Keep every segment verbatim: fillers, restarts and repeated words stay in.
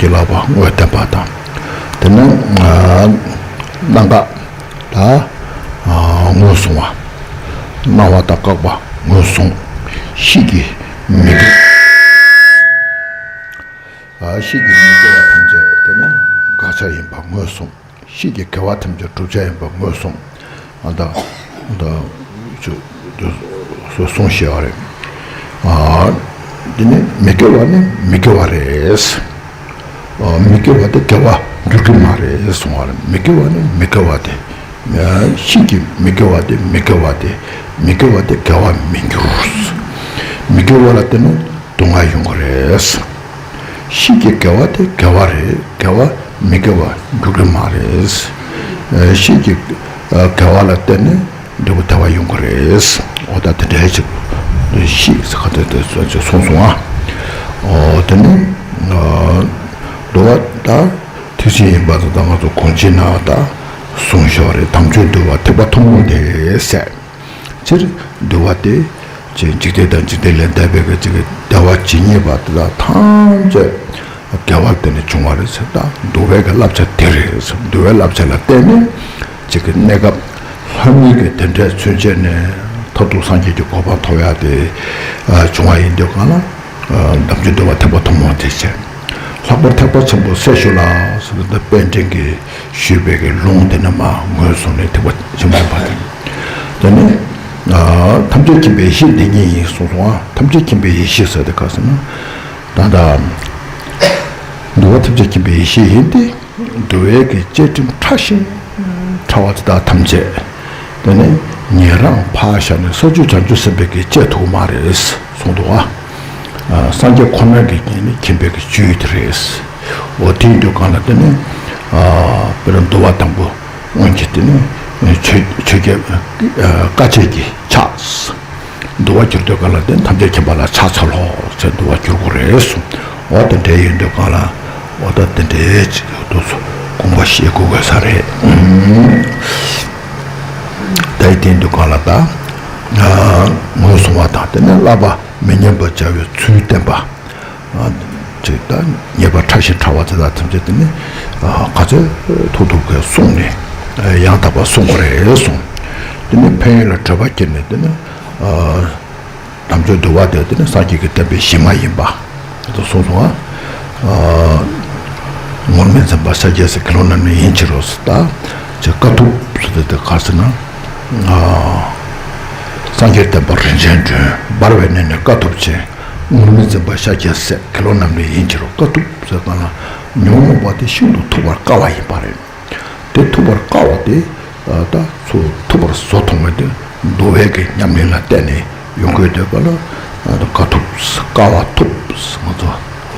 གྱི་ལག་པ་དངོས་བསྟན་པ་དང་། དེ་ནས་སྣ་འགག་ད་ངོས་བཟུང་བ། སྣང་བ་དང་འགག་པ་ངོས་བཟུང་། གཤིས་ཀྱི་མི་དགེ་གཤིས་ཀྱི་མི་དགེ་བ་ཐམས་ཅད་དེ་ནི་འགག་བྱ་ཡིན་པ་ངོས་བཟུང་། གཤིས་ཀྱི་དགེ་བ་ཐམས་ཅད་བསྒྲུབ་བྱ་ཡིན་པ་ངོས་བཟུང་། ཨ་ད་ད་ཅུ་ཅུ་སོ་གསུངས་བཞག་པ་རེད། ཨ་འདི་ནི་མི་དགེ་བ་ནི་མི་དགེ་བ་རེད། ཨ་མི་དགེ་བ་དེ་དགེ་བ་འགྱུར་གྱི་མ་རེད་གསུངས་པ་རེད། མི་དགེ་བ་ནི་མི་དགེ་བ་དེ། གཤིས་ཀྱི་མི་དགེ་བ་དེ་མི་དགེ་བ་དེ། མི་དགེ་བ་དེ་དགེ་བ་མི་འགྱུར། མི་དགེ་བ་ལ་བརྟེན་ནས་སྡུག་བསྔལ་ཡོང་གི་རེད། གཤིས་ཀྱི་དགེ་བ་དེ་དགེ་བ་རེད། དགེ་བ་མི་དགེ་བ་འགྱུར་གྱི་མ་རེད། ཨ་གཤིས་ཀྱི་ཨ་དགེ་བ་ལ་བརྟེན་ནས་འབྲས་བུ་བདེ་བ་ཡོང་གི་རེད། འོ་ད་དེ་འདྲའི་ཅིག་གཤིས་ཟེར་ག་དེ་དེ་ཚོ་ཅིག་གསུངས་སོང་ཨ། འོ་དེ་ནི་ཨ་འདུལ་བ་ད་ཐེག་ཆེན་ཡིན་པ་དང་ད་ང་ཚོ་གོང་ཆེན་ན་ད་གསུངས་བཞག་རེད། དམ་ཆོས་འདུལ་བ་ཐེག་པ་ཐུན་མོང་དེ་ཟེར། སྤྱིར་འདུལ་བ་སྟེ། ཅེས་འཇིག་རྟེན་དང་འཇིག་རྟེན་ལས་འདས་པའི་གི་ཅིག་གི་བདེ་བ་ཇི་སྙེད་པ་དེ་དག་ཐམས་ཅད་དགེ་བར་བརྟེན་ནས་བྱུང་བ་རེད་ཟེར། ད་འདུལ་བའི་གི་བསླབ་བྱ་དེ་རེད་ཟེར། འདུལ་བའི་བསླབ་བྱ་ལ་བརྟེན་ནས་ཅིག་གི་གནས་སྐབས་ལྷ་མིའི་གི་དེ་འདྲའི་ཚུན་ཆད་ནས་མཐར་ཐུག་སངས་རྒྱས་ཀྱི་གོ་འཕང་ཐོབ་ཡ་དེ་བྱུང་བ་ཡིན་དུས་གང་ལ། དམ་ཆོས་འདུལ་བ་ཐེག་པ་ཐུན་མོང་དེ་བྱས། ལྷག་པར་ཐེག་པ་ཆེན་པོ་སེལ་ཞུ་ལ་ཟེར་ཏེ་ད་དཔལ་ལྡན་གྱིས་ཞུས་པའི་གི་ལུང་དེ་ནི་མ་ངོས་བཟུང་ནས་ཐེག་པ་ཆེན་པོ་ཡིན་པ་དེ། དེ་ནི་ཐམས་ཅད་མཁྱེན་པའི་ཡེ་ཤེས་འདི་ཉིད་ཡིན་གསུངས་སོང་ཨ། ཐམས་ཅད་མཁྱེན་པའི་ཡེ་ཤེས་ཟེར་དེ་ག་ཟེར་ན། ད་ལྟ་འདུལ་བ་ཐམས་ཅད་མཁྱེན་པའི་ཡེ་ཤེས་ཡིན་ཏེ། འདུལ་བའི་གི་བཅས་ཁྲིམས་ཕྲ་ཞིང་ཕྲ་བ་དེ་དག་ཐམས་ཅད་དེ་ནི་ཉན་རང་ཕར་བཞག་ནས་ས་བཅུ་བྱང་ཆུབ་སེམས་དཔའི་གི་བཅས་ཐུབ་མ་རེད་གསུངས་འདུག་ཨ། སངས་རྒྱས་ཁོ་ན་གི་ཉིད་ནི་མཁྱེན་པའི་གི་བཅུད་དེ་རེད། འོ་དེ་ཡིན་དུས་གང་ལ་དེ་ནི་དཔེར་ན་འདུལ་བ་དང་པོ་སྔོན་གྱི་དེ་ནི་ཆོས་ཆོས་རྒྱལ་དཀའ་སྤྱད་ཀྱི་ཕྱག་འདུལ་བ་གྱུར་དུས་གང་ལ་དེ་ནི་ཐམས་ཅད་མཁྱེན་པ་ལ་ཕྱག་འཚལ་ལོ་ཟེར་འདུལ་བ་གྱུར་དགོས་རེད་གསུངས། འོ་དེ་འདྲའི་ཡིན་དུས་གང་ལ་འོ་ད་དེ་འདྲའི་ཅིག་ཏུ་དགོངས་པ་བཞེས་དགོས་དགོས་ས་རེད། ད་ཡི་དེ་ཡིན་དུས་གང་ལ་ད་ངོས་བཟུང་བ་དང་དེ་ནི་བསླབ་པ་མི་ཉམས་པར་བྱ་བའི་ཚུལ་བསྟན་པ། ཅིག་ད་ཉེས་པ་ཕྲ་ཞིང་ཕྲ་བ་དེ་དག་ཐམས་ཅད་དེ་ནི་ག་ཚོད་ཐུབ་ཐུབ་གས་བསྲུངས་ནས་ཡང་དག་པར་བསྲུང་དགོས་རེད་གསུངས། དེ་ནི་ཕན་ཡོན་ལ་འབྲེལ་བ་བསྐྱེད་ནས་དེ་ནི་དམ་ཆོས་འདུལ་བ་དེ་དེ་ནི་སངས་རྒྱས་ཀྱི་བསྟན་པའི་གཞི་མ་ཡིན་པ་དེ་གསུངས་སོང་ཨ། ངུར་སྨྲིག་འཛིན་པ་ཤཱཀྱ་ཟེར་དགེ་སློང་རྣམས་ནི་ཡིན་ཕྱིར་རོ་ཟེར། ད་ཅིག་དཀའ་ཐུབ་ཟེར་དེ་དེ་ག་ཟེར་ན། སངས་རྒྱས་བསྟན་པ་རིན་ཆེན་སྒྲོན། འབར་བའི་གནས་ནི་དཀའ་ཐུབ་ཆེ། ངུར་སྨྲིག་འཛིན་པ་ཤཱཀྱ་ཟེར། དགེ་སློང་རྣམས་ནི་ཡིན་ཕྱིར་རོ། དཀའ་ཐུབ་ཟེར་གང་ལ་ཉོན་མོངས་པ་དེ་ཤིན་ཏུ་ཐུབ་པར་དཀའ་བ་ཡིན་པ་རེད། དེ་ཐུབ་པར་དཀའ་བ་དེ་ད་ཚུར་ཐུབ་པར་བཟོ་ཐུབ་མེད་དེ་འདུལ་བའི་གི་ཉམས་ལེན་ལ་བརྟེན་ནས་ཡོང་དགོས་དེ་ག་ལ་དཀའ་ཐུབ་དཀའ་བ་ཐུབ་ང་ཚོ་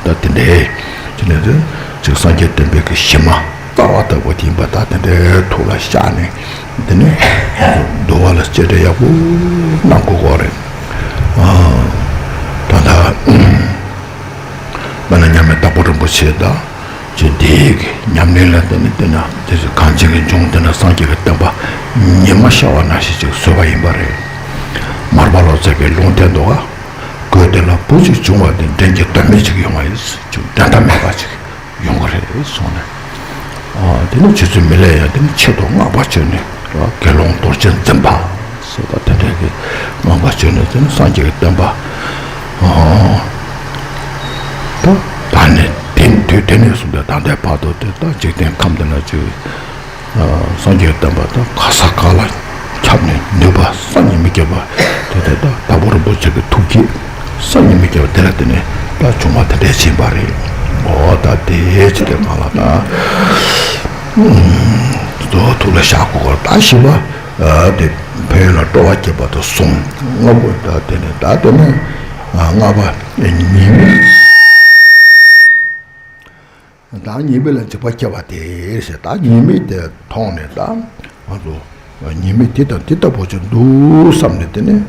ད་དེ་འདྲའི་དེ་ནས་ཅིག་སངས་རྒྱས་བསྟན་པའི་གི་གཞི་མ་རྩ་བ་ལྟ་བུ་དེ་ཡིན་པ་ད་དེ་འདྲའི་ཐུགས་ལ་བཞག་ནས། དེ་ནས་འདུལ་བ་ལ་གཅེས་སྤྲས་ཡག་པོ་གནང་དགོས་ཀྱི་རེད། ཨ། ད་ལྟ་མ་ཎི་མཉམ་མེད་དྭགས་པོ་རིན་པོ་ཆེ་དང་ཅིག་དེའི་གི་ཉམས་ལེན་ལ་བརྟེན་ནས་བལྟས་ན་དེ་ཚོ་གངས་ཅན་གྱི་ལྗོངས་འདི་ན་སངས་རྒྱས་ཀྱི་བསྟན་པ་ཉི་མ་ཤར་བ་ནང་བཞིན་ཅིག་བཟོས་པ་ཡིན་པ་རེད། མར་པ་ལོ་ཙཱ་གིས་ལུང་བསྟན་འདུག་ག་གོས་དེ་ལ་བུ་གཅིག་བྱུང་བ་དེ་འགྲན་གྱི་དོན་མེད་ཅིག་ཡོང་བ་ཡིན། ཅིག་འགྲན་ཟླ་མེད་པ་ཅིག་ཡོང་གི་རེད་གསུངས་ནས། ཨ་དེ་ནི་རྗེ་བཙུན་མི་ལས་ཡང་དེ་ནི་ཆེད་དུ་བསྔགས་པ་བརྗོད་ནས་དགེ་སློང་རྡོ་རྗེ་འཛིན་པ་ཟེར་བ་དེ་འདྲའི་གི་བསྔགས་པ་བརྗོད་ནས་དེ་ནི་སངས་རྒྱས་ཀྱི་བསྟན་པ་ཨ་ད་ད་ནས་དེ་དུས་དེ་ནས་བཟུང་སྟེ་ད་ལྟའི་བར་དུ་དེ་ད་འཇིག་རྟེན་ཁམས་འདི་ན་ཅིག་སངས་རྒྱས་བསྟན་པ་དང་ག་ས་ག་ལ་ཁྱབ་ནས་ནུས་པ་སང་ཉིན་མི་སྐྱེ་བ་དེ་དེ་དག་དྭགས་པོ་རིན་པོ་ཆེ་གི་ཐུགས་བསྐྱེད་སང་ཉིན་མི་སྐྱེ་བ་དེ་ལ་བརྟེན་ནས་ད་བྱུང་བ་དེ་འདྲས་ཕྱིན་པ་རེད། འོ་ད་དེ་ཅི་དེ་གང་ལ་ད་གཙོ་བོ་ཐུགས་ལ་བཞག་དགོས་ད་བཞི་པ་དེ་ཕན་ཡོན་ལ་སྤྲོ་བ་བསྐྱེད་པ་དང་གསུམ། ལྔ་པོ་ད་དེ་ནས་ད་དེ་ནས་ལྔ་པ་ཉེས་དམིགས། ད་ཉེས་དམིགས་ལ་འཇིགས་པ་སྐྱེ་བ་དེ་ཞེས་ད་ཉེས་དམིགས་དེ་མཐོང་ནས་ད་ང་ཚོ་ཉེས་དམིགས་དེ་དང་དེ་ལྟ་བུ་ཅིག་འདུག་བསམ་ནས་དེ་ནས་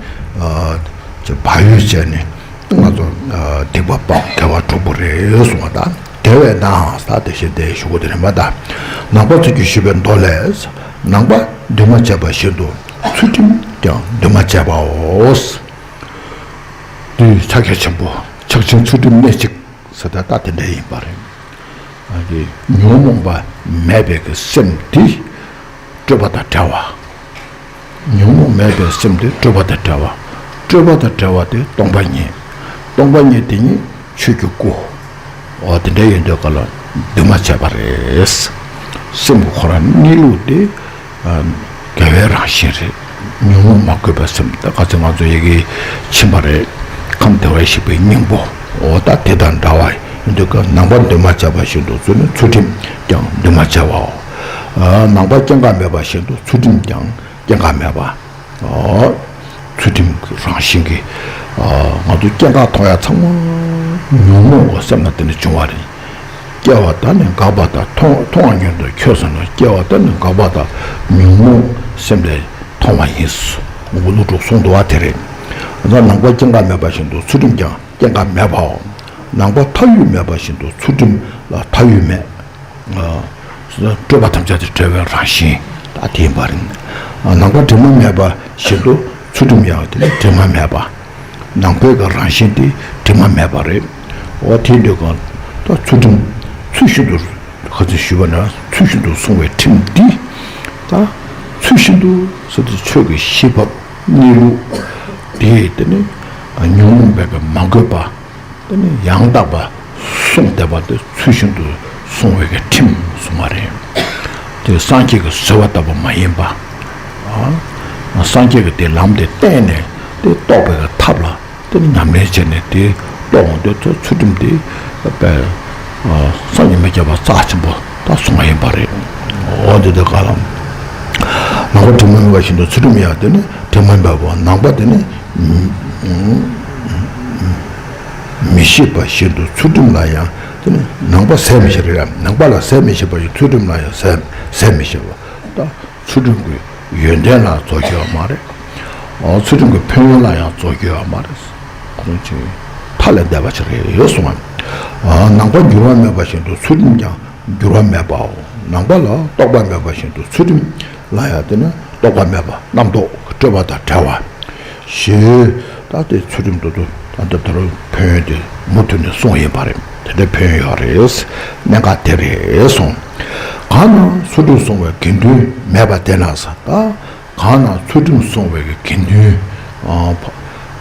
ཅིག་བག་ཡོད་བྱས་ནས་ང་ཚོ་སྡིག་པ་སྤང་དགེ་བ་སྒྲུབ་དགོས་རེད་གསུངས་པ་དང་དེ་བས་ན་ད་དེ་བཞིན་དེ་ཞུ་དགོས་དེ་རེད་མ་ད་ནང་པ་ཚོས་ཀྱིས་ཞུས་པའི་མདོ་ལས་ནང་པ་འདུས་མ་བྱས་པ་བཞིན་དུ་ཚུལ་ཁྲིམས་ཀྱང་འདུས་མ་བྱས་པའོ། འདི་ཕྱག་རྒྱ་ཆེན་པོ་ཕྱག་ཆེན་ཚུལ་ཁྲིམས་གནད་གཅིག་ཟེར་ད་ལྟ་དེ་འདྲ་ཡིན་པ་རེད། ཉོན་མོངས་པ་མེད་པའི་གི་སེམས་དེ་སྤྲོས་པ་དང་བྲལ་བ། ཉོན་མོངས་མེད་པའི་སེམས་དེ་སྤྲོས་པ་དང་བྲལ་བ། སྤྲོས་པ་དང་བྲལ་བ་དེ་སྟོང་པ་ཉིད། སྟོང་པ་ཉིད་དེ་ཉིད་ཆོས་ཀྱི་སྐུ། འོ་དེ་འདྲ་ཡིན་དུས་ག་ལ་འདུས་མ་བྱས་པ་རེད། སེམས་ཀྱི་ཁོ་རང་གནས་ལུགས་དེ། དགེ་བའི་རང་བཞིན་རེད། ཉོན་མོངས་མ་གོས་པའི་སེམས། ད་ག་ཚོད་ང་ཚོ་ཡི་གེ་ཕྱིན་པ་རེད། ཁམས་བདེ་བར་གཤེགས་པའི་སྙིང་པོ། འོ་ད་དེ་དང་འདྲ་བ་ཡིན་དུས་ཀ་ནང་པ་འདུས་མ་བྱས་པ་བཞིན་དུ་ཚུལ་ནི་ཚུལ་ཁྲིམས་ཀྱང་འདུས་མ་བྱས་པའོ། ནང་པ་སྐྱེ་འགག་མེད་པ་བཞིན་དུ་ཚུལ་ཁྲིམས་ཀྱང་སྐྱེ་འགག་མེད་པ། ཚུལ་ཁྲིམས་རང་བཞིན་གྱིས་ང་ཚོ་སྐྱེ་འགག་མཐོང་ཡ་ཚང་མ་ཉོན་མོངས་ཀྱི་སེམས་ལ་བརྟེན་ནས་བྱུང་བ་རེད། སྐྱེ་བ་དང་ནི་འགག་པ་དང་། མཐོང་མཐོང་བ་ཉིད་དུ་ཁྱོད་བསམས་ན། སྐྱེ་བ་དང་ནི་འགག་པ་དང་། ཉོན་མོངས་སེམས་ལས་མཐོང་བ་ཡིན། དངོས་པོ་ཀླུ་སྒྲུབ་གསུངས་འདུག་བ་དེ་རེད། ད་ནང་པ་སྐྱེ་འགག་མེད་པ་བཞིན་དུ་ཚུལ་ཁྲིམས་ཀྱང་སྐྱེ་འགག་མེད་པའོ། ནང་པ་མཐའ་དབུས་མེད་པ་བཞིན་དུ་ཚུལ་ཁྲིམས་ལ་མཐའ་དབུས་མེད། སྤྲོས་པ་ཐམས་ཅད་དང་བྲལ་བའི་རང་བཞིན་ད་དེ་ཡིན་པ་རེད། ནང་པ་དྲི་མ་མེད་པ་བཞིན་དུ་ཚུལ་ཁྲིམས་ཡང་དེ་ནི་དྲི་མ་མེད་པ། ནང་པའི་གི་རང་བཞིན་དེ་དྲི་མ་མེད་པ་རེད། འོ་དེ་འདྲ་གང་ད་ཚུལ་ཁྲིམས་ཚུལ་བཞིན་དུ་ཁ་ཚིག་ཞུས་པ་ན་ཚུལ་བཞིན་དུ་བསྲུང་བའི་ཁྲིམས་འདི་ད་ཚུལ་བཞིན་དུ་ཟེར་དུས་ཆོས་ཀྱི་ཤེས་པ་གནས་ལུགས་དེ་དེ་ནི་ཉོན་མོངས་པའི་གི་མ་གོས་པ། དེ་ནི་ཡང་དག་པ་གསུངས་བསྡད་པ་དེ་ཚུལ་བཞིན་དུ་བསྲུང་བའི་གི་ཁྲིམས་གསུངས་པ་རེད། དེ་སངས་རྒྱས་ཀྱིས་བཟོས་པ་ལྟ་བུ་མ་ཡིན་པ། ཨ། སངས་རྒྱས་ཀྱིས་དེ་ལམ་དེ་བསྟན་ནས་དེ་རྟོགས་པའི་གི་ཐབས་ལ་དེ་ནི་ཉམས་ལེན་བྱས་ནས་དེ་རྟོགས་འོང་དུས་ཚུལ་ཁྲིམས་དེ་དཔེ་སངས་རྒྱས་མི་སྐྱེ་བ་རྩ་ཆེན་པོ་ད་གསུངས་པ་ཡིན་པ་རེད། འོ་དེ་དེ་ག་ལ་ནང་པ་དྲི་མ་མེད་པ་བཞིན་དུ་ཚུལ་ཁྲིམས་ཡང་དེ་ནི་དྲི་མ་མེད་པ་ནང་པ་དེ་ནི། མི་ཤེས་པ་བཞིན་དུ་ཚུལ་ཁྲིམས་ལ་ཡང་དེ་ནི་ནང་པ་ཟད་མི་ཤེས་རེད། ནང་པ་ལ་ཟད་མི་ཤེས་པ་ཡང་ཚུལ་ཁྲིམས་ལ་ཡང་ཟད་ཟད་མི་ཤེས་པ། ད་ཚུལ་ཁྲིམས་ཀྱི་ཡོན་ཏན་ལ་རྫོགས་རྒྱུ་ཡོད་མ་རེད། འོ་ཚུལ་ཁྲིམས་ཀྱི་ཕན་ཡོན་ལ་ཡང་རྫོགས་རྒྱུ་ཡོད་མ་རེད། ཁོང་ཚོས་མཐའ་ལས་འདས་པ་ཞིག་རེད་ཡོད་གསུངས་པ། ནང་པ་འགྱུར་བ་མེད་པ་བཞིན་དུ་ཚུལ་ཁྲིམས་ཀྱང་འགྱུར་བ་མེད་པའོ། ནང་པ་ལ་རྟོག་པ་མེད་པ་བཞིན་དུ་ཚུལ་ཁྲིམས་ལ་ཡང་དེ་ནི་རྟོག་པ་མེད་པ་རྣམ་རྟོག་སྤྲོས་པ་དང་བྲལ་བ། ཞེས་ད་ལྟའི་ཚུལ་ཁྲིམས་དུ་དུ་ད་ལྟ་དུ་རུ་ཕན་ཡོན་དེ་མུ་མཐུད་ནས་གསུངས་ཡིན་པ་རེད། དེ་འདྲའི་ཕན་ཡོན་ཡོད་རེད། གནད་འགག་དེ་རེད་གསུངས། གང་ན་ཚུལ་ཁྲིམས་བསྲུང་བའི་དགེ་འདུན་མེད་པ་དེ་ན་ཟེར། ད་གང་ན་ཚུལ་ཁྲིམས་བསྲུང་བའི་དགེ་འདུན་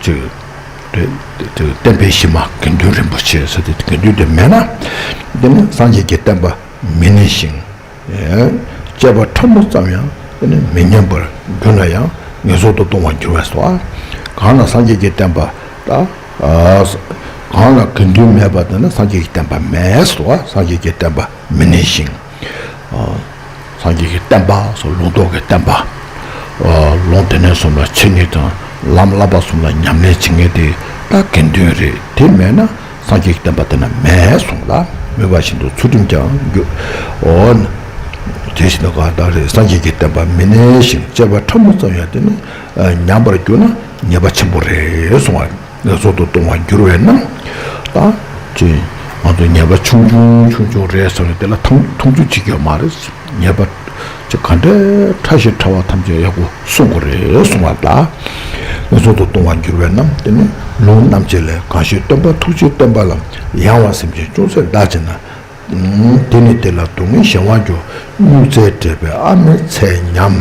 ཅིག་རེད། དེ་བསྟན་པའི་གཞི་མ་དགེ་འདུན་རིན་པོ་ཆེ་ཟེར་ཏེ་དགེ་འདུན་དེ་མེད་ན་དེ་ནི་སངས་རྒྱས་ཀྱི་བསྟན་པ་མི་གནས་ཤིང་། སྤྱད་པ་ཕྲ་མོ་ཙམ་ཡང་དེ་ནི་མི་ཉམས་པར་གྱུར་ན་ཡང་ངན་སོང་དུ་ལྟུང་བར་འགྱུར་བས་སོ། གང་ལ་སངས་རྒྱས་ཀྱི་བསྟན་པ་ད་གང་ལ་དགེ་འདུན་མེད་པ་དེ་ནི་སངས་རྒྱས་ཀྱི་བསྟན་པ་མེད་སོ། སངས་རྒྱས་ཀྱི་བསྟན་པ་མི་གནས་ཤིང་། སངས་རྒྱས་ཀྱི་བསྟན་པ་སོགས་ལུང་རྟོགས་ཀྱི་བསྟན་པ། ལུང་སྡེ་སྣོད་གསུམ་ལ་འཆད་ཉན་དང་ལམ་བསླབ་པ་གསུམ་ལ་ཉམས་ལེན་བྱེད་མཁན་དེ་ད་དགེ་འདུན་རེད། དེ་མེད་ན་སངས་རྒྱས་ཀྱི་བསྟན་པ་དེ་ན་མེད་གསུངས་ལ། མོས་པ་བཞིན་དུ་ཚུལ་ཁྲིམས་ཀྱང་འགྱུར། འོ་ན། དེ་བཞིན་དུ་གང་ལྟར་རེད། སངས་རྒྱས་ཀྱི་བསྟན་པ་མི་གནས་ཤིང་སྤྱད་པ་ཕྲ་མོ་ཙམ་ཡང་དེ་ནི་ཉམས་པར་གྱུར་ན་ཉེས་པ་ཆེན་པོ་རེད་གསུངས་པ། ངན་སོང་དུ་ལྟུང་བར་འགྱུར་བས་ན། ད་ཅི་ང་ཚོ་ཉེས་པ་ཆུང་ཆུང་ཆུང་ཆུང་རེད་བསམ་ནས་དེ་ལ་ཐང་ཐུང་ཚུལ་བྱེད་ཀྱི་ཡོད་མ་རེད། ཉེས་པ་ཅི་ག་འདྲའི་ཕྲ་ཞིང་ཕྲ་བ་ཐམས་ཅད་ཡག་པོ་སྲུང་དགོས་རེད་གསུང་བ་ལ། ངན་སོང་དུ་ལྟུང་བར་འགྱུར་བས་ན། དེ་ནི་ལུང་རྣམ་འབྱེད་ལས། གང་ཞིག་སྟོན་པ་ཐུགས་རྗེའི་བསྟན་པ་ལ། ཡང་བ་སེམས་ཅན་ཅུང་ཟད་བདག་བྱེད་ན། དེ་ནི་དེ་ལ་སྡུག་བསྔལ་གཞན་དབང་འགྱུར། སྨྱུག་རྩལ་བྲེགས་པའི་ཨ་མའི་ཚད་ཉམས་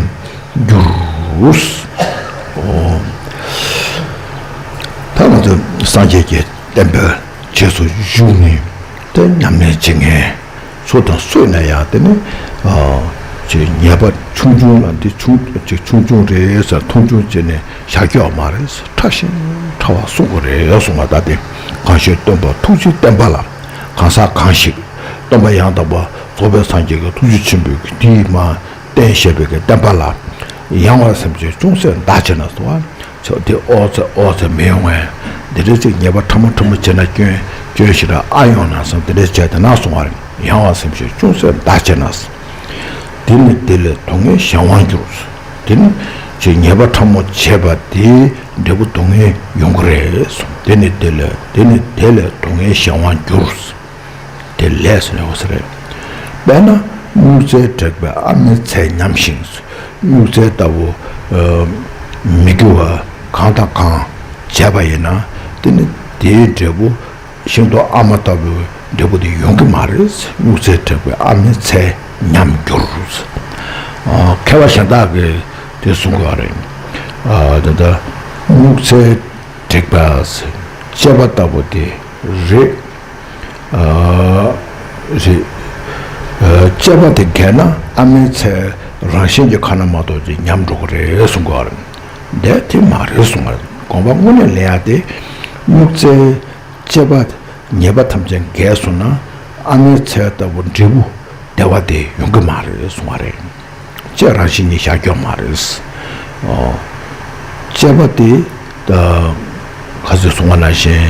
འགྱུར། ད་ང་ཚོ་སངས་རྒྱས་ཀྱི་བསྟན་པའི་རྗེས་སུ་ཞུགས་ནས་དེ་ཉམས་ལེན་བྱེད་མཁན་སུ་དང་སུ་ཡིན་ན་ཡང་དེ་ནི་ཅིག་ཉེས་པ་ཆུང་ཆུང་ལ་འདི་ཆུང་ཅིག་ཆུང་ཆུང་རེད་ཟེར་མཐོང་ཆུང་བྱས་ནས་བཞག་རྒྱུ་ཡོད་མ་རེད། ཕྲ་ཞིང་ཕྲ་བ་སྲུང་དགོས་རེད་གསུང་བ། ད་དེ་གང་ཞིག་སྟོན་པ་ཐུགས་རྗེའི་བསྟན་པ་ལ། གང་ཟག་གང་ཞིག་སྟོན་པ་ཡང་དག་པ་རྫོགས་པའི་སངས་རྒྱས་ཀྱི་ཐུགས་རྗེ་ཆེན་པོའི་གི་དེའི་མ་བསྟན་བཞག་པའི་གི་བསྟན་པ་ལ་ཡང་བ་སེམས་ཅན་ཅུང་ཟད་བདག་བྱེད་ན་གསུང་བ། ཆོག་དེ་ཨོ་ཙེ་ཨོ་ཙེ་མི་ཡོང་བས། འདི་འདྲའི་ཅིག་ཉེས་པ་ཕྲ་མོ་ཕྲ་མོ་བྱས་ན་སྐྱོན་སྐྱོན་ཞིག་ར་ཨ་ཡོང་ན་བསམ་དེ་འདྲའི་བྱས་དེ་ན་གསུང་བ་རེད། ཡང་བ་སེམས་ཅན་ཅུང་ཟད་བདག་བྱེད་ན། དེ་ནི་དེ་ལས་སྡུག་བསྔལ་གཞན་དབང་འགྱུར། དེ་ནི་ཅིག་ཉེས་པ་ཕྲ་མོ་བྱས་པ་དེའི་འབྲས་བུ་སྡུག་བསྔལ་ཡོང་གི་རེད་གསུངས། དེ་ནི་དེ་ལས་དེ་ནི་དེ་ལས་སྡུག་བསྔལ་གཞན་དབང་འགྱུར། དེ་ལས་ཟེར་ནས་འོ་ཟེར་རེད། དཔེར་ན་སྨྱུག་རྩལ་བྲེགས་པའི་ཨ་མའི་ཚད་ཉམས་ཤིང་། སྨྱུག་རྩལ་ལྟ་བུ་མི་འགྱུར་བ་གང་དང་གང་བྱས་པ་ཡིན་ན་དེ་ནི་དེའི་འབྲས་བུ་ཤིན་ཏུ་ཨ་མ་ལྟ་བུའི་ འབྲས་བུ་དེ་ཡོང་གི་མ་རེད། སྨྱུག་རྩེ་དྲེགས་པས་ཨ་མའི་ཚེ་ཉམས་འགྱུར། ཨ། མཁས་པ་གཞན་དག་གིས་དེ་གསུང་གི་ཡོད་རེད། ཨ། ད་ལྟ་སྨྱུག་རྩེ་དྲེགས་པ་ཟེར་དཔྱད་པ་ལྟ་བུ་དེ་རེད། ཨ། རེད། ཨ། དཔྱད་པ་དེ་འགལ་ན་ཨ་མའི་ཚེ་རང་བཞིན་གྱིས་ཁ་ན་མ་ཐོ་ཅིག་ཉམས་འགྲོ་གི་རེད་གསུང་གི་ཡོད་རེད། འདི་དེ་མ་རེད་གསུང་གི་ཡོད་རེད། དགོངས་པ་དངོས་གནས་ལེན་ཡ་དེ་སྨྱུག་རྩེ་དཔྱད་པ་ཉེས་པ་ཐམས་ཅད་འགལ་སོང་ན་ཨ་མའི་ཚེ་ལྟ་བུ་འབྲས་བུ་བདེ་བ་དེ་ཡོང་གི་མ་རེད་གསུང་བ་རེད། ལྕེ་རང་བཞིན་གྱིས་བཞག་རྒྱུ་མ་རེད། ཨོ། དཔྱད་པ་དེ་ད་ག་ཚོད་གསུང་བ་ནང་བཞིན་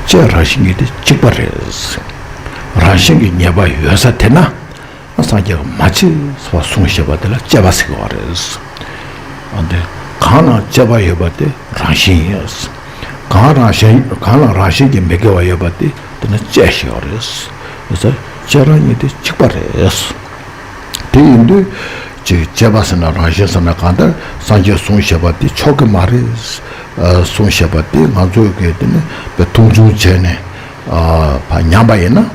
ལྕེ་རང་བཞིན་གྱིས་དེ་གཅིག་པ་རེད། རང་བཞིན་གྱིས་ཉེས་པ་ཡོད་ས་དེ་ན་སངས་རྒྱས་ཀྱིས་མ་བྱེད་པར་གསུངས་བཞག་པ་དེ་ལ་དཔྱད་པ་ཟེར་གྱི་ཡོད་རེད། ཨ། འདི་གང་ལ་དཔྱད་པ་ཡོད་པ་དེ་རང་བཞིན་ཡིན། གང་རང་བཞིན་གང་ལ་རང་བཞིན་གྱིས་མི་དགེ་བ་ཡོད་པ་དེ་དེ་ནི་དཔྱད་ཞེས་པ་རེད། དཔྱད་རང་ཉིད་དེ་གཅིག་པ་རེད། དེ་ཡིན་དུས་ཅིག་དཔྱད་པ་ཟེར་ན་རང་བཞིན་ཟེར་ན་གང་ལྟར་སངས་རྒྱས་གསུངས་བཞག་པ་དེ་ཆོག་གི་མ་རེད། ཨ། གསུངས་བཞག་པ་དེ་ང་ཚོས་གི་དེ་ནི་དཔེ་མཐོང་ཆུང་བྱས་ནས། ཨ། ཕར་ཉམས་པ་ཡིན་ན་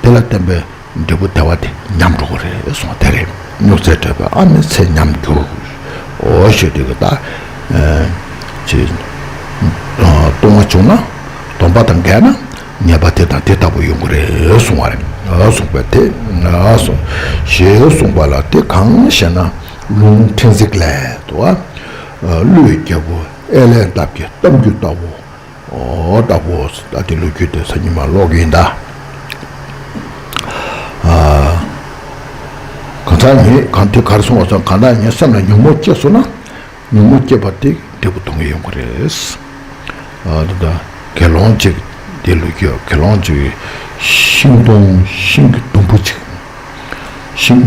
དེ་ལ་བརྟེན་པའི་འབྲས་བུ་བདེ་བ་དེ་ཉམས་འགྲོ་གི་རེད་གསུངས་པ་དེ་རེད། སྨྱུག་རྩེ་དྲེགས་པས་ཨ་མའི་ཚེ་ཉམས་འགྱུར། འོ་ཞེས་དེ་གི་ད་ཅེས་ལྟུང་བ་བྱུང་ན་སྡོམ་པ་དང་འགལ་ན་ཉེས་པ་དེ་དང་དེ་ལྟ་བུ་ཡོང་གི་རེད་གསུང་བ་རེད། གསུངས་པས་དེ་གསུངས་ཞེས་གསུངས་པ་ལ་དེ་གང་ཞེ་ན། ལུང་ཕྲན་ཚེགས་ལས་དུ་བ། ཀླུའི་རྒྱལ་པོ་ཨེ་ལའི་འདབས་ཀྱི་གཏམ་རྒྱུད་ལྟ་བུ། ཨོ། ལྟ་བུ། ད་དེ་ལོ་རྒྱུས་དེ་སང་ཉིན་མ་ཀློག་གི་ཡིན་ད། ཨ། གང་ཟག་ཉིད་གང་དེ་གར་སོང་བ་སོང་གང་ཟག་ཉིད་སེམས་ལ་ཉོན་མོངས་སྐྱེས་སོང་ན་ཉོན་མོངས་སྐྱེས་པ་དེ་འབྲས་བུ་སྡུག་བསྔལ་ཡོང་གི་རེད། ཨ། ད་ད་དགེ་སློང་གཅིག་དེ་ལོ་རྒྱུས་དགེ་སློང་གཅིག་ཤིང་སྡོང་ཤིང་གི་སྡོང་པོ་གཅིག་ཤིང་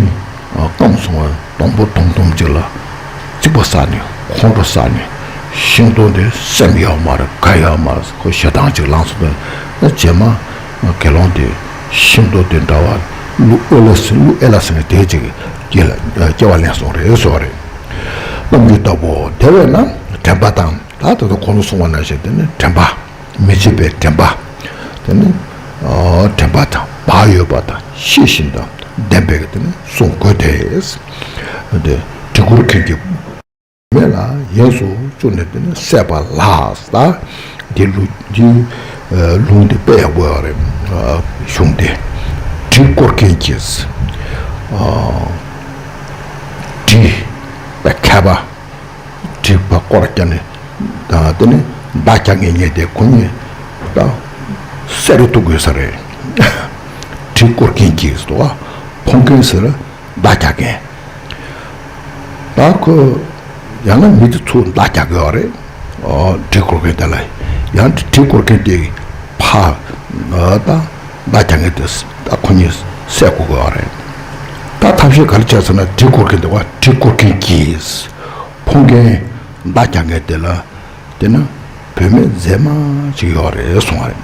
སྐམ་སོང་བ་སྡོང་པོ་དུམ་དུམ་གཅིག་ལ་རྩིག་པ་བསགས་ནས་ཁོང་ཁྲོ་བསགས་ནས་ཤིང་སྡོང་དེ་སེམས་ཡོད་མ་རེད། དགའ་ཡོད་མ་རེད། ཁོ་ཞེ་སྡང་ཅིག་ལངས་སོང་། ད་རྗེས་མ་དགེ་སློང་དེ་ཤིང་སྡོང་དེ་འདྲ་བ་ཀླུ་ཨེ་ལ་ཟེར་ཀླུ་ཨེ་ལ་ཟེར་མཁན་དེ་ཅིག་སྐྱེ་ལ་སྐྱེ་བ་ལེན་སོང་རེད་ཟེར་བ་རེད། གཏམ་རྒྱུད་ལྟ་བུ་དེ་བས་ན་དྲན་པ་དང་ད་ད་ལྟ་གོང་དུ་གསུངས་པ་ནང་བཞིན་དེ་ནི་དྲན་པ། མི་བརྗེད་པའི་དྲན་པ། དེ་ནི་ཨ་དྲན་པ་དང་བག་ཡོད་པ་དང་ཤེས་བཞིན་དང་ལྡན་པའི་དེ་ནི་གསུང་དགོས་ཏེ། དེ་དྲི་བཀུར་མཁན་གྱི་མེ་ལ་ཡོངས་སུ་བཅུག་ནས་དེ་ནི་བསད་པ་ལགས། ད་དེ་ལུ་དེ་ལུང་དེ་དཔེ་ཡག་པོ་ཡོད་རེད། གཞུང་དེ་དྲི་བཀུར་མཁན་གྱིས་དྲི་བའི་མཁས་པ། དྲི་བ་སྐོར་རྒྱག་ནས་དེ་ནས་མདའ་རྒྱག་མཁན་ཉེ་དེ་ཁོ་གཉིས་ད་བསད་རུ་གཏུག་དགོས་ས་རེད། དྲི་བཀུར་མཁན་གྱིས་ཟེར་བ་ཕོག་མཁན་ཟེར་མདའ་རྒྱག་མཁན། ད་ཁོ་ཡང་ན་མི་དེ་ཚུར་མདའ་རྒྱག་གི་ཡོད་རེད། ཨོ་དྲི་བཀུར་མཁན་དེ་ལ་ཡང་དྲི་བཀུར་མཁན་དེ་ཕ་ད་མདའ་རྒྱག་མཁན་དེ་ད་ཁོ་གཉིས་བསད་དགོས་ཀྱི་ཡོད་རེད། ད་ཐབས་ཤེས་ག་རེ་བྱས་ཟེར་ན་དྲི་བཀུར་མཁན་དེ་བ་དྲི་བཀུར་མཁན་གྱིས། ཕོག་མཁན་མདའ་རྒྱག་མཁན་དེ་ལ་དེ་ན་བུད་མེད་མཛེས་མ་ཅིག་ཡོད་རེད་གསུང་བ་རེད།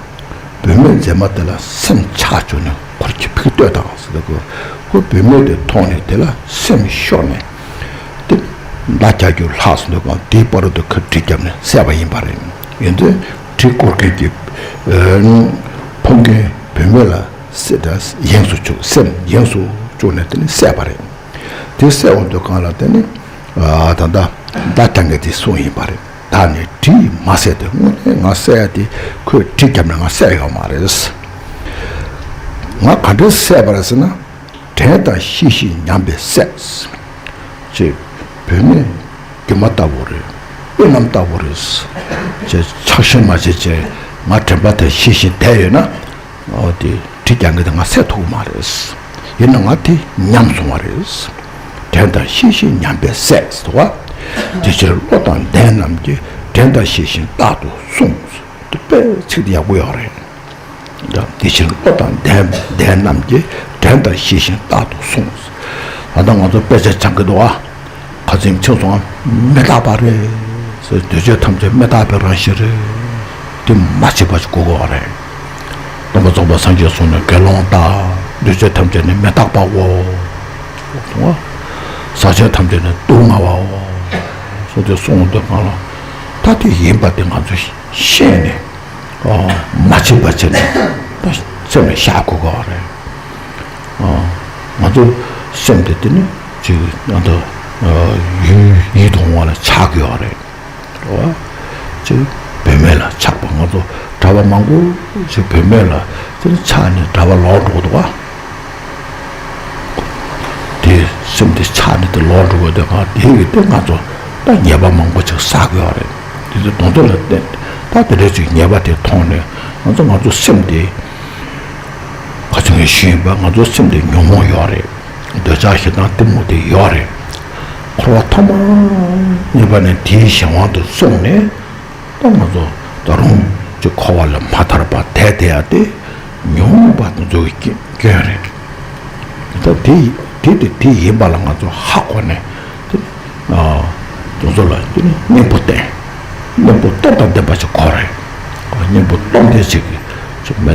བུད་མེད་མཛེས་མ་དེ་ལ་སེམས་ཆགས་བཅུག་ནས་ཁོར་གྱི་ཕིག་ལྟོས་དང་ཟེར་ལ་ཁོ་བུད་མེད་དེ་མཐོང་ནས་དེ་ལ་སེམས་ཤོར་ནས་དེ་མདའ་རྒྱག་རྒྱུ་ལྷག་སོང་འདུག་གམ་དེའི་བར་དུ་ཁོ་གྲི་བརྒྱབ་ནས་བསད་པ་ཡིན་པ་རེད། ཡིན་ཚེ་དྲི་བཀུར་མཁན་གྱི་ཕོག་མཁན་བུད་མེད་ལ་སེམས་ཡེངས་སུ་བཅུག་སེམས་ཡེངས་སུ་བཅུག་ནས་དེ་ནས་བསད་པ་རེད། དེ་བསད་འོང་དུས་གང་ལ་དེ་ནི་ད་ལྟ་མདའ་རྒྱག་མཁན་དེ་སུ་ཡིན་པ་རེད། ད་ནི་གྲི་མ་བསད་དེ་དངོས་གནས་ང་བསད་ཡ་དེ་ཁོས་གྲི་བརྒྱབ་ནས་ང་བསད་ཡོད་མ་རེད། ང་ག་འདྲས་བསད་པ་རེད་ཟེར་ན། དྲན་དང་ཤེས་བཞིན་ཉམས་པས་བསད། ཅེས་བུད་མེད་སྒྱུ་མ་ལྟ་བུ་རེད། དབུས་གནམ་ལྟ་བུ་རེད། ཅེས་ཆགས་ཞེན་མ་བྱེད་ཅེས་ང་དྲན་པ་དང་ཤེས་བཞིན་བསྡད་ཡོད་ན། ཨོ་དེ་གྲི་རྒྱག་མཁན་དེ་ང་བསད་ཐུབ་ཀྱི་མ་རེད། ཡིན་ན་ང་དེ་ཉམས་སོང་བ་རེད། དྲན་དང་ཤེས་བཞིན་ཉམས་པས་བསད་ཟེར་བ། དེ་ཕྱིར་བློ་དང་ལྡན་རྣམས་ཀྱིས་དྲན་དང་ཤེས་བཞིན་རྟག་ཏུ་བསྲུང་། དེ་དཔེ་ཚིག་དེ་ཡག་པོ་ཡོད་རེད། དེ་ཕྱིར་བློ་དང་ལྡན་ལྡན་རྣམས་ཀྱིས་དྲན་དང་ཤེས་བཞིན་རྟག་ཏུ་བསྲུང་། ད་ལྟ་ང་ཚོ་དཔེ་ཆ་སྦྱང་གི་འདུག་ཨ། ཁ་ཚིག་ཆེ་སོང་ཨ། མི་རྟག་པ་རེད། འདོད་ཆགས་ཐམས་ཅད་མི་རྟག་པའི་རང་བཞིན་རེད། དེ་མ་བྱེད་པ་ཞིག་དགོས་ཀྱི་ཡོད་རེད། སྟོན་པ་རྫོགས་པའི་སངས་རྒྱས་གསུངས་ནས་དགེ་སློང་དག་འདོད་ཆགས་ཐམས་ཅད་ནི་མི་རྟག་པའོ། ཟག་བཅས་ཐམས་ཅད་ནི་སྡུག་བསྔལ་བའོ། སོགས་ཏེ་གསུངས་འདུག་གང་ལ། ད་དེ་ཡིན་པ་དེ་ང་ཚོས་ཤེས་ནས། ཨོ། མ་བྱེད་པ་བྱས་ནས། ད་ སེམས་ལ་བཞག་དགོས་ཀྱི་ཡོད་རེད། ཨ། ང་ཚོ་སེམས་དེ་དེ་ནི་ཅིག་ང་ཚོ་ཡུལ་ཡིད་དུ་འོང་བ་ལ་ཆགས་ཀྱི་ཡོད་རེད། རེད་བ། ཅིག་བུད་མེད་ལ་ཆགས་པ། ང་ཚོ་གྲྭ་པ་མང་པོ་ཅིག་བུད་མེད་ལ་དེ་ནི་ཆགས་ནས་གྲྭ་པ་ལོག་འགྲོ་གི་འདུག་བ། དེ་སེམས་དེ་ཆགས་ནས་དེ་ལོག་འགྲོ་གི་འདུག་ག་དེ་གི་དེ་ང་ཚོ་ད་ཉེས་པ་མང་པོ་ཅིག་བསགས་ཀྱི་ཡོད་རེད། དེ་ཚོ་དོན་དུ་ལ་བརྟེན་ད་དེ་འདྲ་ཅིག་ཉེས་པ་དེ་མཐོང་ནས་ང་ཚོ་ང་ཚོ་སེམས་དེ་ག་ཚོད་ངས་ཞུས་ཡིན་པ། ང་ཚོ་སེམས་དེ་ཉོན་མོངས་ཡོད་རེད། འདོད་ཆགས་ཞེ་སྡང་གཏི་མུག་དེ་ཡོད་རེད། འཁོར་བ་ཐོག་མ་གཉིས་པ་ནས་དེའི་གཞན་དབང་དུ་སོང་ནས་ད་ང་ཚོ་ད་རུང་ཅིག་འཁོར་བ་ལས་མ་ཐར་བར་བསྡད་བསྡད་ཡ་དེ་ཉོན་མོངས་པ་དེ་ཚོ་གི་སྐྱོན་རེད། ད་དེ་དེ་དེ་དེ་ཡིན་པ་ལ་ང་ཚོ་ཧ་གོ་ནས་དེ་ཨ་དེ་ཚོ་ལ་དེ་ནི་གཉེན་པོ་བསྟེན། གཉེན་པོ་སྟོབས་དང་ལྡན་པ་ཞིག་དགོས་རེད། གཉེན་པོ་སྟོབས་ལྡན་ཞིག་གིས་ཅིག་མེ་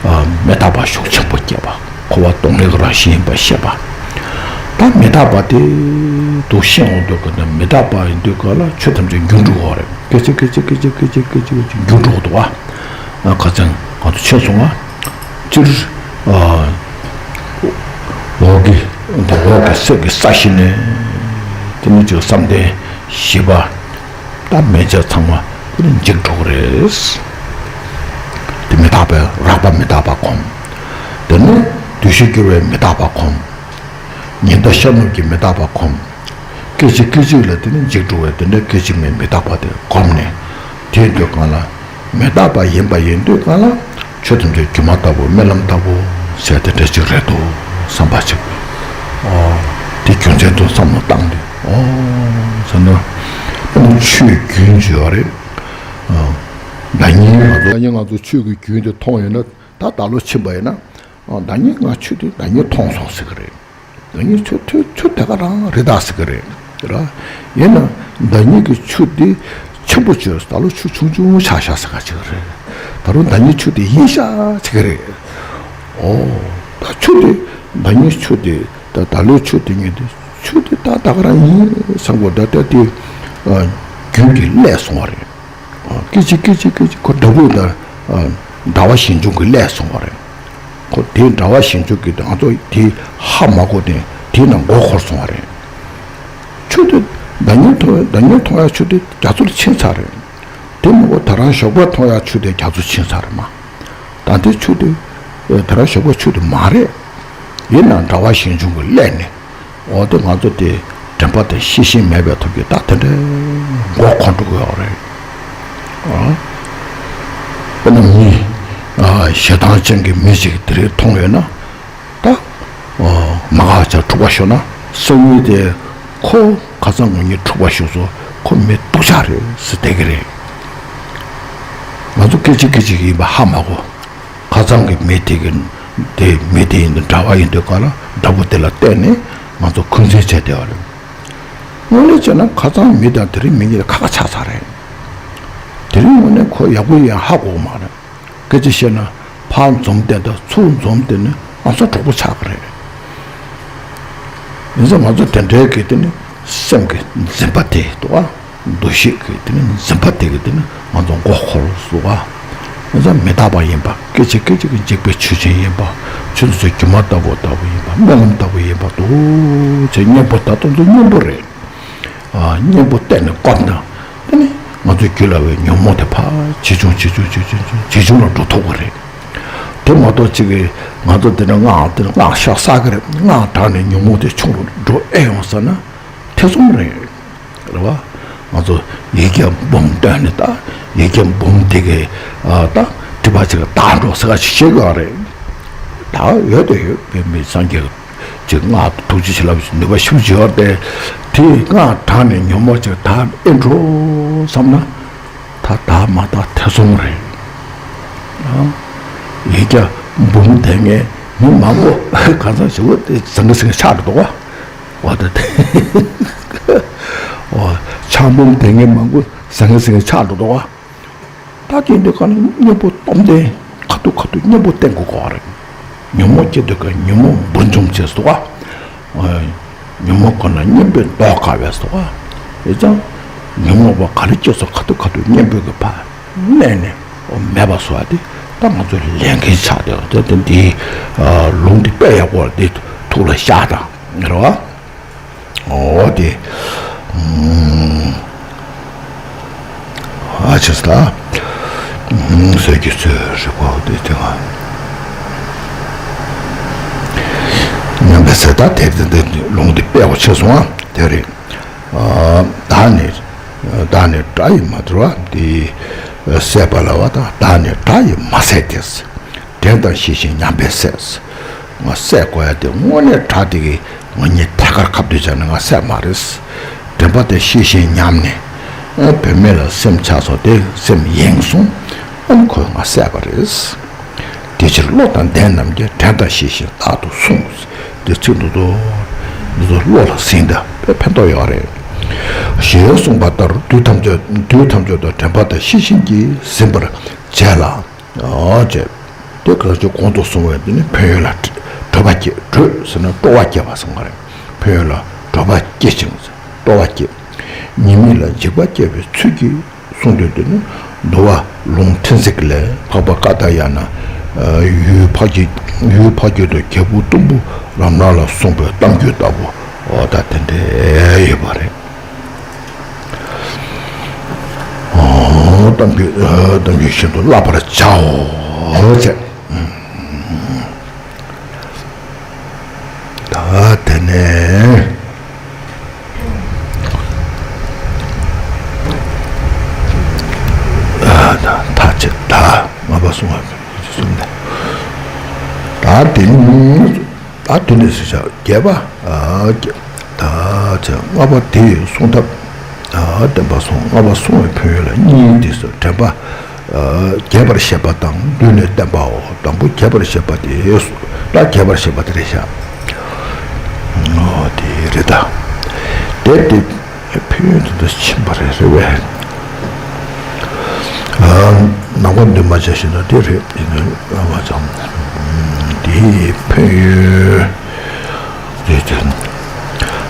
ཨ་མི་རྟག་པ་ཤུགས་ཆེན་པོ་སྐྱེས་པ། འཁོར་བ་སྟོང་ཉིད་ཀྱི་རང་བཞིན་ཡིན་པ་ཤེས་པ། ད་མི་རྟག་པ་དེ་དུ་ཤེས་འོང་དུས་ཀྱི་ནི་མི་རྟག་པ་ཡིན་དུས་ཀ་ལ་ཆོས་ཐམས་ཅད་འགྱུར་འགྲོ་གི་རེད། སྐད་ཅིག་སྐད་ཅིག་སྐད་ཅིག་སྐད་ཅིག་སྐད་ཅིག་སྐད་ཅིག་འགྱུར་འགྲོ་གི་འདུག་བ། ཁ་སང་ང་ཚོ་ཆོས་གསུང་བ། སྤྱིར་ཨ་འོག་གི་འདི་འོག་གི་སེམས་ཀྱི་ས་གཞི་ནས་དེ་ནི་ཅིག་བསམ་གཏན་བཞི་པ་ད་མན་ཆད་ཚང་མ་དེ་ནི་འཇིག་འགྲོ་གི་རེད། དེ་མི་རྟག་པའི་རགས་པ་མི་རྟག་པ་སྒོམ། དེ་ནི་བདུད་བཞི་འགྱུར་བའི་མི་རྟག་པ་སྒོམ། ཉི་ཟླ་ཤར་ནུབ་ཀྱི་མི་རྟག་པ་སྒོམ། སྐད་ཅིག་སྐད་ཅིག་ལ་དེ་ནི་འཇིག་འགྲོ་བའི་དེ་འདྲ་སྐད་ཅིག་མའི་མི་རྟག་པ་དེ་སྒོམ་ནས་དེའི་དུས་གང་ལ། མི་རྟག་པ་ཡིན་པ་ཡིན་དུས་གང་ལ་ཆོས་ཐམས་ཅད་སྒྱུ་མ་ལྟ་བུ་རྨི་ལམ་ལྟ་བུ་ཟེར་དེ་འདྲ་ཅིག་རེད་འདུག་བསམ་པ་ཅིག་ཨོ། དེ་རྒྱུ་མཚན་དུ་བསམ་བློ་བཏང་སྟེ་ཨོ་ཟེར་ན་ཨ་ནི་ཆོས་རྒྱུན་ཅིག་ཡོད་རེད། ཨ་ཟླ་ཉིན་ང་ཚོ་ཟླ་ཉིན་ང་ཚོ་ཆོས་ཀྱི་རྒྱུན་དེ་མཐོང་ཡོད་ན་ད་ད་ལོ་ཕྱིན་པ་ཡིན་ན་ཨ་ཟླ་ཉིན་ང་ཆོས་དེ་ཟླ་ཉིན་མཐོང་སོང་ཟེར་གི་རེད། ཟླ་ཉིན་ཆུ་ཆུ་ཆུ་དེ་ག་རང་རི་དྭགས་ཟེར་གི་རེད་ར། ཡིན་ན་ཟླ་ཉིན་གྱི་ཆུ་དེ་ཆེན་པོ་བྱོས་ད་ལོ་ཆུ་ཆུང་ཆུང་ཆགས་ཤག་ཟེར་ག་ཅིག་རེད། ད་རུང་ཟླ་ཉིན་ཆུ་དེ་ཡིན་ཤག་ཟེར་གི་རེད། ཨོ། ད་ཆུ་དེ་ཟླ་ཉིན་ཆུ་དེ་ད་ད་ལོའི་ཆུ་དེ་ཉིན་དེ་ཆུ་དེ་ད་ད་ག་རང་ཡིན་བསམ་གོ་ད་ལྟ་དེ་རྒྱུན་གྱི་བསླད་སོང་བ་རེད། སྐད་ཅིག་སྐད་ཅིག་སྐད་ཅིག་ཁོ་འདྲ་པོ་དང་ཟླ་བ་ཞིང་ཆུང་གི་བསླད་སོང་བ་རེད། ཁོ་དེའི་ཟླ་བ་ཞིང་ཆུང་གི་ང་ཚོ་དེ་ཧ་མ་གོ་དེ་དེའི་ནང་མགོ་འཁོར་སོང་བ་རེད། ཆུ་དེ་ཟླ་ཉིན་མཐོང་ཟླ་ཉིན་མཐོང་ཡ་ཆུ་དེ་རྒྱ་མཚོར་ཕྱིན་ཚར་རེད། དེ་མ་གོ་ད་རང་ཞོགས་པ་མཐོང་ཡ་ཆུ་དེ་རྒྱ་མཚོར་ཕྱིན་ཚར་རེད་མ། ད་དེ་ཆུ་དེ་ད་རང་ཞོགས་པ་ཆུ་དེ་མ་རེད། ཡིན་ནའང་ཟླ་བ་ཞིང་ཆུང་གི་བསླད་ནས། འོ་དེ་ང་ཚོ་དེ་དྲན་པ་དེ་ཤེས་བཞིན་མེད་པའི་ཐོག་གི་ད་དེ་འདྲའི་མགོ་འཁོར་འགྲོ་གི་ཡོད་རེད། ཨ། དཔེར་ན་མི་ཨ་ཞེ་སྡང་ཅན་གྱི་མི་ཞིག་དེ་རིང་མཐོང་ཡོད་ན་ད་ཨ་མ་དགའ་བྱ་འཁྲུག་པ་ཤོར་ན་སང་ཉིན་དེ་ཁོ་ཁ་སང་ངོ་ཉིད་འཁྲུག་པ་ཤོར་སོང་ཁོ་མི་སྡུག་ཅག་རེད་ཟེར་བསྡད་ཀྱི་རེད། ང་ཚོ་སྐད་ཅིག་སྐད་ཅིག་ཡིན་པ་ཧ་མ་གོ། ཁ་སང་གི་མི་དེ་གི་དེ་མི་དེ་ཡིན་དུས་འདྲ་བ་ཡིན་དུས་ག་ལ་འདྲ་པོ་དེ་ལ་བལྟས་ནས་ང་ཚོ་འཁོན་འཛིན་བྱས་བསྡད་པ་རེད། དངོས་གནས་བྱས་ན་ཁ་སང་མི་དང་དེ་རིང་མི་གཉིས་ལ་ཁ་ཁ་ཆགས་ཚར་རེད། དེ་རིང་དངོས་གནས་ཁོ་ཡག་པོ་ཡིན་ཧ་གོ་གི་མ་རེད། སྐད་ཆ་བཤད་ན་ཕར་འཛོམས་བསྡད་དང་ཚུར་འཛོམས་བསྡད་ནས་ཨ་ཚ་གྲོགས་པོ་ཆགས་ཀྱི་རེད། ཡིན་ཙང་ང་ཚོ་དེ་འདྲའི་གི་དེ་ནི་སེམས་ཀྱི་འཛིན་པ་དེ་འདུག་ཨ། འདུ་ཤེས་ཀྱི་དེ་ནི་འཛིན་པ་དེ་གི་དེ་ནི་ང་ཚོ་མགོ་འཁོར་སོང་ཨ། ཡིན་ཙང་མི་རྟག་པ་ཡིན་པ་སྐད་ཅིག་སྐད་ཅིག་གི་འཇིག་པའི་ཆོས་ཅན་ཡིན་པ་ཆོས་ཚོ་སྒྱུ་མ་ལྟ་བུ་ལྟ་བུ་ཡིན་པ་རྨི་ལམ་ལྟ་བུ་ཡིན་པ་འདུག་ཅེས་གཉེན་པོ་ད་དུང་ཚོ་གཉེན་པོ་རེད། ཨ་གཉེན་པོ་བསྟེན་ནས་བསྒོམས་ན་དེ་ནི་ང་ཚོའི་རྒྱུད་ལ་བའི་ཉོན་མོངས་དེ་ཕར་ཇེ་ཆུང་ཇེ་ཆུང་ཇེ་ཆུང་ཇེ་ཆུང་ཇེ་ཆུང་ལ་འགྲོ་ཐུབ་ཀྱི་རེད། དེ་མ་གཏོགས་གཅིག་གིས་ང་ཚོ་འདི་འདྲ་སྔགས་འདི་འདྲ་སྔགས་ཤོག་བསགས་ཀྱི་རེད། སྔགས་བགྲངས་ནས་ཉོན་མོངས་དེ་ཆུང་རུ་འགྲོ་ཨེ་ཡོང་ཟེར་ན་ཐེ་ཚོམ་རེད། རེད་བ། ང་ཚོ་ཡི་གེ་འབུམ་བཏོན་ནས་ད་ཡི་གེ་འབུམ་དེ་གའི་ད་སྒྲིབ་པ་ཅིག་དག་འགྲོ་ཟེར་བ་ཞིག་བཤད་དགོས་རེད། ད་ཡོད་དེ་ཡོད་པའི་མི་སངས་རྒྱས་ཀྱི་སྔགས་ཐུགས་རྗེ་ཆེ་ལབ་ཞིག་ནུས་པ་ཞེ་པོ་ཅིག་ཡོད་དེ། དེ་སྔགས་བགྲངས་ནས་ཉོན་མོངས་ཅིག་དག་ཨེ་འགྲོ་བསམ་ན། ད་དག་མ་དག་ཐེ་ཚོམ་རེད། ཨ། ཡིག་བརྒྱ་འབུམ་དེ་ངས་མི་མང་པོ་གང་ཟག་ཞིག་པོ་དེ་ཟང་ངེ་ཟིང་ངེ་ཆགས་འགྲོ་འདུག་བ། འོ་ད་དེ། འོ། ཕྱག་འབུམ་དེ་ངས་མང་པོ་ཟང་ངེ་ཟིང་ངེ་ཆགས་འགྲོ་འདུག་བ། ད་དེ་འདི་ག་ནས་གཉེན་པོ་སྟོབས་ལྡན་ཁ་ཐུག་ཁ་ཐུག་གཉེན་པོ་བསྟེན་དགོས་ཀྱི་རེད། ཉོན་མོངས་སྐྱེ་དུས་ཀ་ཉོན་མོངས་འབུར་འཇོམས་བྱས་སོ། ཉོན་མོངས་ཁོ་ན་གཉེན་པོས་བཟློག་དཀའ་བས་སོ། ཡིན་ཙང་ཉོན་མོངས་པ་ག་རེ་སྐྱེས་སོ་ཁ་ཐུག་ཁ་ཐུག་གཉེན་པོ་གི་ཕར་མནན་ནས་མེད་པ་བཟོ་བ་དེ་ ད་ང་ཚོ་ལས་འགན་ཆགས་བསྡད་པ་དེ་དེ་འདི་ལུང་འདི་དཔེ་ཡག་པོ་འདི་ཐུགས་ལ་བཞག་དང་རེད་བ། འོ་དེ། ཨ་ཆེ་ས། ཟས་ཀྱི་ཚོད་རིག་པ་དེ་དེ་ང་ཉམས་པའི་ཟས་ད་དེ་དེ་དེ་ལུང་དེ་དཔེ་བ་ཆེ་སོང་ཨ་དེ་རེད། བདག་ནི་བདག་ནི་དགྲ་ཡིས་མ་དོར་བ་དེ་བསད་པ་ལ་བ་དང་བདག་ནི་དགྲ་ཡིས་མ་བསད་དེ། དྲན་དང་ཤེས་བཞིན་ཉམས་པས་བསད། ང་བསད་དགོས་ཡ་དེ་དངོས་གནས་དགྲ་དེ་གིས་ང་གཉིས་ཐད་ཀར་ཁ་གཏད་བྱས་ནས་ང་བསད་མ་རེད། དྲན་པ་དེ་ཤེས་བཞིན་ཉམས་ནས། ཨ་བུད་མེད་ལ་སེམས་ཆགས་སོང་སྟེ་སེམས་གཡེངས་སོང་། ཨ་ནི་ཁོས་ང་བསད་པ་རེད། དེ་ཕྱིར་བློ་དང་ལྡན་རྣམས་ཀྱིས་དྲན་དང་ཤེས་བཞིན་རྟག་ཏུ་བསྲུང་། དེ་ཚིག་འདུག་དོ། འདི་ཚོ་བློ་ལ་ཟིན་ད་དཔེ་ཕན་ཐོགས་ཡོད་རེད། ཞེས་གསུངས་པ་ལྟར་དུས་ཐམས་ཅད་དུས་ཐམས་ཅད་དུ་དྲན་པ་དང་ཤེས་བཞིན་གྱིས་ཟིན་པར་བྱས་ལ། ཨོ་ཅེ། དེ་ག་ཚོད་གོང་དུ་སོང་བས་འདི་ནི་ཕན་ཡོན་ལ་སྤྲོ་བ་སྐྱེ་སྤྲོ་ཟེར་ན་སྤྲོ་བ་སྐྱེ་བ་ཟེར་བ་རེད། ཕན་ཡོན་ལ་སྤྲོ་བ་སྐྱེ་ཅིང་སྤྲོ་བ་སྐྱེ། ཉེས་དམིགས་ལ་འཇིགས་པ་སྐྱེ་བའི་ཚུལ་གྱིས་གསུངས་དོན་འདི་ནི་འདུལ་བ་ལུང་ཕྲན་ཚེགས་ལས་འཕགས་པ་ཀ་ཏ་ཡ་ན་ཡུལ་འཕགས་ཀྱི་ཡུལ་འཕགས་ཀྱི་དུ་རྒྱལ་པོ་གཏུམ་པོ་རབ་སྣང་ལ་གསུངས་པའི་གཏམ་རྒྱུད་ལྟ་བུ་འོ་ད་དེ་འདྲ་ཡོད་པ་རེད། ཨོ། གཏམ་རྒྱུད་ཨ་གཏམ་རྒྱུད་བཞིན་དུ་བསླབ་པར་བྱའོ་ཟེར། ད་དེ་ནས་ཨ་ད་ཐག་བཅད་ད་ལྔ་པ་གསུང་བ་གསུམ་ནས་ད་དེ་ནས། ད་དེ་ནས་ཟེར་བྱ་རྒྱས་པ། ཨ་ད་ཚེ་ལྔ་པ་དེ་ཡི་གསུང་ཐབས། ཨ་བསྟན་པ་སོང་ལྔ་པ་གསུང་བའི་ཕན་ཡོན་ལ་གཉིས་དེ་སོ་དྲན་པ། ཨ་རྒྱས་པར་བཤད་པ་དང་བསྡུས་ནས་བསྟན་པའོ། དང་པོ་རྒྱས་པར་བཤད་པ་དེ་ད་རྒྱས་པར་བཤད་པ་དེ་རེད་བཞག་ཨོ་དེ་རེད་ད། དེ་དེ་ཕན་ཡོན་དེ་འདྲ་ཕྱིན་པ་རེད་རེད་བས། ནང་པ་འདུས་མ་བྱས་ཤིང་དང་དེ་རེད་ཡིན་ན་ལ་མ་ཙམ། དེའི་ཕན་ཡོན་རེད་དེ།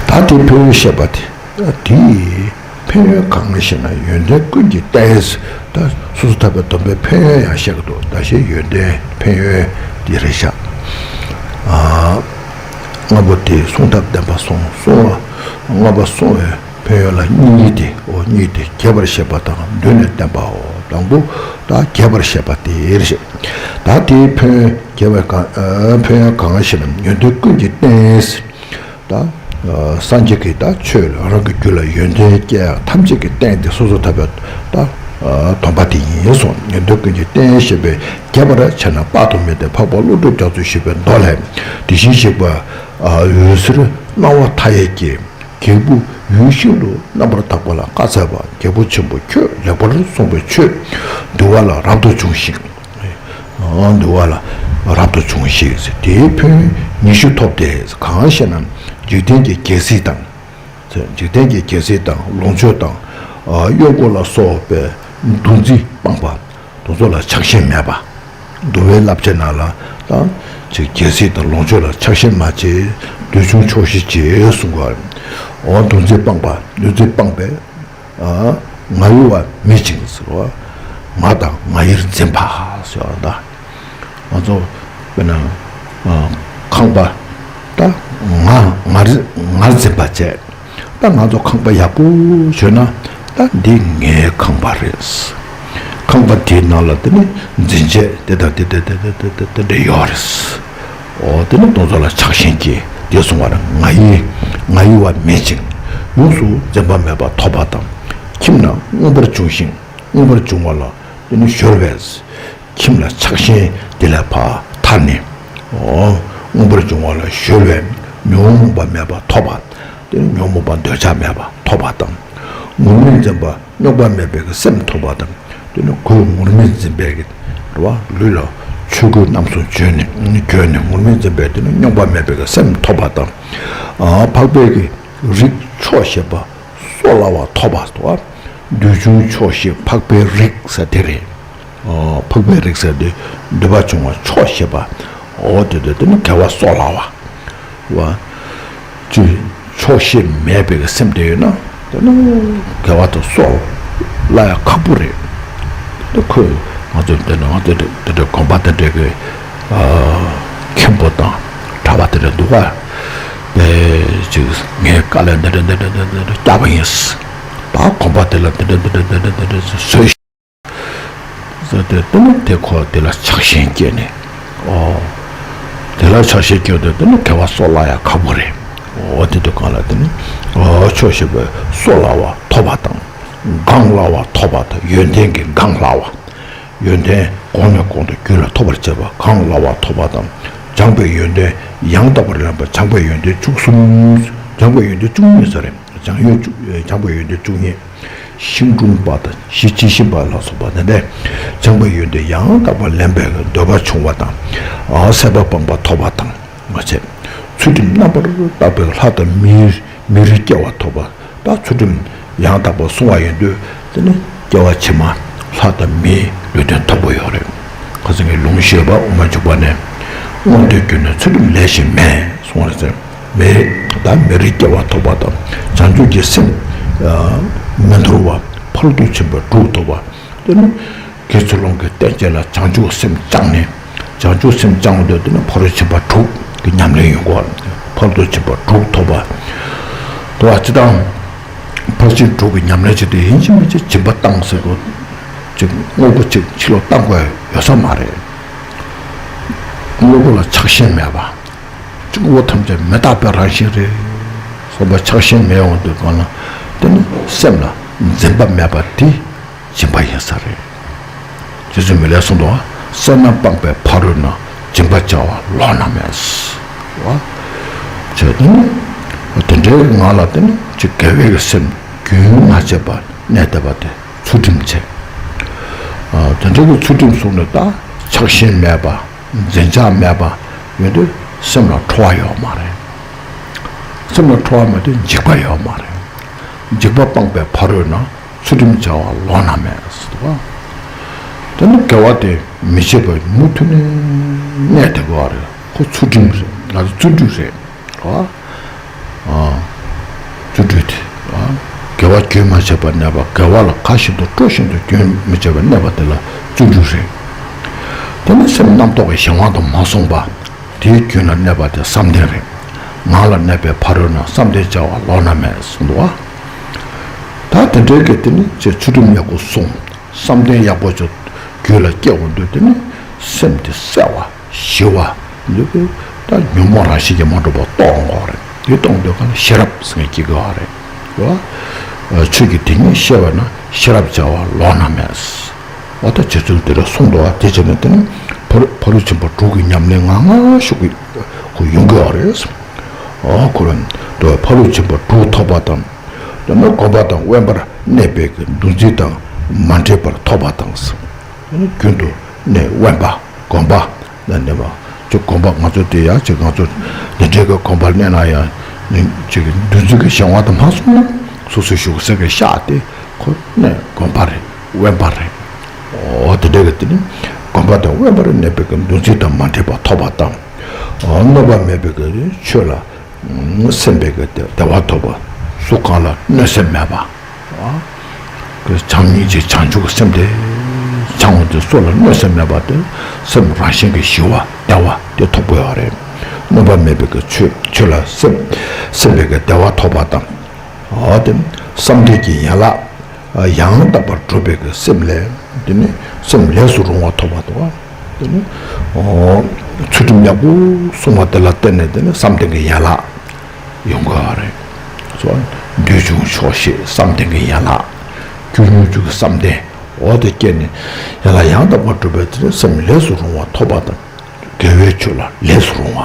ད་དེའི་ཕན་ཡོན་བཤད་པ་དེ་དེའི་ཕན་ཡོན་གང་ཞེ་ན་ཡོན་ཏན་ཀུན་གྱི་རྟེན། ད་སོ་སོ་ཐར་པའི་སྡོམ་པའི་ཕན་ཡོན་ཡང་བཤད་ཀྱི་འདུག་ད་ཞེས་ཡོན་ཏན་ཕན་ཡོན་དེ་རེད་བཞག་ལྔ་པོ་དེ་གསུང་ཐབས་བསྟན་པ་སོང་གསུང་བ་ལྔ་པ་གསུང་བའི་ཕན་ཡོན་ལ་གཉིས་ཏེ། འོ་གཉིས་ཏེ་རྒྱས་པར་བཤད་པ་དང་བསྡུས་ནས་བསྟན་པའོ། དང་པོ་ད་རྒྱས་པར་བཤད་པ་དེ་རེད། ད་དེའི་ཕན་ཡོན་རྒྱས་པའི་གང་ཨ་ཕན་ཡོན་གང་ཞེ་ན་ཡོན་ཏན་ཀུན་གྱི་རྟེན། ད་ཨ་སངས་རྒྱས་ཀྱི་ད་ཆོས་ལ་རང་གི་རྒྱུད་ལ་ཡོན་ཏན་སྐྱེ་ཡ་ཐམས་ཅད་ཀྱི་རྟེན་དེ་སོ་སོ་ཐར་པའི་ད་ཨ་སྡོམ་པ་དེ་ཡིན་གསུངས། ཡོན་ཏན་ཀུན་གྱི་རྟེན་ཞེས་པས་རྒྱས་པར་བྱས་ན་དཔག་ཏུ་མེད་དེ་འཕགས་པ་ཀླུ་སྒྲུབ་རྒྱ་མཚོས་ཞུས་པའི་མདོ་ལས། དེ་བཞིན་གཤེགས་པ་ཨ་འོད་ཟེར་སྣང་བ་མཐའ་ཡས་ཀྱིས། རྒྱལ་པོ་ཡུལ་ཤིན་ཏུ་རྣམ་པར་དག་པ་ལ་བཀའ་སྩལ་པ། རྒྱལ་པོ་ཆེན་པོ་ཁྱོད་ལེགས་པར་གསུངས་པའི་ཆོས་འདུལ་བ་ལ་རབ་ཏུ་བྱུང་ཞིང་། འདུལ་བ་ལ་རབ་ཏུ་བྱུང་ཞིང་། དེའི་ཕན་ཡོན་ཉི་ཤུ་ཐོབ་སྟེ། གང་ཞེ་ན། འཇིག་རྟེན་གྱི་རྒྱལ་སྲིད་དང་། འཇིག་རྟེན་གྱི་རྒྱལ་སྲིད་དང་ལོངས་སྤྱོད་དང་། གཡོག་པོ་ལ་སོགས་པའི་འདུ་འཛི་སྤངས་པ། དེ་ཚོ་ལ་ཆགས་ཞེན་མེད་པ། འདུལ་བའི་བསླབ་བྱའི་ནང་ལ་ད་ཅིག་རྒྱལ་སྲིད་དང་ལོངས་སྤྱོད་ལ་ཆགས་ཞེན་མ་བྱེད། འདོད་ཆུང་ཆོག་ཤེས་བྱེད་གསུངས་པ། འོ་འདུ་འཛི་སྤངས་པ། འདུ་འཛི་སྤངས་པས། ང་ཡི་བ་མེད་ཅིང་ཟེར་བ། ང་དང་ང་ཡིར་འཛིན་པ་ཟེར་བ་ད། ང་ཚོ་དཔེར་ན་ཁང་པ་ད་ང་ང་ང་འཛིན་པ་བྱས། ད་ང་ཚོ་ཁང་པ་ཡག་པོ་བྱོས་ན་ད་འདི་ངའི་ཁང་པ་རེད། ཁང་པ་དེའི་ནང་ལ་དེ་ནི་འཛིན་ཆས་དེ་དང་དེ་དེ་དེ་དེ་དེ་དེ་འདྲ་ཡོད་རེད། འོ་དེ་ནི་དེ་ཚོ་ལ་ཆགས་ཞེན་སྐྱེ་དེ་གསུང་བ་ན་ང་ཡི་ང་ཡི་བ་མེད་ཅིང་ཡོངས་སུ་འཛིན་པ་མེད་པ་ཐོབ་པ་དང་། ཁྱིམ་ན་མངོན་པར་བྱུང་ཞིང་མངོན་པར་བྱུང་བ་ལ་དེ་ནི་གཞོལ་བས། ཁྱིམ་ལ་ཆགས་ཞེན་དེ་ལས་ཕར་ཐར་ནས། འོ། མངོན་པར་འབྱུང་བ་ལ་གཞོལ་བས་ཉོན་མོངས་པ་མེད་པ་ཐོབ་པ། དེ་ནི་ཉོན་མོངས་པ་འདོད་ཆགས་མེད་པ་ཐོབ་པ་དང་། ངུར་སྨྲིག་འཛིན་པ་རྙོག་པ་མེད་པའི་སེམས་ཐོབ་པ་དང་། དེ་ནི་གོས་ངུར་སྨྲིག་འཛིན་པའི་རེད་བ། ལུས་ལ་ཆོས་གོས་རྣམ་གསུམ་གྱོན་ནས་གྱོན་ནས་ངུར་སྨྲིག་འཛིན་པའི་དེ་ནི་རྙོག་པ་མེད་པའི་སེམས་ཐོབ་པ་དང་། འཕགས་པའི་རིགས་མཆོག་ཤེས་པ། སོགས་སླ་བ་ཐོབ་པ་སོ། འདོད་ཆུང་ཆོག་ཤེས་འཕགས་པའི་རིགས་ཟེར་དེ་རེད། འཕགས་པའི་རིགས་ཟེར་དེ་འདོད་པ་ཆུང་བ་མཆོག་ཤེས་པ། འོ་དེ་དེ་དེ་ནི་དགེ་བ་སོགས་སླ་བ། བ། ཅི། ཆོག་ཤེས་མེད་པའི་སེམས་དེ་ཡོད་ན་དེ་ནི་དགེ་བ་དེ་སོགས་སླ་ཡ་ཁག་པོ་རེད། དེ་ཁོས་ ང་ཚོ་འདི་འདྲ་ང་ཚོ་འདི་འདྲ་དགོན་པ་འདི་འདྲ་གི་ཨ་མཁན་པོ་དང་གྲྭ་པ་འདི་འདྲ་འདུག་ག་དེ་ཅིག་ངས་དཀའ་ལས་འདི་འདྲ་འདི་འདྲ་འདི་འདྲ་འདི་འདྲ་བསྐྱབས་པ་ཡིན། ད་དགོན་པ་དེ་ལ་འདི་འདྲ་འདི་འདྲ་འདི་འདྲ་འདི་འདྲ་བཟོས་ཟེར་ཏེ། དེ་ནི་དེ་ཁོ་དེ་ལ་ཆགས་ཞེན་སྐྱེས་ནས། ཨོ། དེ་ལ་ཆགས་ཞེན་སྐྱེས་ཏེ་དེ་ནི་དགེ་བ་སོགས་སླ་ཡ་ཁག་པོ་རེད། ཨོ་དེ་དུས་གང་ལ་དེ་ནི་ཨོ་ཆོས་ཞེས་པའི་སོགས་སླ་བ་ཐོབ་པ་དང་། གང་སླ་བ་ཐོབ་པ་དང་ཡོན་ཏན་གྱི་གང་སླ་བ། ཡོན་ཏན་གོང་ནས་གོང་དུ་རྒྱུད་ལ་ཐོབ་པར་བྱེད་པ་གང་སླ་བ་ཐོབ་པ་དང་། སྦྱངས་པའི་ཡོན་ཏན་ཡང་དག་པར་ལེན་པ་སྦྱངས་པའི་ཡོན་ཏན་བཅུ་གསུམ། སྦྱངས་པའི་ཡོན་ཏན་བཅུ་གཉིས་ཟེར་རེད། སྦྱང་ཡུལ་བཅུ་སྦྱངས་པའི་ཡོན་ཏན་བཅུ་གཉིས། ཤིང་དྲུང་པ་དང་ཤིང་ཅི་ཤིང་པ་ལ་སོགས་པ་དེ་འདྲའི་སྦྱངས་པའི་ཡོན་ཏན་ཡང་དག་པར་ལེན་པའི་འདོད་པ་བྱུང་བ་དང་། ཨ་སྲེད་པ་སྤངས་པ་ཐོབ་པ་དང་མ་ཚད། ཚུལ་ཁྲིམས་རྣམ་པར་དག་པའི་ལྷ་དང་མིའི་མིའི་སྐྱེ་བ་ཐོབ་པ། ད་ཚུལ་ཁྲིམས་ཡང་དག་པར་བསྲུང་བ་ཡིན་དུས་དེ་ནི་སྐྱེ་བ་ཕྱི་མ་ལྷ་དང་མིའི་ལུས་རྟེན་ཐོབ་པ་ཡོད་རེད། ཁ་སང་གི་ལུང་ཞེས་པ་དབུ་མ་འཇུག་པ་ནས། མངོན་མཐོའི་རྒྱུ་ནི་ཚུལ་ཁྲིམས་ལས་གཞན་མེད་གསུངས་པ་རེད་ཟེར། མི་ད་མི་རིགས་སྐྱེ་བ་ཐོབ་པ་དང་བྱང་ཆུབ་ཀྱི་སེམས་མི་འདོར་བ་ཕ་རོལ་ཏུ་ཕྱིན་པ་དྲུག་ཐོབ་པ། དེ་ནི་དགེ་ཚུལ་སློང་གི་རྟེན་ཅན་ལ་བྱང་ཆུབ་སེམས་བཅངས་ནས། བྱང་ཆུབ་སེམས་བཅངས་འདོད་དེ་ནི་ཕ་རོལ་ཕྱིན་པ་དྲུག་གི་ཉམས་ལེན་ཡོང་གོ། ཕ་རོལ་ཏུ་ཕྱིན་པ་དྲུག་ཐོབ་པ། དུ་བ་ཅི་དང་། ཕར་ཕྱིན་དྲུག་གི་ཉམས་ལེན་བྱེད་དུས་ཡིན་གཅིག་མིན་གཅིག་སྦྱིན་པ་བཏང་ཟེར་གོ། ཅིག་དངོས་པོ་ཅིག་ཕྱི་ལོགས་བཏང་དགོས་ཡོད་ས་མ་རེད། དངོས་པོ་ལ་ཆགས་ཞེན་མེད་པ། དངོས་པོ་ཐམས་ཅད་མི་རྟག་པའི་རང་བཞིན་རེད། སོགས་པ་ཆགས་ཞེན་མེད་འོང་དུས་གང་ལ་དེ་ནི་སེམས་ལ་འཛིན་པ་མེད་པ་དེ་སྦྱིན་པ་ཡིན་ས་རེད། རྗེ་བཙུན་མི་ལས་གསུངས་འདུག་བ། སེར་སྣ་སྤངས་པའི་ཕ་རོལ་ན། སྦྱིན་པ་བྱ་བ་ལོགས་ན་མེད། བ། བྱས་དེ་ནི་དེ་འདྲའི་ངང་ལ་དེ་ནི་ཅིག་དགེ་བའི་སེམས་རྒྱུན་མ་ཆད་པ་གནས་བསྡད་པ་དེ། ཚུལ་ཁྲིམས་བྱས། ཨ་དེ་འདྲ་གི་ཚུལ་ཁྲིམས་བསྲུངས་ནས་ད་ཆགས་ཞེན་མེད་པ། འཛིན་ཆགས་མེད་པ་ཡོད་དུས་སེམས་ལ་ཁྲོ་བ་ཡོད་མ་རེད། སེམས་ལ་ཁྲོ་བ་མེད་དུས་འཇིགས་པ་ཡོད་མ་རེད། འཇིགས་པ་སྤངས་པའི་ཕ་རོལ་ན། ཚུལ་ཁྲིམས་བྱ་བ་ལོགས་ན་མེད་ཟེར་བ། དེ་ནི་དགེ་བ་དེ་མི་བྱེད་པར་མུ་མཐུད་ནས་གནས་བསྡད་དགོས་པ་རེད། ཁོ་ཚུལ་ཁྲིམས་རེད། ང་ཚོ་བརྩོན་འགྲུས་རེད། ཨ། བརྩོན་འགྲུས་དེ། དགེ་བ་རྒྱུན་མ་ཆད་པར་གནས་པ། དགེ་བ་ལ་དགའ་བཞིན་དུ་སྤྲོ་བཞིན་དུ་རྒྱུན་མི་ཆད་པར་གནས་པ་དེ་ལ་བརྩོན་འགྲུས་རེད། དེ་ནི་སེམས་རྣམ་རྟོག་གི་གཞན་དབང་དུ་མ་སོང་བ། དེའི་རྒྱུན་ལ་གནས་པ་དེ་བསམ་གཏན་རེད། ངང་ལ་གནས་པའི་ཕ་རོལ་ན། བསམ་གཏན་བྱ་བ་ལོགས་ན་མེད་གསུངས་འདུག་བ། ད་དེ་འདྲའི་གི་དེ་ནི་ཅེས་ཚུལ་ཁྲིམས་ཡག་པོ་སྲུང་། བསམ་གཏན་ཡག་པོ་ཅིག་རྒྱུད་ལ་སྐྱེ་འོང་དུས་དེ་ནི་སེམས་དེ་གསལ་བ། ཞི་བ། འདི་གི་ད་ཉོན་མོངས་རང་བཞིན་གྱིས་མ་གྲུབ་པ་རྟོགས་འོང་གི་རེད། དེ་རྟོགས་འདོད་ག་ལ་ཤེས་རབ་ཟེར་མཁན་གྱི་གོ་རེད། རེད་བ། ཆོས་ཀྱི་དེ་ཉིད་ཤེས་པ་ན་ཤེས་རབ་བྱ་བ་ལོགས་ན་མེད། འོ་ད་རྗེ་བཙུན་དེ་འདྲ་གསུངས་འདུག་བ། དེ་བྱས་ན་དེ་ནི་ཕ་རོལ་ཕ་རོལ་ཕྱིན་པ་དྲུག་གི་ཉམས་ལེན་ངང་ངང་ཤུགས་ཀྱིས་ཁོ་ཡོང་གི་ཡོད་རེད། འོ་ཁོ་རང་དུ་ཕ་རོལ་ཕྱིན་པ་དྲུག་ཐོབ་པ་དང་། དེ་ནི་སྒོམ་པ་དང་དབེན་པར་གནས་པའི་གི་འདུ་འཛི་དང་མ་འདྲེས་པར་ཐོབ་པ་དང་། དེ་ནི་རྒྱུན་དུ་གནས་དབེན་པ། སྒོམ་པ་ལ་གནས་པ། ཅིག་སྒོམ་པ་ང་ཚོ་དེ་ཡང་ཅིག་ང་ཚོ་འདི་འདྲའི་གི་སྒོམ་པར་གནས་ན་ཡང་ཅིག་འདུ་འཛི་གི་གཞན་དབང་དུ་མ་སོང་ན་སོ་སོའི་བཞུགས་ས་གི་ཤག་དེ་ཁོ་གནས་སྒོམ་པ་རེད། དབེན་པ་རེད། འོ་དེ་འདྲའི་གི་དེ་ནི་སྒོམ་པ་དང་དབེན་པར་གནས་པའི་གི་འདུ་འཛི་དང་མ་འདྲེས་པ་ཐོབ་པ་དང་། འོ་གནོད་པ་མེད་པའི་གི་ཆོས་ལ་སེམས་པའི་གི་བདེ་བ་ཐོབ་པ། གཟུགས་གང་ལ་གནོད་སེམས་མེད་པ། བྱམས་སྙིང་རྗེ་བྱང་ཆུབ་ཀྱི་སེམས་དེ་འཆང་བ་དེ་སོགས་ལ་གནོད་སེམས་མེད་པ་དེ་སེམས་རང་བཞིན་གྱིས་ཞི་བ་བདེ་བ་དེ་ཐོབ་དགོས་པ་རེད། གནོད་པ་མེད་པའི་གི་ཆོས་ཆོས་ལ་སེམས་སེམས་པའི་གི་བདེ་བ་ཐོབ་པ་དང་། འོ་དེ་བསམ་གཏན་གྱི་ཡན་ལག་ཡང་དག་པར་སྒྲུབ་པའི་གི་སེམས་ལས་དེ་ནི་སེམས་ལས་སུ་རུང་བ་ཐོབ་པ་དང་། དེ་ནི་ཚུལ་ཁྲིམས་ཡག་པོ་སྲུང་བ་དེ་ལ་བརྟེན་ནས་དེ་ནི་བསམ་གཏན་གྱི་ཡན་ལག་ཡོང་གི་ཡོད་རེད། སོ། འདོད་ཆུང་ཆོག་ཤེས་བསམ་གཏན་གྱི་ཡན་ལག་ཀུན་སློང་གི་བསམ་གཏན། འོ་དེ་སྐྱེས་ནས་ཡན་ལག་ཡང་དག་པར་སྒྲུབ་པའི་དེ་ནི་སེམས་ལས་སུ་རུང་བ་ཐོབ་པ་དང་། དགེ་བའི་ཆོས་ལ་ལས་སུ་རུང་བ།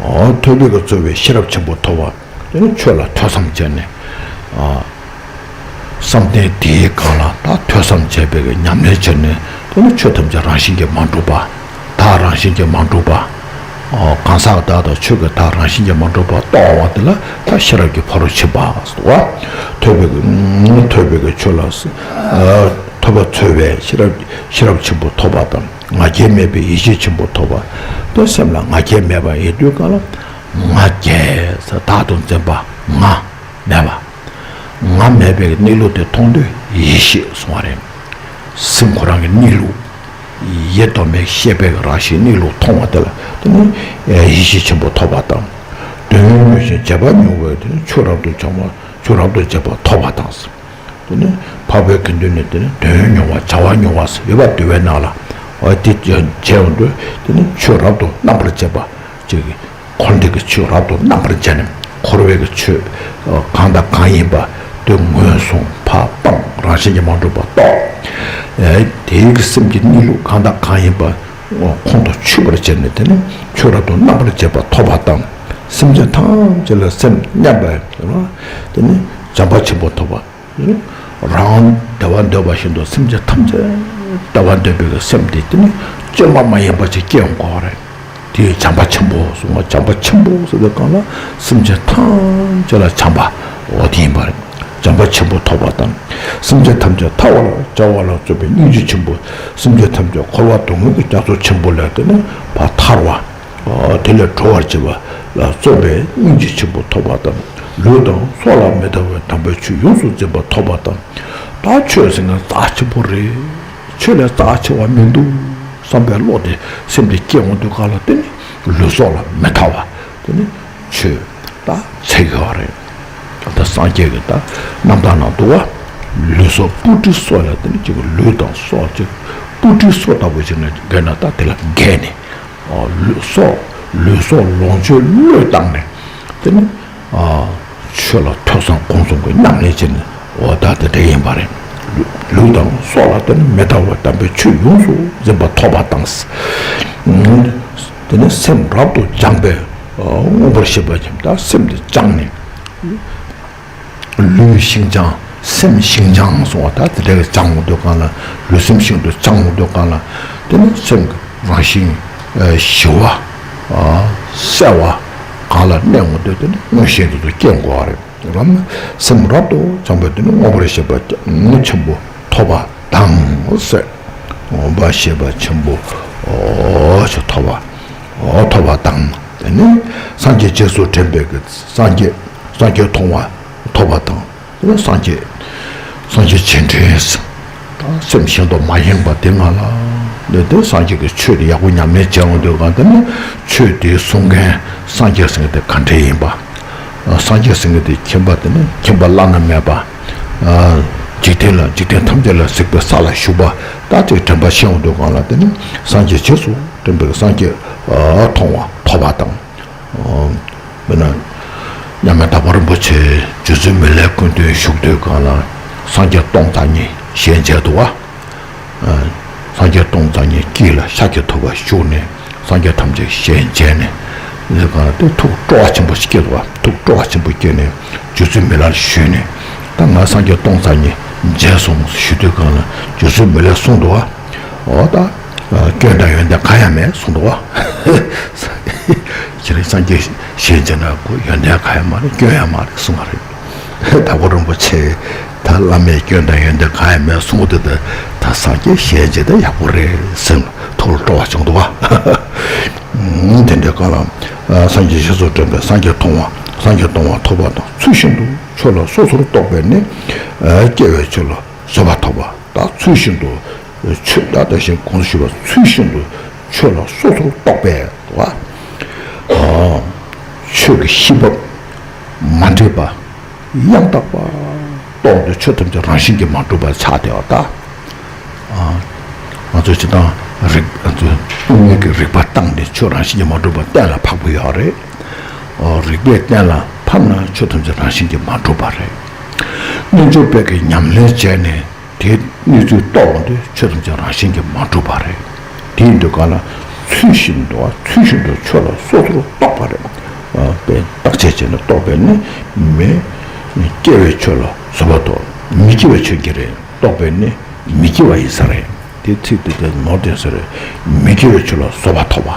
འོ་ཐོས་པའི་གི་རྩོལ་བས་ཤེས་རབ་ཆེན་པོ་ཐོབ་པ། དེ་ནི་ཆོས་ལ་ཐོས་བསམ་བྱས་ནས། བསམ་གཏན་དེའི་སྒང་ལ་ད་ཐོས་བསམ་བྱས་པའི་གི་ཉམས་ལེན་བྱས་ནས་དེ་ནི་ཆོས་ཐམས་ཅད་རང་བཞིན་གྱིས་མ་གྲུབ་པ། བདག་རང་བཞིན་གྱིས་མ་གྲུབ་པ། གང་ཟག་བདག་དང་ཆོས་ཀྱི་བདག་རང་བཞིན་གྱིས་མ་གྲུབ་པ་རྟོགས་པ་དེ་ལ་ད་ཤེས་རབ་ཀྱི་ཕ་རོལ་ཕྱིན་པ་ཟེར་བ། ཐོས་པའི་གི་ཐོས་པའི་གི་ཆོས་ལ་ཐོས་པ་འཚོལ་བས་ཤེས་རབ་ཤེས་རབ་ཆེན་པོ་ཐོབ་པ་དང་། ང་རྒྱལ་མེད་པའི་ཡེ་ཤེས་ཆེན་པོ་ཐོབ་པ། དེ་སེམས་ལ་ང་རྒྱལ་མེད་པ་ཡིན་དུས་གང་ལ་ང་རྒྱལ་ཟེར་བདག་ཏུ་འཛིན་པ་ང་མེད་པ། ང་མེད་པའི་གནས་ལུགས་དེ་མཐོང་དུས་ཡེ་ཤེས་གསུང་བ་རེད། སེམས་ཁོ་རང་གི་གནས་ལུགས། ཡེ་གདོད་མའི་ཤེས་པའི་རང་བཞིན་གནས་ལུགས་མཐོང་བ་དེ་ལ་དེ་ནི་ཡེ་ཤེས་ཆེན་པོ་ཐོབ་པ་དང་། དོན་ཡོད་ཅིང་བྱེད་པ་མྱུར་བའི་དེ་ནི་ཆོས་རབ་ཏུ་འབྱུང་བ། ཆོས་རབ་ཏུ་བྱེད་པ་ཐོབ་པ་དང་། དེ་ནི་འཕགས་པའི་དགེ་འདུན་ནི་དེ་ནི་དོན་མྱོང་བ་བྱ་བ་མྱོང་བ་ཡོད་པ་འདུལ་བའི་ནང་ལ། འོ་དེ་བྱས་ཡོང་དུས་དེ་ནི་ཆོས་རབ་ཏུ་རྣམ་པར་འབྱེད་པ་ཅིག་འཁོར་འདས་ཀྱི་ཆོས་རབ་ཏུ་རྣམ་པར་འབྱེད་ནས་འཁོར་བའི་གི་ཆོས་གང་དང་གང་ཡིན་པ་དེ་ངོས་བཟུང་ཕར་སྤང་རང་བཞིན་གྱིས་མ་གྲུབ་པ་རྟོགས། དེའི་གི་སེམས་ཀྱི་གནས་ལུགས་གང་དང་གང་ཡིན་པ་ཁོང་དུ་ཆུད་པར་བྱས་ནས་དེ་ནི་ཆོས་རབ་ཏུ་རྣམ་པར་འབྱེད་པ་ཐོབ་པ་དང་། སེམས་ཅན་ཐམས་ཅད་ལ་སེམས་མཉམ་པ་དེ་ནི་བྱམས་པ་ཆེན་པོ་ཐོབ་པ། རང་བདེ་བ་འདོད་པ་བཞིན་དུ་སེམས་ཅན་ཐམས་ཅད་བདེ་བ་འདོད་པའི་སེམས་དེ་དེ་ནི་བཅོས་མ་མ་ཡིན་པ་ཅིག་སྐྱེ་ཡོང་གི་ཡོད་རེད། དེ་བྱམས་པ་ཆེན་པོ་གསུངས་པ། བྱམས་པ་ཆེན་པོ་ཟེར་བའི་སྒང་ལ་སེམས་ཅན་ཐམས་ཅད་ལ་བྱམས་པ་འོ་དེ་ཡིན་པ་རེད། བྱམས་པ་ཆེན་པོ་ཐོབ་པ་དང་། སེམས་ཅན་ཐམས་ཅད་ཐར་བར་བྱ་བ་ལ་བརྩོན་པའི་སྙིང་རྗེ་ཆེན་པོ། སེམས་ཅན་ཐམས་ཅད་འཁོར་བ་སྡུག་བསྔལ་གྱི་རྒྱ་མཚོ་ཆེན་པོ་ལས་དེ་ནི་ཕར་ཐར་བ། དེ་ལས་གྲོལ་བར་བྱེད་པ་ལ་བརྩོན་པའི་སྙིང་རྗེ་ཆེན་པོ་ཐོབ་པ་དང་། ལུས་དང་སྲོག་ལ་མི་ལྟ་བའི་དམ་པའི་ཆོས་ཡོངས་སུ་འཛིན་པ་ཐོབ་པ་དང་། ད་ཆོས་ཟེར་མཁན་རྩ་ཆེན་པོ་རེད། ཆོས་ལས་རྩ་ཆེ་བ་མི་འདུག་བསམ་པའི་བློ་དེ་སེམས་དེ་སྐྱེ་འོང་དུས་ག་ལ་དེ་ནི་ལུས་སྲོག་ལ་མི་ལྟ་བ་དེ་ནི་ཆོས་ད་ཚེ་གི་བ་རེད། ད་སངས་རྒྱས་ཀྱི་ད་རྣམ་ཐར་ནང་འདུག་བ། ལུས་སྲོག་སྤུ་གྲི་སོགས་ལ་དེ་ནི་ཅིག་ལུས་དང་སྲོག་ཅིག་སྤུ་གྲི་སོགས་ལྟ་བུ་ཞིག་ནས་འགལ་ན་ད་དེ་ལ་འགལ་ནས། ལུས་སྲོག་ལུས་སྲོག་ལོངས་སྤྱོད་བློས་བཏང་ནས་དེ་ནི་ཆོས་ལ་ཐོས་བསམ་སྒོམ་གསུམ་གྱི་ཉམས་ལེན་བྱས་ནས་འོ་ད་དེ་འདྲ་ཡིན་པ་རེད། ལུས་དང་སྲོག་ལ་དེ་ནི་མི་ལྟ་བར་དམ་པའི་ཆོས་ཡོངས་སུ་འཛིན་པ་ཐོབ་པ་དང་། དེ་ནི་སེམས་རབ་ཏུ་སྦྱངས་པས་མངོན་པར་ཤེས་པ་ཅན་ད་སེམས་དེ་སྦྱངས་ནས། ལུས་ཤིན་སྦྱངས་སེམས་ཤིན་སྦྱངས་གསུང་བ་ད་དེ་འདྲ་གི་སྦྱངས་འོང་དུས་གང་ལ་ལུས་སེམས་ཤིན་ཏུ་སྦྱངས་འོང་དུས་གང་ལ་དེ་ནི་སེམས་ཀྱི་རང་བཞིན་ཞི་བ་གསལ་བ་གང་ལ་གནས་འོང་དུས་དེ་ནི་མངོན་ཤེས་དེ་ཚོ་སྐྱེ་འགོ་བ་རེད། རབ་ན་སེམས་རབ་ཏུ་སྦྱངས་པས་དེ་ནི་མངོན་པར་ཤེས་པ་ཆེན་པོ་ཐོབ་པ་དང་ཟེར། མངོན་པར་ཤེས་པ་ཆེན་པོ་ཨོ་ཆོས་ཐོབ་པ་ཨོ་ཐོབ་པ་དང་། དེ་ནི་སངས་རྒྱས་རྗེས་སུ་དྲན་པའི་གི་སངས་རྒྱས་སངས་རྒྱས་མཐོང་བ་ཐོབ་པ་དང་། དེ་ནི་སངས་རྒྱས་སངས་རྒྱས་རྗེས་དྲན་ད་སེམས་གཞན་དུ་མ་ཡེངས་པ་དེ་ང་ལ་འདི་དེ་སངས་རྒྱས་ཀྱི་ཆོས་དེ་ཡག་པོ་ཉམས་ལེན་བྱས་འོང་དུས་གང་དེ་ནི་ཆོས་དེ་གསུང་མཁན་སངས་རྒྱས་ཟེར་མཁན་དེ་ག་འདྲས་ཡིན་པ། སངས་རྒྱས་ཟེར་མཁན་དེ་མཁྱེན་པ་དེ་ནི་མཁྱེན་པ་བླ་ན་མེད་པ། འཇིག་རྟེན་ལ་འཇིག་རྟེན་ཐམས་ཅད་ལ་གཟིགས་པའི་ས་ལ་བཞུགས་པ་ད་དེ་དྲན་པ་ཤེས་འོང་དུས་གང་ལ་དེ་ནི་སངས་རྒྱས་རྗེས་སུ་དྲན་པའི་སངས་རྒྱས་མཐོང་བ་ཐོབ་པ་དང་། དཔེར་ན་མཉམ་མེད་དྭགས་པོ་རིན་པོ་ཆེ་རྗེ་བཙུན་མི་ལའི་སྐུ་མདུན་བཞུགས་དུས་གང་ལ་སངས་རྒྱས་སྟོང་རྩ་གཉིས་ཞལ་མཇལ་འདུག་བ། སངས་རྒྱས་སྟོང་རྩ་གཉིས་དཀྱིལ་ལ་ཤཱཀྱ་ཐུབ་པ་བཞུགས་ནས་སངས་རྒྱས་ཐམས་ཅད་ཞལ་མཇལ་ནས། དེ་གང་ལ་དེ་ཐུགས་སྤྲོ་བ་ཆེན་པོ་ཞིག་སྐྱེས་འདུག་བ། ཐུགས་སྤྲོ་བ་ཆེན་པོ་སྐྱེས་ནས་རྗེ་བཙུན་མི་ལ་ཞུས་ནས་ད་ང་སངས་རྒྱས་སྟོང་རྩ་གཉིས་མཇལ་སོང་ཞུ་དུས་གང་ལ་རྗེ་བཙུན་མི་ལས་གསུངས་འདུག་བ། འོ་ད། སྐྱོན་དང་ཡོན་ཏན་གང་ཡང་མེད་གསུངས་འདུག་བ། ཁྱེད་རང་སངས་རྒྱས་ཞལ་མཇལ་ན་ཁོ་ཡོན་ཏན་གང་ཡང་མ་རེད། སྐྱོན་ཡང་མ་རེད་གསུངས་པ་རེད། དྭགས་པོ་རིན་པོ་ཆེ་ད་བླ་མས་སྐྱོན་དང་ཡོན་ཏན་གང་ཡང་མེད་གསུངས་འདུག་ད་ད་སངས་རྒྱས་ཞལ་མཇལ་ད་ཡག་པོ་རེད་ཟེར་ཐུགས་ལ་སྤྲོ་བ་བྱུང་འདུག་བ། དེ་འདྲའི་སྐབས་ལ་སངས་རྒྱས་རྗེས་སུ་དྲན་པས་སངས་རྒྱས་མཐོང་བ་སངས་རྒྱས་མཐོང་བ་ཐོབ་པ་དང་ཚུལ་བཞིན་དུ་ཆོས་ལ་སོ་སོར་རྟོག་པས་ནི་སྐྱེ་བའི་ཆོས་ལ་བཟོད་པ་ཐོབ་པ། ད་ཚུལ་བཞིན་དུ་ཆོས་ད་ལྟ་བཞིན་གོང་དུ་ཞུས་པ་ཚུལ་བཞིན་དུ་ཆོས་ལ་སོ་སོར་རྟོག་པས་བ། ཆོས་ཀྱི་ཤེས་བབ་མ་འདྲེས་པ་ཡང་དག་པ་རྟོགས་ཏེ་ཆོས་ཐམས་ཅད་རང་བཞིན་གྱིས་མ་གྲུབ་པར་ཆགས་བསྡད་པ་ད། ང་ཚོ་སྤྱིར་བཏང་རིག་ང་ཚོ་སྟོང་ཉིད་ཀྱི་རིག་པ་བཏང་སྟེ་ཆོས་རང་བཞིན་གྱིས་མ་གྲུབ་པ་གཏན་ལ་ཕབ་ཀྱི་ཡོད་རེད། རིག་པས་གཏན་ལ་ཕབ་ན་ཆོས་ཐམས་ཅད་རང་བཞིན་གྱིས་མ་གྲུབ་པ་རེད། རྣལ་འབྱོར་པས་ཀྱི་ཉམས་ལེན་བྱས་ནས། དེའི་གནས་ཚུལ་རྟོགས་འོང་དུས་ཆོས་ཐམས་ཅད་རང་བཞིན་གྱིས་མ་གྲུབ་པ་རེད། དེ་ཡིན་དུས་གང་ལ་ཚུལ་བཞིན་དུ་ཚུལ་བཞིན་དུ་ཆོས་ལ་སོ་སོར་རྟོག་པ་རེད། དཔེ་བརྟག་དཔྱད་བྱས་ནས་རྟོགས་པས་ནི་མི་སྐྱེ་བའི་ཆོས་ལ་བཟོད་པ་ཐོབ། མི་སྐྱེ་བའི་ཆོས་ཀྱི་རེད་རྟོགས་པས་ནི་མི་སྐྱེ་བ་ཡིན་ས་རེད། དེ་ཚིག་དེ་དེ་ནོར་བསྡད་ས་རེད། མི་སྐྱེ་བའི་ཆོས་ལ་བཟོད་པ་ཐོབ་པ།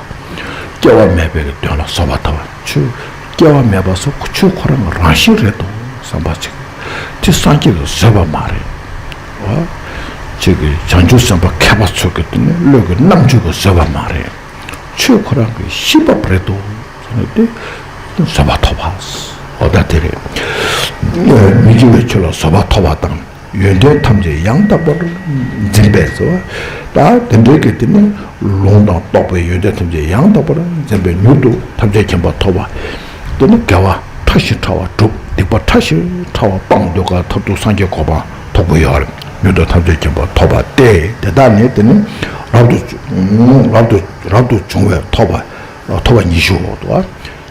སྐྱེ་བ་མེད་པའི་དོན་ལ་བཟོད་པ་ཐོབ་པ་ཆོས། སྐྱེ་བ་མེད་པ་སོགས་ཆོས་ཁོ་རང་རང་བཞིན་རེད་དོ་བསམ་པ་ཅིག་དེ་སངས་རྒྱས་ཀྱིས་བཟོས་པ་མ་རེད། ཨ། ཅིག་གིས་བྱང་ཆུབ་སེམས་དཔའ་མཁས་པ་ཚོ་གི་དེ་ནི་བློ་གི་རྣམ་འགྱུར་གྱིས་བཟོས་པ་མ་རེད། ཆོས་ཁོ་རང་གི་ཤེས་བབ་རེད་དོ། དེ་བཟོད་པ་ཐོབ་པ། འོ་ད་དེ་རེད། མི་སྐྱེ་བའི་ཆོས་ལ་བཟོད་པ་ཐོབ་པ་དང་། ཡོན་ཏན་ཐམས་ཅད་ཡང་དག་པར་འཛིན་པས་ཟེར་བ། ད་དེ་འདྲའི་གི་དེ་ནི་ལུང་དང་རྟོགས་པའི་ཡོན་ཏན་ཐམས་ཅད་ཡང་དག་པར་འཛིན་པས་མྱུར་དུ་ཐམས་ཅད་མཁྱེན་པ་ཐོབ་པ། དེ་ནི་དགེ་བ་ཕྲ་ཞིང་ཕྲ་བ་སྒྲུབ། སྡིག་པ་ཕྲ་ཞིང་ཕྲ་བ་སྤང་། འདོད་ཁམས་མཐར་ཐུག་སངས་རྒྱས་གོ་འཕང་ཐོབ་དགོས་ཡོད་རེད། མྱུར་དུ་ཐམས་ཅད་མཁྱེན་པ་ཐོབ་པ་སྟེ། དེ་དག་ནི་དེ་ནི་རབ་ཏུ་བྱུང་། རབ་ཏུ་རབ་ཏུ་བྱུང་བས་ཐོབ་པ། ཐོབ་པ་ཉི་ཤུ་འོ་དོ།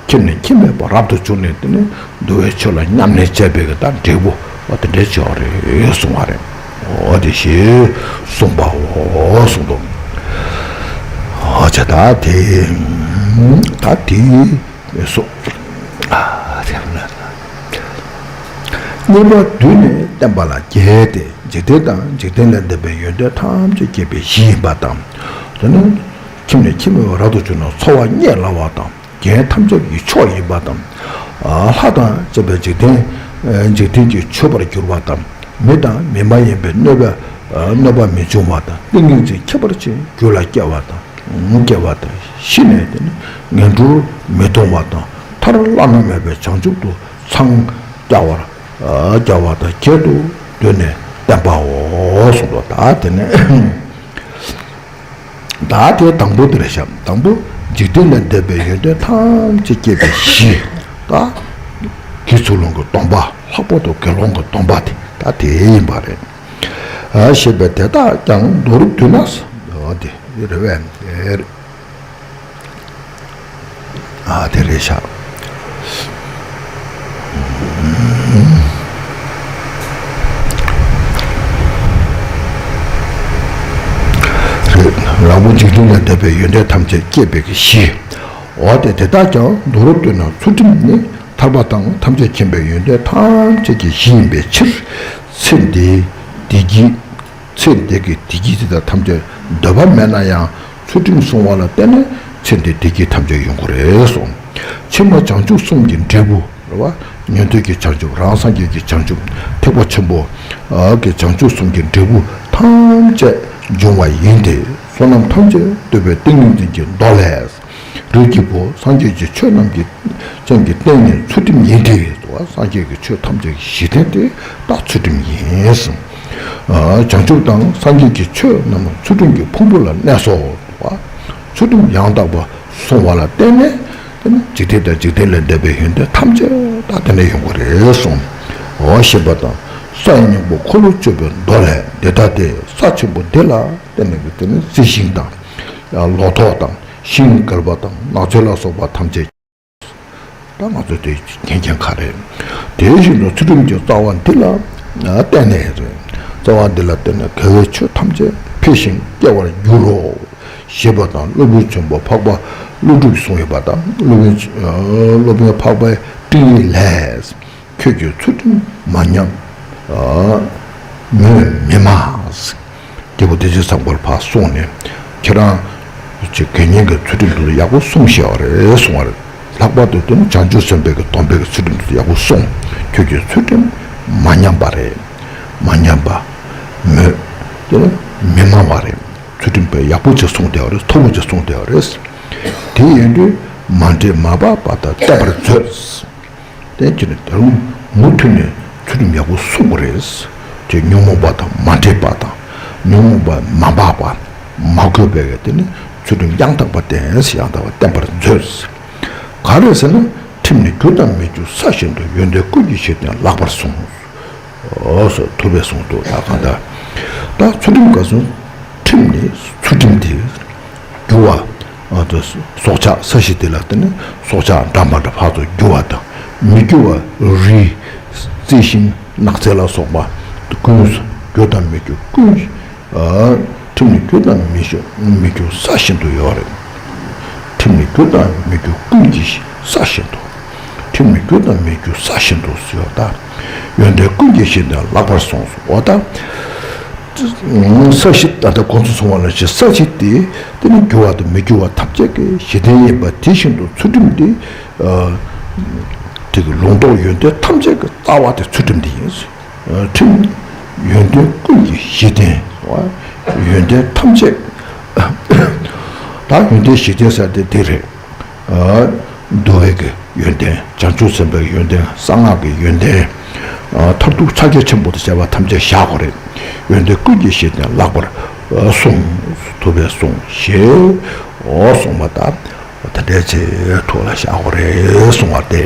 ཁྱིམ་ནས་ཁྱིམ་མེད་པར་རབ་ཏུ་བྱུང་ནས། དེ་ནི་འདུལ་བའི་ཆོས་ལ་ཉམས་ལེན་བྱས་པའི་གི་ད་འབྲས་བུ་འོ་དེ་འདྲའི་ཆེ་བ་རེད་གསུང་བ་རེད། འོ་དེ་ཞེས་གསུངས་པའོ་གསུངས་འདུག་འོ་ཅེ་ད་དེ་ད་དེ་སོ། གཉིས་པ་བསྡུས་ནས་བསྟན་པ་ལ་བརྒྱད་དེ། འཇིག་རྟེན་དང་འཇིག་རྟེན་ལས་འདས་པའི་ཡོན་ཏན་ཐམས་ཅད་བསྐྱེད་པའི་གཞི་ཡིན་པ་དང་། དེ་ནི་ཁྱིམ་ནས་ཁྱིམ་མེད་པར་རབ་ཏུ་བྱུང་ནས་འཚོ་བ་བསྙེགས་སླ་བ་དང་། རྒྱན་ཐམས་ཅད་ཀྱི་མཆོག་ཡིན་པ་དང་། ལྷ་དང་བཅས་པའི་འཇིག་རྟེན། འཇིག་རྟེན་གྱི་མཆོད་པར་གྱུར་པ་དང་། མི་དང་མི་མ་ཡིན་པའི་གནོད་པ། གནོད་པ་མི་འབྱུང་བ་དང་། ཏིང་ངེ་འཛིན་ཁྱད་པར་ཅན་རྒྱུད་ལ་སྐྱེ་བ་དང་། སྐྱེ་བ་དང་། ཤི་ནས་དེ་ནི་ངན་འགྲོར་མི་ལྟུང་བ་དང་། མཐར་བླ་ན་མེད་པའི་བྱང་ཆུབ་ཏུ་འཚང་རྒྱ་བར་རྒྱ་བ་དང་བརྒྱད་དུ་བསྡུས་ནས་བསྟན་པའོ་གསུངས་པ། ད་དེ་ནི། ད་དེ་དང་པོ་དེ་རེད་ཤག་དང་པོ་འཇིག་རྟེན་ལས་འདས་པའི་ཡོན་ཏན་ཐམས་ཅད་བསྐྱེད་པའི་གཞི། ད་དགེ་ཚུལ་སློང་གི་སྡོམ་པ། ལྷག་པར་དུ་དགེ་སློང་གི་སྡོམ་པ་དེ་ད་དེ་ཡིན་པ་རེད། ཞེས་པས་དེ་དག་ཀྱང་མདོར་བསྡུས་ན། འོ་དེ་རེད་པས། ཨ་དེ་རེད་ཤག་རེད། རང་ངོ་འཇིག་རྟེན་ལས་འདས་པའི་ཡོན་ཏན་ཐམས་ཅད་བསྐྱེད་པའི་གཞི། འོ་དེ་དེ་དག་ཀྱང་མདོར་བསྡུས་ན་ཚུལ་ཁྲིམས་ནི་ཐར་པ་དང་ཐམས་ཅད་མཁྱེན་པའི་ཡོན་ཏན་ཐམས་ཅད་ཀྱི་གཞི་ཡིན་པའི་ཕྱིར། ཚེ་འདིའི་བདེ་སྐྱིད། ཚེ་འདི་གི་བདེ་སྐྱིད་དེ་དག་ཐམས་ཅད་འདོད་པ་མེད་ན་ཡང་ཚུལ་ཁྲིམས་བསྲུང་བ་ལ་བརྟེན་ནས་ཚེ་འདིའི་བདེ་སྐྱིད་ཐམས་ཅད་ཡོང་གི་རེད་གསུངས། ཕྱི་མ་བྱང་ཆུབ་གསུམ་གྱི་འབྲས་བུ་རེད་བ། ཉན་ཐོས་ཀྱི་བྱང་ཆུབ། རང་སངས་རྒྱས་ཀྱི་བྱང་ཆུབ། ཐེག་པ་ཆེན་པོ་གི་བྱང་ཆུབ་གསུམ་གྱི་འབྲས་བུ་ཐམས་ཅད་འབྱུང་བ་ཡིན་ཏེ། བསོད་ནམས་ཐམས་ཅད་བསྟོད་པའི་ཏིང་ངེ་འཛིན་གྱི་མདོ་ལས། རིགས་ཀྱི་བུ། སངས་རྒྱས་ཀྱི་ཆོས་རྣམས་ཀྱི་ཅན་གྱི་རྟེན་ནི་ཚུལ་ཁྲིམས་ཡིན་ཏེ། སངས་རྒྱས་ཀྱི་ཆོས་ཐམས་ཅད་ཀྱི་གཞི་རྟེན་དེ་ད་ཚུལ་ཁྲིམས་ཡིན་གསུངས། བྱང་ཆུབ་དང་སངས་རྒྱས་ཀྱི་ཆོས་རྣམས་ཚུལ་ཁྲིམས་ཀྱི་ཕུང་པོ་ལ་གནས་སོ། ཚུལ་ཁྲིམས་ཡང་དག་པ་བསྲུང་བ་ལ་བརྟེན་ནས་དེ་ནི་འཇིག་རྟེན་དང་འཇིག་རྟེན་ལས་འདས་པའི་ཡོན་ཏན་ཐམས་ཅད་ད་དེ་ནས་ཡོང་གི་རེད་གསུངས། འོ་ཞེས་པ་དང་། ས་ཡི་སྙིང་པོ་འཁོར་ལོ་སྤྱོད་པའི་མདོ་ལས། འདི་ལྟ་སྟེ་ས་ཆེན་པོ་འདི་ལ་བརྟེན་ནས་དེ་ནི་རྩི་ཤིང་དང་། ལོ་ཐོག་དང་། ཤིང་བརྒལ་བ་དང་། ནགས་ཚལ་ལ་སོགས་པ་ཐམས་ཅད། ད་ང་ཚོ་དེ་མཁྱེན་མཁྱེན་ག་རེད། དེ་བཞིན་དུ་ཚུལ་ཁྲིམས་ཀྱི་རྩ་བ་འདི་ལ་བརྟེན་ནས་རེད། རྩ་བ་འདི་ལ་བརྟེན་ནས་དགེ་བའི་ཆོས་ཐམས་ཅད་འཕེལ་ཞིང་སྐྱེ་བར་འགྱུར་རོ། ཞེས་པ་དང་། སློབ་དཔོན་ཆེན་པོ་འཕགས་པ་ཀླུ་སྒྲུབ་གསུངས་ཡོད་པ་དང་། སློབ་དཔོན་སློབ་དཔོན་འཕགས་པའི་སྤྲིང་ཡིག་ལས། ཁྱོད་ཀྱིས་ཚུལ་ཁྲིམས་མ་ཉམས། མོས་མི་སྨྲ། རྒྱལ་པོ་བདེ་སྤྱོད་བཟང་པོར་ཕར་སོང་ནས། ཁྱེད་རང་ཅིག་དགེ་བསྙེན་གྱི་ཚུལ་ཁྲིམས་དེ་ཚོ་ཡག་པོ་སྲུང་ཤེས་པ་རེད་གསུང་བ་རེད། ལྷག་པར་དུ་དེ་ནི་བྱང་ཆུབ་སེམས་དཔའི་གི་སྡོམ་པའི་གི་ཚུལ་ཁྲིམས་དེ་ཚོ་ཡག་པོ་སྲུང་། ཁྱོད་ཀྱིས་ཚུལ་ཁྲིམས་མ་ཉམས་པ་རེད། མ་ཉམས་པ། མོས། དེ་ནི་མི་སྨྲ་བ་རེད། ཚུལ་ཁྲིམས་དཔེ་ཡག་པོ་ཅིག་སྲུང་བསྡད་པ་རེད། མཐོ་པོ་ཅིག་སྲུང་བསྡད་པ་རེད། དེ་ཡིན་དུས་མ་འདྲེས་མ་འབག་པ་དང་བསྟེན་པར་མཛོད། དེ་ཁྱེད་ནི་དེ་རུ་མུ་མཐུད་ནས་ཚུལ་ཁྲིམས་ཡག་པོ་སྲུང་དགོས་རེད། དེ་ཉོན་མོངས་པ་དང་མ་འདྲེས་པ་དང་། ཉོན་མོངས་པ་མ་འབག་པ། མ་གོས་པའི་དེ་ནི་ཚུལ་ཁྲིམས་ཡང་དག་པ་བསྟེན། ཡང་དག་པ་བསྟེན་པར་མཛོད། ག་རེ་ཟེར་ན། ཁྲིམས་ནི་རྒྱུ་དང་མི་རྒྱུ་ས་བཞིན་དུ། ཡོན་ཏན་ཀུན་གྱི་གཞི་རྟེན་ལགས་པར་སྲུངས། འོ་སོ་ཐུབ་པས་གསུངས་འདུག་ད་གང་ལྟར། ད་ཚུལ་ཁྲིམས་ག་སོང་། ཁྲིམས་ནི་ཚུལ་ཁྲིམས་དེ། རྒྱུ་བ། ཨ་ད་སྲོག་ཆགས་ས་གཞི་དེ་ལ་བརྟེན་ནས་སྲོག་ཆགས་འགྲམ་པ་འདྲ་ཕར་ཚུར་རྒྱུ་བ་དང་། མི་རྒྱུ་བ་རི། རྩི་ཤིང་ནགས་ཚལ་ལ་སོགས་པ་ཀུན། རྒྱུ་དང་མི་རྒྱུ་ཀུན། ཨ་ཁྲིམས་ནི་རྒྱུ་དང་མི་རྒྱུ་མི་རྒྱུ་ས་བཞིན་དུ་ཡོད་རེད། ཁྲིམས་ནི་རྒྱུ་དང་མི་རྒྱུ་ཀུན་གྱི་ས་བཞིན་དུ། ཁྲིམས་ནི་རྒྱུ་དང་མི་རྒྱུ་ས་བཞིན་དུ་ཟེར་ཡོད་ད། ཡོན་ཏན་ཀུན་གྱི་གཞི་རྟེན་ལགས་པར་སྲུངས་སོ། འོ་ད། ས་གཞི་ད་ལྟ་གོང་དུ་སོང་བ་ལ་ཞེས། ས་གཞི་དེ་དེ་ནི་རྒྱུ་བ་དང་མི་རྒྱུ་བ་ཐམས་ཅད་ཀྱི་གཞི་རྟེན་ཡིན་པ་དེ་བཞིན་དུ་ཚུལ་ཁྲིམས་དེ། དེ་གི་ལུང་རྟོགས་ཡོན་ཏན་ཐམས་ཅད་ཀྱི་རྩ་བ་དེ་ཚུལ་ཁྲིམས་དེ་ཡིན། ཁྲིམས། ཡོན་ཏན་ཀུན་གྱི་གཞི་རྟེན། ཡོན་ཏན་ཐམས་ཅད། ད་ཡོན་ཏན་གཞི་རྟེན་ཟེར་དེ་དེ་རེད། འདུལ་བའི་གི་ཡོན་ཏན། བྱང་ཆུབ་སེམས་དཔའི་ཡོན་ཏན། གསང་སྔགས་ཀྱི་ཡོན་ཏན། མཐར་ཐུག་ཕྱག་རྒྱ་ཆེན་པོ་དང་བཅས་པ་ཐམས་ཅད་བཞག་དགོས་རེད། ཡོན་ཏན་ཀུན་གྱི་གཞི་རྟེན་ལགས་པར་གསུངས། ཐུབ་པས་གསུངས་ཞེས་གསུངས་པ་ལྟར། དེ་འདྲའི་ཚེ་ཐུགས་ལ་བཞག་དགོས་རེད་གསུངས་པ་སྟེ།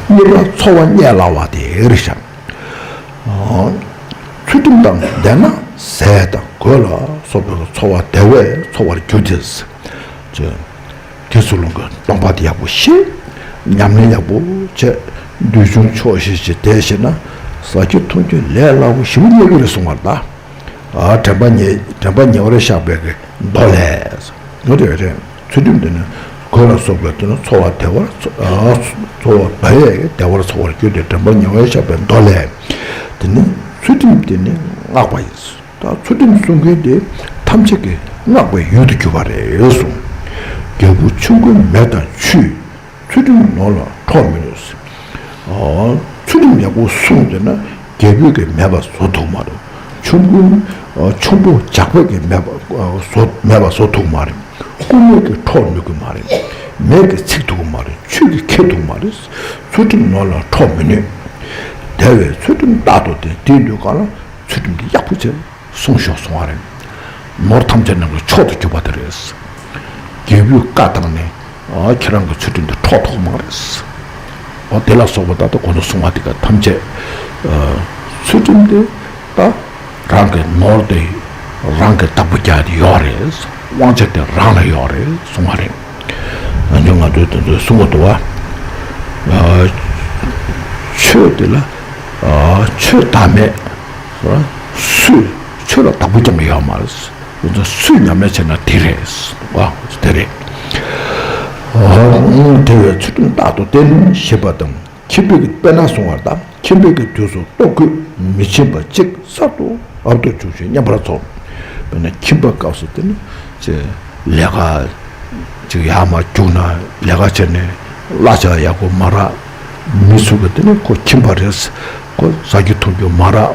གཉིས་པ་འཚོ་བ་བརྙས་སླ་བ་དེ་རེད་ཤག་ཚུལ་ཁྲིམས་དང་ལྡན་ན་ཟས་དང་གོས་ལ་སོགས་པའི་འཚོ་བ་བདེ་བས་འཚོ་བར་འགྱུར་ཏེ། དགེ་ཚུལ་སློང་གི་སྡོམ་པ་དེ་ཡག་པོ་ཤེས། ཉམས་ལེན་ཡག་པོ་བྱས། འདོད་ཆུང་ཆོག་ཤེས་ཀྱིས་བསྡད་ཤེས་ན། ཟ་རྒྱུ་འཐུང་རྒྱུ་ལས་སླ་པོ་ཞེ་པོ་རྙེད་ཀྱི་རེད་གསུངས་པ་ལ། ཨ། དྲན་པ་ཉེ་དྲན་པ་ཉེ་བར་བཞག་པའི་གི་མདོ་ལས། ངོ་དེ་རེད། ཚུལ་ཁྲིམས་དེ་ནི་གོས་ལ་སོགས་པའི་དེ་ནི་འཚོ་བ་བདེ་བར་འཚོ་ཨ་འཚོ་བ་བདེ་བས་བདེ་བར་འཚོ་བར་འགྱུར་ཏེ། དྲན་པ་ཉེ་བར་བཞག་པའི་མདོ་ལས། དེ་ནི་ཚུལ་ཁྲིམས་དེ་ནི་བསྔགས་པ་ཡིན། ད་ཚུལ་ཁྲིམས་སྲུང་མཁན་དེ་ཐམས་ཅད་ཀྱིས་བསྔགས་པའི་ཡུལ་དུ་གྱུར་པ་རེད་གསུངས། རྒྱལ་པོ་ཆོམ་རྐུན་མེད་དང་ཆུས། ཚུལ་ཁྲིམས་ནོར་ལ་འཕྲོག་མི་ནུས། ཨ། ཚུལ་ཁྲིམས་ཡག་པོ་སྲུང་བསྡད་ན་རྒྱལ་པོས་ཀྱིས་མེད་པ་བཟོ་ཐུབ་མ་རེད། ཆོམ་རྐུན་ཨ་ཆོམ་པོ་ཇག་པས་ཀྱིས་མེད་པ་ཨ་བཟོ་མེད་པ་བཟོ་ཐུབ་མ་རེད། རྐུན་མས་ཀྱིས་འཕྲོག་ནུས་ཀྱི་མ་རེད། མེས་ཀྱིས་འཚིག་ཐུབ་ཀྱི་མ་རེད། ཆུས་ཀྱིས་འཁྱེར་ཐུབ་མ་རེད། ཚུལ་ཁྲིམས་ནོར་ལ་འཕྲོག་མི་ནུས། དེ་བས་ཚུལ་ཁྲིམས་རྟག་ཏུ་ལྡན། དེའི་དུས་གང་ལ་ཚུལ་ཁྲིམས་འདི་ཡག་པོ་བྱས། སྲུང་ཤོག་གསུང་བ་རེད། ནོར་ཐམས་ཅད་ནང་གི་མཆོག་ཏུ་གྱུར་པ་དེ་རེད། རྒྱལ་པོས་བཀའ་བཏང་ནས་ཨ་ཁྱེད་རང་གི་ཚུལ་ཁྲིམས་འདི་འཕྲོག་ཐུབ་མ་རེད། འོ་དེ་ལ་སོགས་པ་ད་ལྟ་གོང་དུ་གསུང་བ་དེ་ག་ཐམས་ཅད་ཨ་ཚུལ་ཁྲིམས་དེ་ད་རང་གི་ནོར་དེ་རང་གི་བདག་པོ་རྒྱག་དེ་ཡོད་རེད། དབང་ཆ་དེ་རང་ལ་ཡོད་རེད་གསུང་བ་རེད། ཨ་ནི་ང་ཚོས་དེ་ཚོ་གསུང་གི་འདུག་བ། ཨ་ཆོས་དེ་ལ་ཨ་ཆོས་བདག་མེད། སུས་ཆོས་ལ་བདག་པོ་རྐྱང་ཡོད་མ་རེད། ཡིན་ཙང་སུས་ཉམས་ལེན་བྱས་ན་དེ་རེད། ཨ་དེ་རེད། ཨ་དེ་བས་ཚུལ་ཁྲིམས་རྟག་ཏུ་བསྟེན་ཞེས་པ་དང་། ཁྱིམ་པའི་གི་དཔེར་ན་གསུང་བ་དང་། ཁྱིམ་པའི་གི་དུས་སུ་ལྟོ་གོས་མི་བྱིན་པ་གཅིག་གསར་དུ་ཨབ་ཏུ་བྱུང་ཞིང་མཉམ་པར་ཚོགས། དཔེར་ན་ཁྱིམ་པ་སྐབས་སུ་དེ་ནི་ཅེ་ལས་ཀ་ཅིག་ཡར་མར་རྒྱུགས་ན་ལས་ཀ་བྱས་ནས་གླ་ཆ་ཡག་པོ་མ་རག་མི་ཚུགས་གི། དེ་ནི་ཁོ་ཁྱིམ་པ་རེད། ཁོ་ཟ་རྒྱུ་འཐུང་རྒྱུ་མ་རག་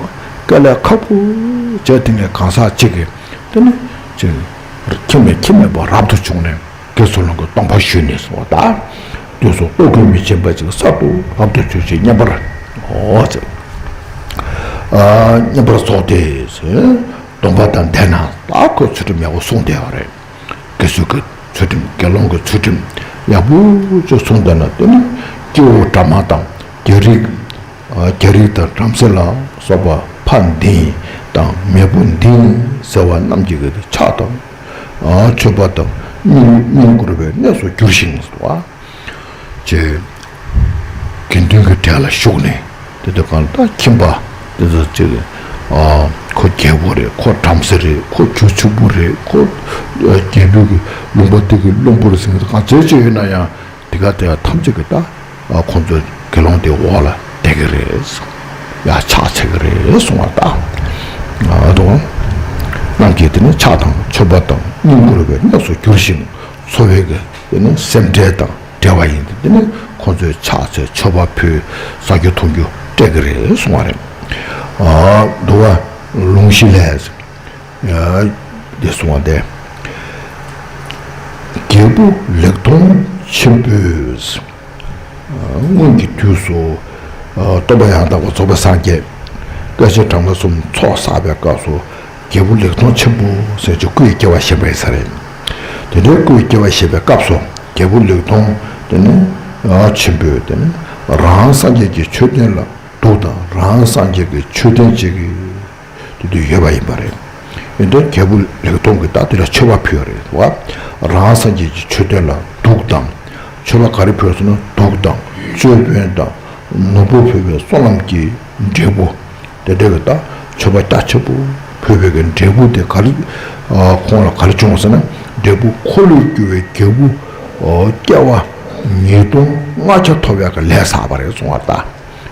དཀའ་ལས་ཁག་པོ་བྱས། དེ་ནས་གང་ཟག་གཅིག་གིས་དེ་ནི་ཅེ་ཁྱིམ་མེད་ཁྱིམ་མེད་པ་རབ་ཏུ་བྱུང་ནས། དགེ་ཚུལ་སློང་གི་སྡོམ་པ་ཞུས་ནས་གསུངས་པ་དང་། དུས་སུ་ལྟོ་གོས་མི་བྱིན་པ་ཅིག་གསར་དུ་ཨབ་ཏུ་བྱུང་ཞིང་མཉམ་པར། འོ་ཙེ། ཨ་མཉམ་པར་ཚོགས་ཏེ། སྡོམ་པ་དང་ལྡན་ན་ད་ཁོས་ཚུལ་ཁྲིམས་ཡག་པོ་སྲུང་བསྡད་པ་རེད། དགེ་ཚུལ་གྱི་ཚུལ་ཁྲིམས། དགེ་སློང་གི་ཚུལ་ཁྲིམས་ཡག་པོ་ཅིག་སྲུང་བསྡད་ན། དེ་ནི་སྐྱེ་བོ་དྲ་མ་དང་རྒྱལ་རིགས། རྒྱལ་རིགས་དང་བྲམ་ཟེ་ལ་སོགས་པ་ཕ་འདི་དང་མེས་པོ་འདི་ཟེར་བ་རྣམས་ཀྱི་ཕྱག་དང་། མཆོད་པ་དང་བསྙེན་བསྙེན་བཀུར་བའི་གནས་སུ་འགྱུར་ཞིང་། ཅེས་དགེ་འདུན་གྱི་གྲལ་ལ་ཞུགས་ནས། དེ་དུས་གང་ལ་ད་ཁྱིམ་པ་དེ་ཚོ་ཅིག་ཁོ་རྒྱལ་པོ་རེད། ཁོ་བྲམ་ཟེ་རེད། ཁོ་རྒྱུ་ཕྱུག་པོ་རེད། ཁོ་རྒྱལ་པོའི་གི་ལུང་པ་དེ་གི་བློན་པོ་རེད་ཟེར་ནས་གང་བྱས་བྱས་ཡོད་ན་ཡང་། དེ་ག་དེ་ཐམས་ཅད་ཀྱིས་ད་ཁོང་ཚོའི་དགེ་སློང་དེ་འོག་ལ་བསྡད་ཀྱི་རེད། ཡ་ཕྱག་འཚལ་གྱི་རེད་གསུང་བ་ད། དོ་རྣམས་ཀྱིས་དེ་ནི་ཕྱག་དང་མཆོད་པ་དང་བསྙེན་བཀུར་བའི་གནས་སུ་འགྱུར་ཞིང་། འཚོ་བའི་གི་དེ་ནི་སེམས་ཁྲལ་དང་བྲལ་བ་ཡིན་ཏེ། དེ་ནི་ཁོང་ཚོས་ཕྱག་འཚལ་མཆོད་པ་ཕུལ། ཟ་རྒྱུ་འཐུང་རྒྱུ་སྤྲད་ཀྱི་རེད་གསུང་བ་རེད། འདུལ་བ་ལུང་གཞི་ལས། འདི་གསུང་བ་སྟེ། རྒྱལ་པོ་ལེགས་མཐོང་ཆེན་པོས། སྔོན་གྱི་དུས་སུ། སྟོན་པ་ཡང་དག་པར་རྫོགས་པའི་སངས་རྒྱས། བསྐལ་ཆེན་གྲངས་མེད་གསུམ་ཚོགས་བསགས་པའི་སྐབས་སུ། རྒྱལ་པོ་ལེགས་མཐོང་ཆེན་པོ་ཟེར་གྱི་སྐུ་ཡི་སྐྱེ་བ་བཞེས་པ་ཡིན་ས་རེད། དེ་འདྲའི་སྐུ་ཡི་སྐྱེ་བ་བཞེས་པའི་སྐབས་སུ། རྒྱལ་པོ་ལེགས་མཐོང་དེ་ནི་ཆེན་པོས་དེ་ནི་རང་སངས་རྒྱས་ཀྱི་མཆོད་རྟེན་ལ་གདུགས་དང་། རང་སངས་རྒྱས་ཀྱི་མཆོད་རྟེན་གཅིག་གི་དེ་དུས་ཡོད་པ་ཡིན་པ་རེད། ཡིན་ཏེ་རྒྱལ་པོ་ལེགས་མཐོང་གིས་ད་དེ་ལ་མཆོད་པ་ཕུལ་བ་རེད་བ། རང་སངས་རྒྱས་ཀྱི་མཆོད་རྟེན་ལ་གདུགས་དང་། མཆོད་པ་ག་རེ་ཕུལ་ཟེར་ན་གདུགས་དང་། ཅོད་པན་དང་། ནོར་བུ་ཕུལ་བའི་བསོད་ནམས་ཀྱི་འབྲས་བུ། དེ་འདྲ་གི་ད་མཆོད་པ་རྒྱ་ཆེན་པོ་ཕུལ་བའི་གི་འབྲས་བུ་དེ་ག་རེ། ཁོང་ལ་ག་རེ་བྱུང་བ་ཟེར་ན། འབྲས་བུ་འཁོར་ལོས་སྒྱུར་བའི་རྒྱལ་པོ་སྐྱེ་བ་ཉིས་སྟོང་ལྔ་བརྒྱ་ཐོབ་ཡག་གི་ལས་བསགས་པ་རེད་གསུང་བ་ད།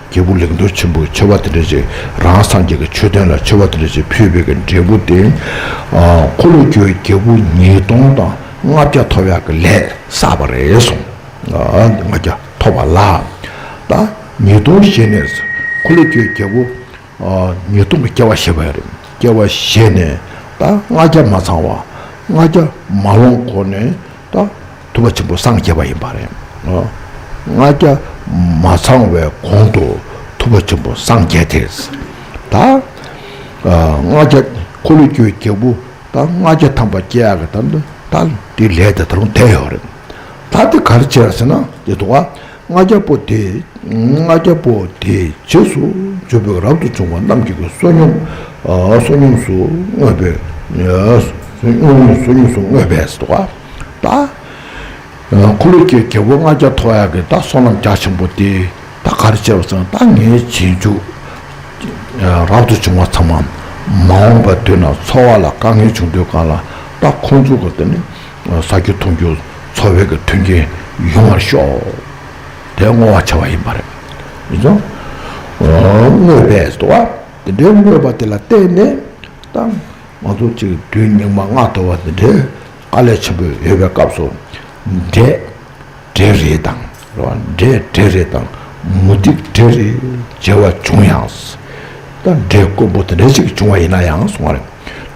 རྒྱལ་པོ་ལེགས་མཐོང་ཆེན་པོས་མཆོད་པ་དེ་འདྲ་ཅིག་རང་སངས་རྒྱས་ཀྱི་མཆོད་རྟེན་ལ་མཆོད་པ་དེ་འདྲ་ཅིག་ཕུལ་བའི་གི་འབྲས་བུ་དེ། ཨ་འཁོར་ལོས་སྒྱུར་བའི་རྒྱལ་པོ་ཉིས་སྟོང་དང་ལྔ་བརྒྱ་ཐོབ་ཡག་གི་ལས་བསགས་པ་རེད་གསུངས། ཨ་ལྔ་བརྒྱ་ཐོབ་པ་ལ། ད་ཉིས་སྟོང་བཞེས་ནས་འཁོར་ལོས་སྒྱུར་བའི་རྒྱལ་པོ་ཨ་ཉིས་སྟོང་གི་སྐྱེ་བ་བཞེས་པ་རེད། སྐྱེ་བ་བཞེས་ནས་ད་ལྔ་བརྒྱ་མ་ཚང་བ། ལྔ་བརྒྱ་མ་ལོངས་གོང་ནས་ད། ཐུབ་པ་ཆེན་པོ་སངས་རྒྱས་པ་ཡིན་པ་རེད། ཨོ། ལྔ་བརྒྱ་མ་ཚང་བའི་གོང་དུ་ཐུབ་པ་ཆེན་པོ་སངས་རྒྱས་ཏེ། ད་ལྔ་བརྒྱ་འཁོར་ལོས་སྒྱུར་བའི་རྒྱལ་པོ་ད་ལྔ་བརྒྱ་ཐམ་པ་སྐྱེ་ཡག་གི་ད་འདི་ད་འདི་ལས་དེ་ད་རུང་བསྡད་ཡོད་རེད། ད་འདི་ག་རེ་བྱས་ཟེར་ན་འདི་འདུག་ག་ལྔ་བརྒྱ་པོ་དེ་ལྔ་བརྒྱ་པོ་དེའི་རྗེས་སུ་འཇུག་པའི་རབ་ཏུ་བྱུང་བ་རྣམས་ཀྱི་བསོད་སྙོམས་ཨ་བསོད་སྙོམས་སུ་བསྔོས་པས། བསོད་སྙོམས་སུ་བསྔོས་པས་འདུག་ག་ད། འཁོར་ལོས་སྒྱུར་རྒྱལ་པོ་ལྔ་བརྒྱ་ཐོབ་ཡག་གི་ད་བསོད་ནམས་རྒྱ་ཆེན་པོ་དེ་ད་ག་རེ་བྱས་པ་ཟེར་ན་ད་ངའི་རྗེས་འཇུག་རབ་ཏུ་བྱུང་བ་ཚང་མ་མ་འོངས་པའི་དུས་ན་འཚོ་བ་ལ་དཀའ་ངལ་བྱུང་དུས་སྒང་ལ་ད་ཁོང་ཚོ་གི་དེ་ནི་ཟ་རྒྱུ་འཐུང་རྒྱུ་འཚོ་བའི་གི་མཐུན་རྐྱེན་ཡོང་བར་ཤོག་དེ་བསྔོ་བ་བྱ་བ་ཡིན་པ་རེད། ཡིན་ཙང་བསྔོས་པས་འདུག་ག་དེ་འདྲའི་བསྔོས་པ་དེ་ལ་བརྟེན་ནས་ད། ང་ཚོ་གཅིག་དུས་སྙིགས་མ་ལྔ་བདོ་བ་འདི་འདྲའི་དཀའ་ལས་ཆེན་པོ་ཡོད་པའི་སྐབས་སུ། འབྲས་འབྲས་རེ་དང་། རེད་བ། འབྲས་འབྲས་རེ་དང་མུ་ཏིག་འབྲས་རེ་བྱེ་བ་བྱུང་ཡང་། ད་འབྲས་དཀོན་པོ་དེ་འདྲ་ཞིག་བྱུང་བ་ཡིན་ན་ཡང་གསུང་བ་རེད།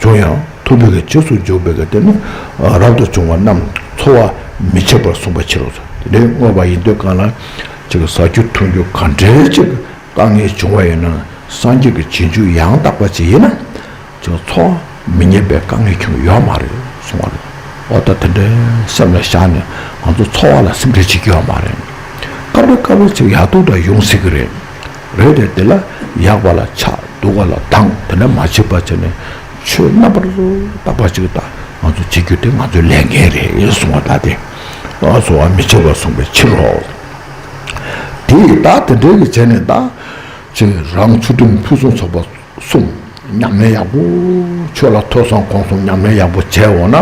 བྱུང་ཡང་ཐུབ་པའི་གི་རྗེས་སུ་འཇུག་པའི་གི་དེ་ནི་རབ་ཏུ་བྱུང་བ་རྣམས་འཚོ་བ་མི་བྱེད་པར་གསུངས་པའི་ཕྱིར་རོ། དེ་འདྲའི་བསྔོས་པ་ཡིན་དུས་གང་ལ་ཅིག་ཟ་རྒྱུ་འཐུང་རྒྱུ་ག་འདྲའི་ཅིག་དཀའ་ངལ་བྱུང་བ་ཡིན་ན་སངས་རྒྱས་ཀྱི་རྗེས་འཇུག་ཡང་དག་པ་ཅིག་ཡིན་ན་ཅིག་འཚོ་བ་མི་རྙེད་པའི་དཀའ་ངལ་ཁྱོན་ཡོད་མ་རེད་གསུང་བ་རེད། འོ་ད་དེ་འདྲའི་སེམས་ལ་བཞག་ནས་ང་ཚོ་འཚོ་བ་ལ་སེམས་ཁྲལ་བྱེད་རྒྱུ་ཡོད་མ་རེད། སྐབས་རེ་སྐབས་རེ་ཅིག་ཡག་སྡུག་འདྲ་ཡོང་སྲིད་ཀྱི་རེད། རེད་དེ་དེ་ལ་ཡག་པ་ལ་ཆགས་སྡུག་པ་ལ་སྡང་དེ་འདྲ་མ་བྱེད་པ་བྱས་ནས་ཆོས་རྣམ་པར་དག་པ་ཅིག་ད་ང་ཚོ་བྱེད་རྒྱུ་དེ་ང་ཚོའི་ལས་འགན་རེད་གསུང་བ་ད་དེ་འཚོ་བ་མི་བྱེད་པར་གསུངས་པའི་ཕྱིར་རོ། དེ་ཡི་ད་དེ་འདྲའི་གི་བྱས་ནས་ད། ཅིག་རང་ཚུལ་ཁྲིམས་ཕུན་སུམ་ཚོགས་པ་གསུམ་ཉམས་ལེན་ཡག་པོ་ཆོས་ལ་ཐོས་བསམ་སྒོམ་གསུམ་ཉམས་ལེན་ཡག་པོ་བྱས་འོང་ན་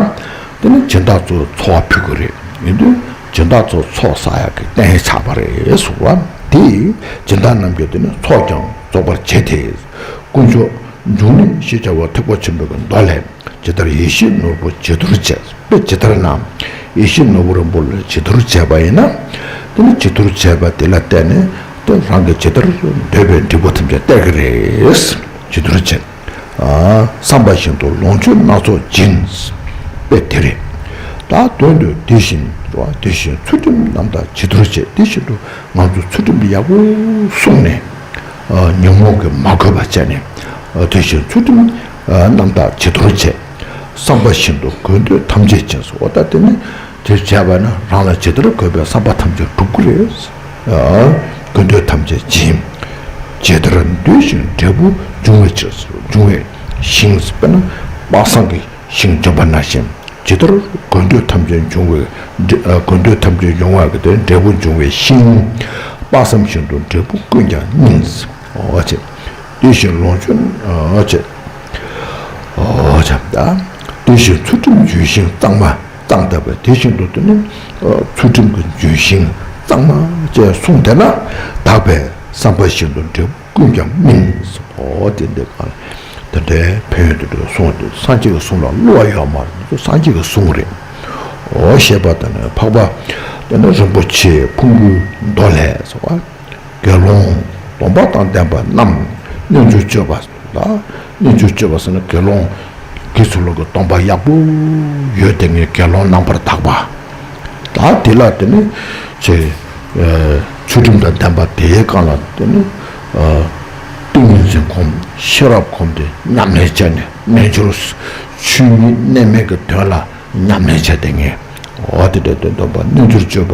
དེ་ནི་སྦྱིན་བདག་ཚོ་འཚོ་བ་ཕུལ་གི་རེད། ཡིན་དུས་སྦྱིན་བདག་ཚོ་ཚོགས་བསགས་ཡག་གི་རྟེན་ཆགས་པ་རེད་གསུངས་པ། དེ་སྦྱིན་བདག་རྣམས་ཀྱིས་དེ་ནི་ཚོགས་ཀྱང་རྫོགས་པར་བྱེད་དེ། དཀོན་མཆོག་འབྱུང་གནས་ཞེས་བྱ་བ་ཐེག་པ་ཆེན་པོའི་གི་མདོ་ལས། ཇི་ལྟར་ཡིད་བཞིན་ནོར་བུ་ཇི་ལྟར་བྱེད། དཔེ་ཇི་ལྟར་ན། ཡིད་བཞིན་ནོར་བུ་རིན་པོ་ལ་ཇི་ལྟར་བྱས་པ་ཡིན་ན། དེ་ནི་ཇི་ལྟར་བྱས་པ་དེ་ལ་བརྟེན་ནས་དེ་རང་གི་ཇི་ལྟར་འདོད་པའི་འབྲས་བུ་ཐམས་ཅད་སྟེར་གི་རེད། ཇི་ལྟར་བྱེད། བསམ་པ་བཞིན་དུ་ལོངས་སྤྱོད་སྣ་ཚོགས་སྦྱིན། དཔེ་དེ་རེད། ད་དོན་དུ་དེ་བཞིན་དེ་བཞིན་ཚུལ་ཁྲིམས་རྣམ་དག་ཇི་ལྟར་བྱེད། དེ་བཞིན་དུ་ང་ཚོ་ཚུལ་ཁྲིམས་ཡག་པོ་བསྲུངས་ནས། ཉོན་མོངས་ཀྱིས་མ་གོས་པ་བྱས་ནས། དེ་བཞིན་ཚུལ་ཁྲིམས་རྣམ་དག་ཇི་ལྟར་བྱེད། བསམ་པ་བཞིན་དུ་དགོས་འདོད་ཐམས་ཅད་སྦྱིན་སོ། འོ་ད་དེ་ནི་དེ་བྱས་པ་ན་རང་ལ་ཇི་ལྟར་དགོས་པའི་བསམ་པ་ཐམས་ཅད་འགྲུབ་ཀྱི་རེད། དགོས་འདོད་ཐམས་ཅད་སྦྱིན། ཇི་ལྟར་འདོད་བཞིན་འབྲས་བུ་འབྱུང་བའི་ཕྱིར། འབྱུང་བའི་ཞིང་དཔེར་ན་དཔག་བསམ་གྱི་ཤིང་འཇོམས་པ་ནང་བཞིན་ཇི་ལྟར་དགོས་འདོད་ཐམས་ཅད་འབྱུང་བའི་འབྲས། ཨ་དགོས་འདོད་ཐམས་ཅད་འབྱུང་བ་གི་དེ་འབྲས་བུ་འབྱུང་བའི་ཤིང་། དཔག་བསམ་བཞིན་དུ་འབྲས་བུ་ཀུན་ཀྱང་སྨིན། འོ་ཅེ། དེ་བཞིན་ལོངས་སྤྱོད་འོ་ཅེ། འོ་ཅེ་ད། དེ་བཞིན་ཚུལ་ཁྲིམས་ལྗོན་ཤིང་གཙང་མ་གཙང་དག་པས་དེ་བཞིན་དུ་དེ་ནི་ཚུལ་ཁྲིམས་ཀྱི་ལྗོན་ཤིང་གཙང་མ་ཅེས་གསུངས་དེ་ན་དག་པས་བསམ་པ་བཞིན་དུ་འབྲས་བུ། ཀུན་ཀྱང་སྨིན། འོ་དེ་འདི་གང་དེ་འདྲའི་ཕན་ཡོན་དེ་འདྲ་གསུངས་ཏེ་སངས་རྒྱས་ཀྱི་གསུང་ལ་བསླུ་བ་ཡོད་མ་རེད། འདི་ཚོ་སངས་རྒྱས་ཀྱི་གསུང་རེད། འོ་ཞེས་པ་དང་ནི་འཕགས་པ་དེ་ནི་རིན་པོ་ཆེ་ཕུང་པོའི་མདོ་ལས་སོ། དགེ་སློང་སྡོམ་པ་དང་ལྡན་པ་རྣམས་རྣལ་འབྱོར་སྤྱོད་པ་ལ་རྣལ་འབྱོར་སྤྱོད་པ་ཟེར་ན་དགེ་སློང་། དགེ་ཚུལ་སློང་གི་སྡོམ་པ་ཡག་པོ་ཡོད་དེ་ངས་དགེ་སློང་རྣམ་པར་དག་པ། ད་དེ་ལ་དེ་ནི་ཆེ། ཚུལ་ཁྲིམས་དང་ལྡན་པ་དེའི་སྒང་ལ་དེ་ནི་ཏིང་ངེ་འཛིན་སྒོམ་ཤེས་རབ་སྒོམ་དེ་ཉམས་ལེན་བྱས་ནས་རྣལ་འབྱོར་ཆོས་ཉིད་གནས་མལ་གྱི་དོན་ལ་ཉམས་ལེན་བྱས་ཏེ་ངས་འོ་དེ་འདྲ་དོན་སྟོན་པ་རྣལ་འབྱོར་སྤྱོད་པ་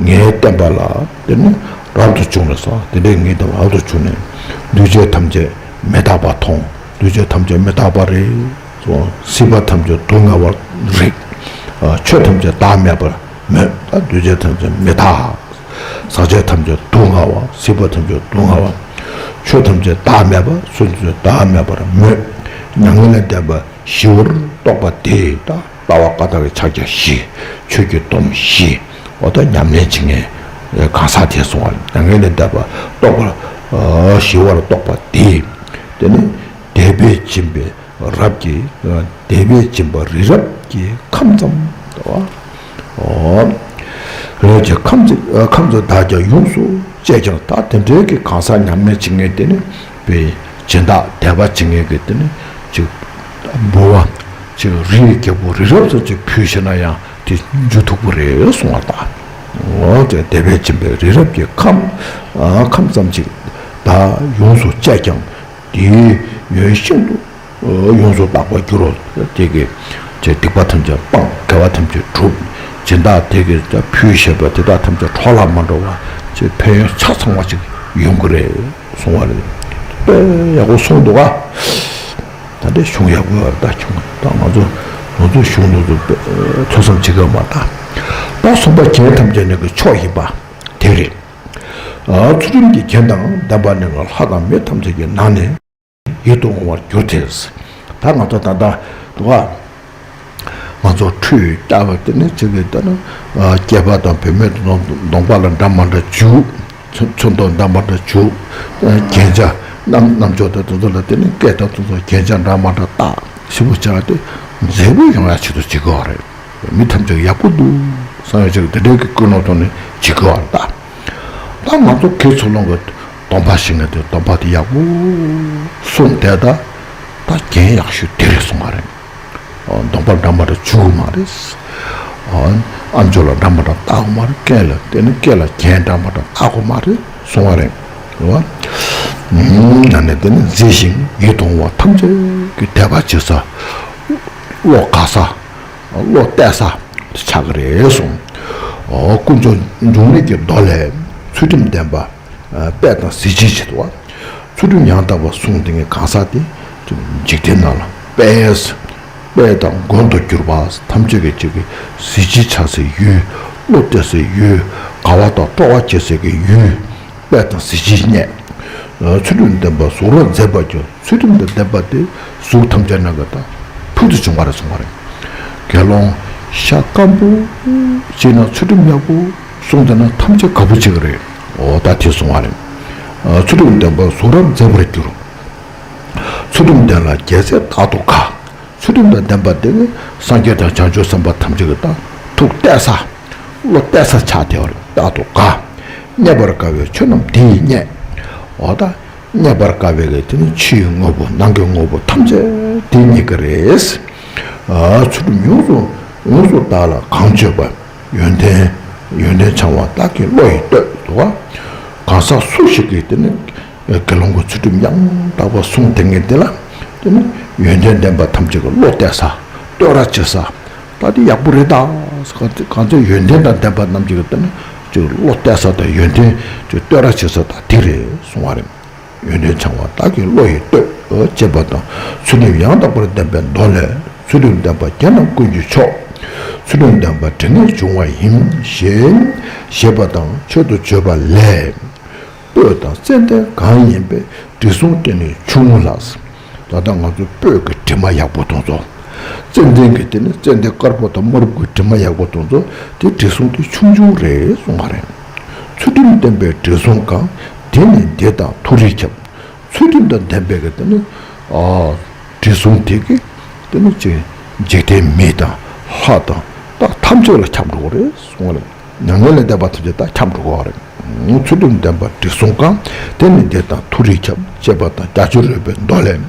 ངའི་བསྟན་པ་ལ་དེ་ནི་རབ་ཏུ་བྱུང་ལ་སོགས་དེ་འདྲའི་ངའི་བསྟན་པ་རབ་ཏུ་བྱུང་ནས་འདུས་བྱས་ཐམས་ཅད་མི་རྟག་པ་མཐོང་འདུས་བྱས་ཐམས་ཅད་མི་རྟག་པ་རེད། སོ། སྲིད་པ་ཐམས་ཅད་སྡུག་བསྔལ་བར་རིག་ཆོས་ཐམས་ཅད་བདག་མེད་པར་མོས། ད་འདུས་བྱས་ཐམས་ཅད་མི་རྟག་ཟག་བཅས་ཐམས་ཅད་སྡུག་བསྔལ་བ། སྲིད་པ་ཐམས་ཅད་སྡུག་བསྔལ་བ། ཆོས་ཐམས་ཅད་བདག་མེད་པ། ཆོས་ཐམས་ཅད་བདག་མེད་པར་མོས། མྱ་ངན་ལས་འདས་པ་ཞི་བར་རྟོགས་པ་དེ་ད་ལྟ་བ་བཀའ་རྟགས་ཀྱི་ཕྱག་རྒྱ་བཞི། ཆོས་ཀྱི་སྡོམ་བཞི། འོ་ད་ཉམས་ལེན་བྱེད་མཁན་གང་ཟག་དེ་སོང་བ་མྱ་ངན་ལས་འདས་པ་རྟོགས་པ་ཞི་བར་རྟོགས་པ་དེ། དེ་ནི་དད་པས་སྦྱིན་པའི་རབ་ཀྱི། དད་པས་སྦྱིན་པ་རི་རབ་ཀྱི་ཁམས་ཙམ་དུ། འོ། རི་རབ་ཀྱི་ཁམས་ཙམ་ཁམས་ཙམ་དག་ཀྱང་ཡོངས་སུ་བཅད་ཀྱང་ད་དེ་འདྲའི་གི་གང་ཟག་ཉམས་ལེན་བྱེད་མཁན་དེ་ནི་དཔེ་སྦྱིན་བདག་དད་པ་བྱེད་མཁན་གི་དེ་ནི་ཅིག་འབུལ་བ་ཅིག་རིའི་རྒྱལ་པོ་རི་རབ་ཙམ་ཅིག་ཕུལ་ཤེ་ན་ཡང་དེ་འཇུ་ཐུབ་པོ་རེད་གསུང་བ་ད། འོ་དེ་དེ་བས་སྦྱིན་པའི་རི་རབ་ཀྱི་ཁམས། ཨ་ཁམས་ཙམ་ཅིག་བདག་ཡོངས་སུ་སྤྱད་ཀྱང་། དེའི་ཡོན་ཤིན་ཏུ་ཡོངས་སུ་དག་པར་འགྱུར་རོ། དེ་གིས་ཅེས་སྡིག་པ་ཐམས་ཅད་སྤངས། དགེ་བ་ཐམས་ཅད་གྲུབ། སྦྱིན་བདག་དེ་གིས་ཕུལ་བཞེས་པ་དེ་དག་ཐམས་ཅད་འཕྲོ་བརླག་མ་འགྲོ་བ་ཅེས་ཕན་ཡོན་ཆ་ཚང་བ་ཅིག་ཡོང་གི་རེད་གསུང་བ་རེད། དཔེ་ཡག་པོ་གསུངས་འདུག་ག་ད་ལྟའི་གཞུང་ཡག་པོ་ཡོད་རེད། ད་གཞུང་ད་ང་ཚོ་ང་ཚོའི་གཞུང་དེ་ཚོ་དཔེ་ཐོས་བསམ་བྱེད་དགོས་མ་རེད། ད་གསུམ་པ་རྒྱན་ཐམས་ཅད་ནི་གི་མཆོག་ཡིན་པ་དེ་རེད། ཨ་ཚུལ་ཁྲིམས་ཀྱི་རྒྱན་དང་ལྡན་པ་ནི་ལྷ་དང་མི་ཐམས་ཅད་ཀྱི་ནང་ནས་ཡིད་དུ་འོང་བར་གྱུར་ཏེ། ད་ང་ཚོ་ད་ལྟ་འདུག་ག་ང་ཚོ་ཁྲུས་བསྐྱབས་པ་དེ་ནི་ཅིག་གི་ལྟར་ན། ཨ་སྐྱེས་པ་དང་བུད་མེད་དང་གདོང་པ་ལ་འདྲ་མ་འདྲ་བྱུག་ཚོན་མདོག་འདྲ་མ་འདྲ་བྱུག་རྒྱན་ཆ་རྣམ་རྣམ་ཅོག་དང་དེ་ཚོ་ལ་དེ་ནི་སྐེ་དང་དེ་ཚོ་རྒྱན་ཆ་འདྲ་མ་འདྲ་བཏགས། ཞིབ་པོ་བྱས་ཏེ་མཛེས་པོ་ཡོང་ཡ་ཆེད་དུ་བྱེད་དགོས་པ་རེད། མི་ཐམས་ཅད་ཡག་པོ་འདུག་བསམ་ཡ་ཅིག་དེ་འདྲའི་གི་ཀུན་སློང་ཐོག་ནས་བྱེད་དགོས་པ་རེད་ད། ད་ང་ཚོ་གི་ཚུལ་སློང་གི་གདོང་པ་ཞིག་ནས་དེ་གདོང་པ་དེ་ཡག་པོ་སྲུང་བསྡད་ད། ད་རྒྱན་ཡག་ཤོས་དེ་རེད་གསུང་བ་རེད། གདོང་པ་འདྲ་མ་འདྲ་བྱུག་དགོས་མ་རེད། ཨམ་ཅོག་ལ་འདྲ་མ་འདྲ་བཏགས་དགོས་མ་རེད། སྐེ་ལ་དེ་ནི་སྐེ་ལ་རྒྱན་འདྲ་མ་འདྲ་བཏགས་དགོས་མ་རེད་གསུང་བ་རེད། རེད་བ། ཨ་ནི་དེ་ནི་མཛེས་ཤིང་ཡིད་དུ་འོང་བ་ཐམས་ཅད་ཀྱི་དད་པ་བྱེད་ས། བློ་དགའ་ས། བློ་གཏད་ས་ཆགས་ཀྱི་རེད་གསུངས། ཨོ་དཀོན་མཆོག་འབྱུང་གནས་ཀྱི་མདོ་ལས་ཚུལ་ཁྲིམས་ལྡན་པ། དཔལ་དང་གཟི་བརྗིད་ཆེ་བ། ཚུལ་ཁྲིམས་ཡང་དག་པར་བསྲུངས་ཏེ་ངས་གང་ཟག་དེ་འཇིག་རྟེན་ནང་ལ་དཔལ། དཔལ་དང་མགོན་དུ་གྱུར་པ་ཐམས་ཅད་ཀྱི་ཅིག་གི་གཟི་བརྗིད་ཆགས་སའི་ཡུལ། བློ་གཏད་སའི་ཡུལ། དགའ་བ་དང་སྤྲོ་བ་སྐྱེ་སའི་གི་ཡུལ། དཔལ་དང་གཟི་བརྗིད་རྙེད། ཚུལ་ཁྲིམས་ལྡན་པ་གཟུགས་རབ་མཛེས་པར་གྱུར། ཚུལ་ཁྲིམས་དང་ལྡན་པ་དེ་གཟུགས་ཐམས་ཅད་ནང་གི་ད་ཕུལ་དུ་བྱུང་བ་རེད་གསུངས་པ་རེད། དགེ་སློང་ཤ་སྐམ་པོ་ཅིག་ན་ཚུལ་ཁྲིམས་ཡག་པོ་སྲུང་བསྡད་ན་ཐམས་ཅད་དགའ་པོ་བྱེད་ཀྱི་རེད། འོ་ད་དེ་གསུངས་པ་རེད། ཚུལ་ཁྲིམས་ལྡན་པ་གཟུགས་རབ་མཛེས་པར་གྱུར། ཚུལ་ཁྲིམས་ལྡན་ལ་རྒྱལ་སྲས་རྟག་ཏུ་དགའ། ཚུལ་ཁྲིམས་དང་ལྡན་པ་དེ་ནི་སངས་རྒྱས་དང་བྱང་ཆུབ་སེམས་དཔའ་ཐམས་ཅད་ཀྱི་ད་ཐུགས་གཏད་ས། བློ་གཏད་ས་ཆགས་བསྡད་པ་རེད། རྟག་ཏུ་དགའ། རྙེད་པར་དཀའ་བའི་ཆོས་རྣམས་དེ་ཡིས་རྙེད། འོ་ད་རྙེད་པར་དཀའ་བའི་གི་དེ་ནི་ཕྱིའི་དངོས་པོ་ནང་གི་དངོས་པོ་ཐམས་ཅད་དེ་རྙེད་ཀྱི་རེད། ཨ་ཚུལ་ཁྲིམས་ཡོངས་སུ་ཡོངས་སུ་དག་ལ་གང་སྤྱོད་པ། ཡོན་ཏན་ཡོན་ཏན་འཆང་བ་བདག་གི་བློ་ཡིས་བསྟོད་དོ། གང་ཟག་སུ་ཞིག་གིས་དེ་ནི་དགེ་སློང་གི་ཚུལ་ཁྲིམས་ཡང་དག་པར་བསྲུང་བསྡད་མཁན་དེ་ལ་དེ་ནི་ཡོན་ཏན་ལྡན་པ་ཐམས་ཅད་ཀྱི་བློ་གཏད་ས། བསྟོད་ར་བྱེད་ས། ད་དེ་ཡག་པོ་རེད་ད། གང་ཚེ་ཡོན་ཏན་དང་ལྡན་པ་རྣམས་ཀྱི་དེ་ནི་ཅིག་བློ་གཏད་ས་དང་ཡོན་ཏན་ཅིག་བསྟོད་ར་བྱེད་ས་ད་དེ་རེད་གསུང་བ་རེད། ཡོན་ཏན་འཆང་བ་བདག་གི་བློ་ཡིས་བསྟོད། ཅེས་པ་དང་ཚུལ་ཁྲིམས་ཡང་དག་པར་ལྡན་པའི་མདོ་ལས། ཚུལ་ཁྲིམས་ལྡན་པ་རྒྱན་རྣམས་ཀུན་གྱི་མཆོག། ཚུལ་ཁྲིམས་ལྡན་པ་དྲི་ངད་འབྱུང་བ་ཡིན། ཞེས་ཞེས་པ་དང་མཆོག་ཏུ་བརྗོད་པ་ལས། སྤོས་དང་ཙན་དན་གང་ཡིན་པའི། དྲི་བསུང་དེ་ནི་ཆུང་ངུ་ལགས། ད་ལྟ་ང་ཚོ་སྤོས་ཀྱི་དྲི་མ་ཡག་པོ་དེ་ཚོ། ཙན་དན་གྱི་དེ་ནི་ཙན་དན་དཀར་པོ་དང་དམར་པོ་གི་དྲི་མ་ཡག་པོ་དེ་ཚོ་དེ་དྲི་བསུང་དེ་ཆུང་ཆུང་རེད་གསུངས་པ་རེད། ཚུལ་ཁྲིམས་ལྡན་པའི་དྲི་བསུང་གང་། དེ་ནི་འདི་དང་མཐུ་རིས་ཁྱབ། ཚུལ་ཁྲིམས་དང་ལྡན་པའི་གི་དེ་ནི་ཨ་དྲི་བསུང་དེ་གིས་དེ་ནི་ཅིག་འཇིག་རྟེན་མི་དང་ལྷ་དང་བདག་ཐམས་ཅད་ལ་ཁྱབ་འགྲོ་གི་རེད་གསུངས་པ་རེད། མྱ་ངན་ལས་འདས་པ་ཐམས་ཅད་ད་འཁྱམས་འགྲོ་གི་རེད། ཚུལ་ཁྲིམས་ལྡན་པ་དྲི་བསུང་གང་། དེ་ནི་འདི་དང་མཐུ་རིས་ཁྱབ། ཅེས་པ་དང་རྒྱ་ཆེར་རོལ་པའི་མདོ་ལས།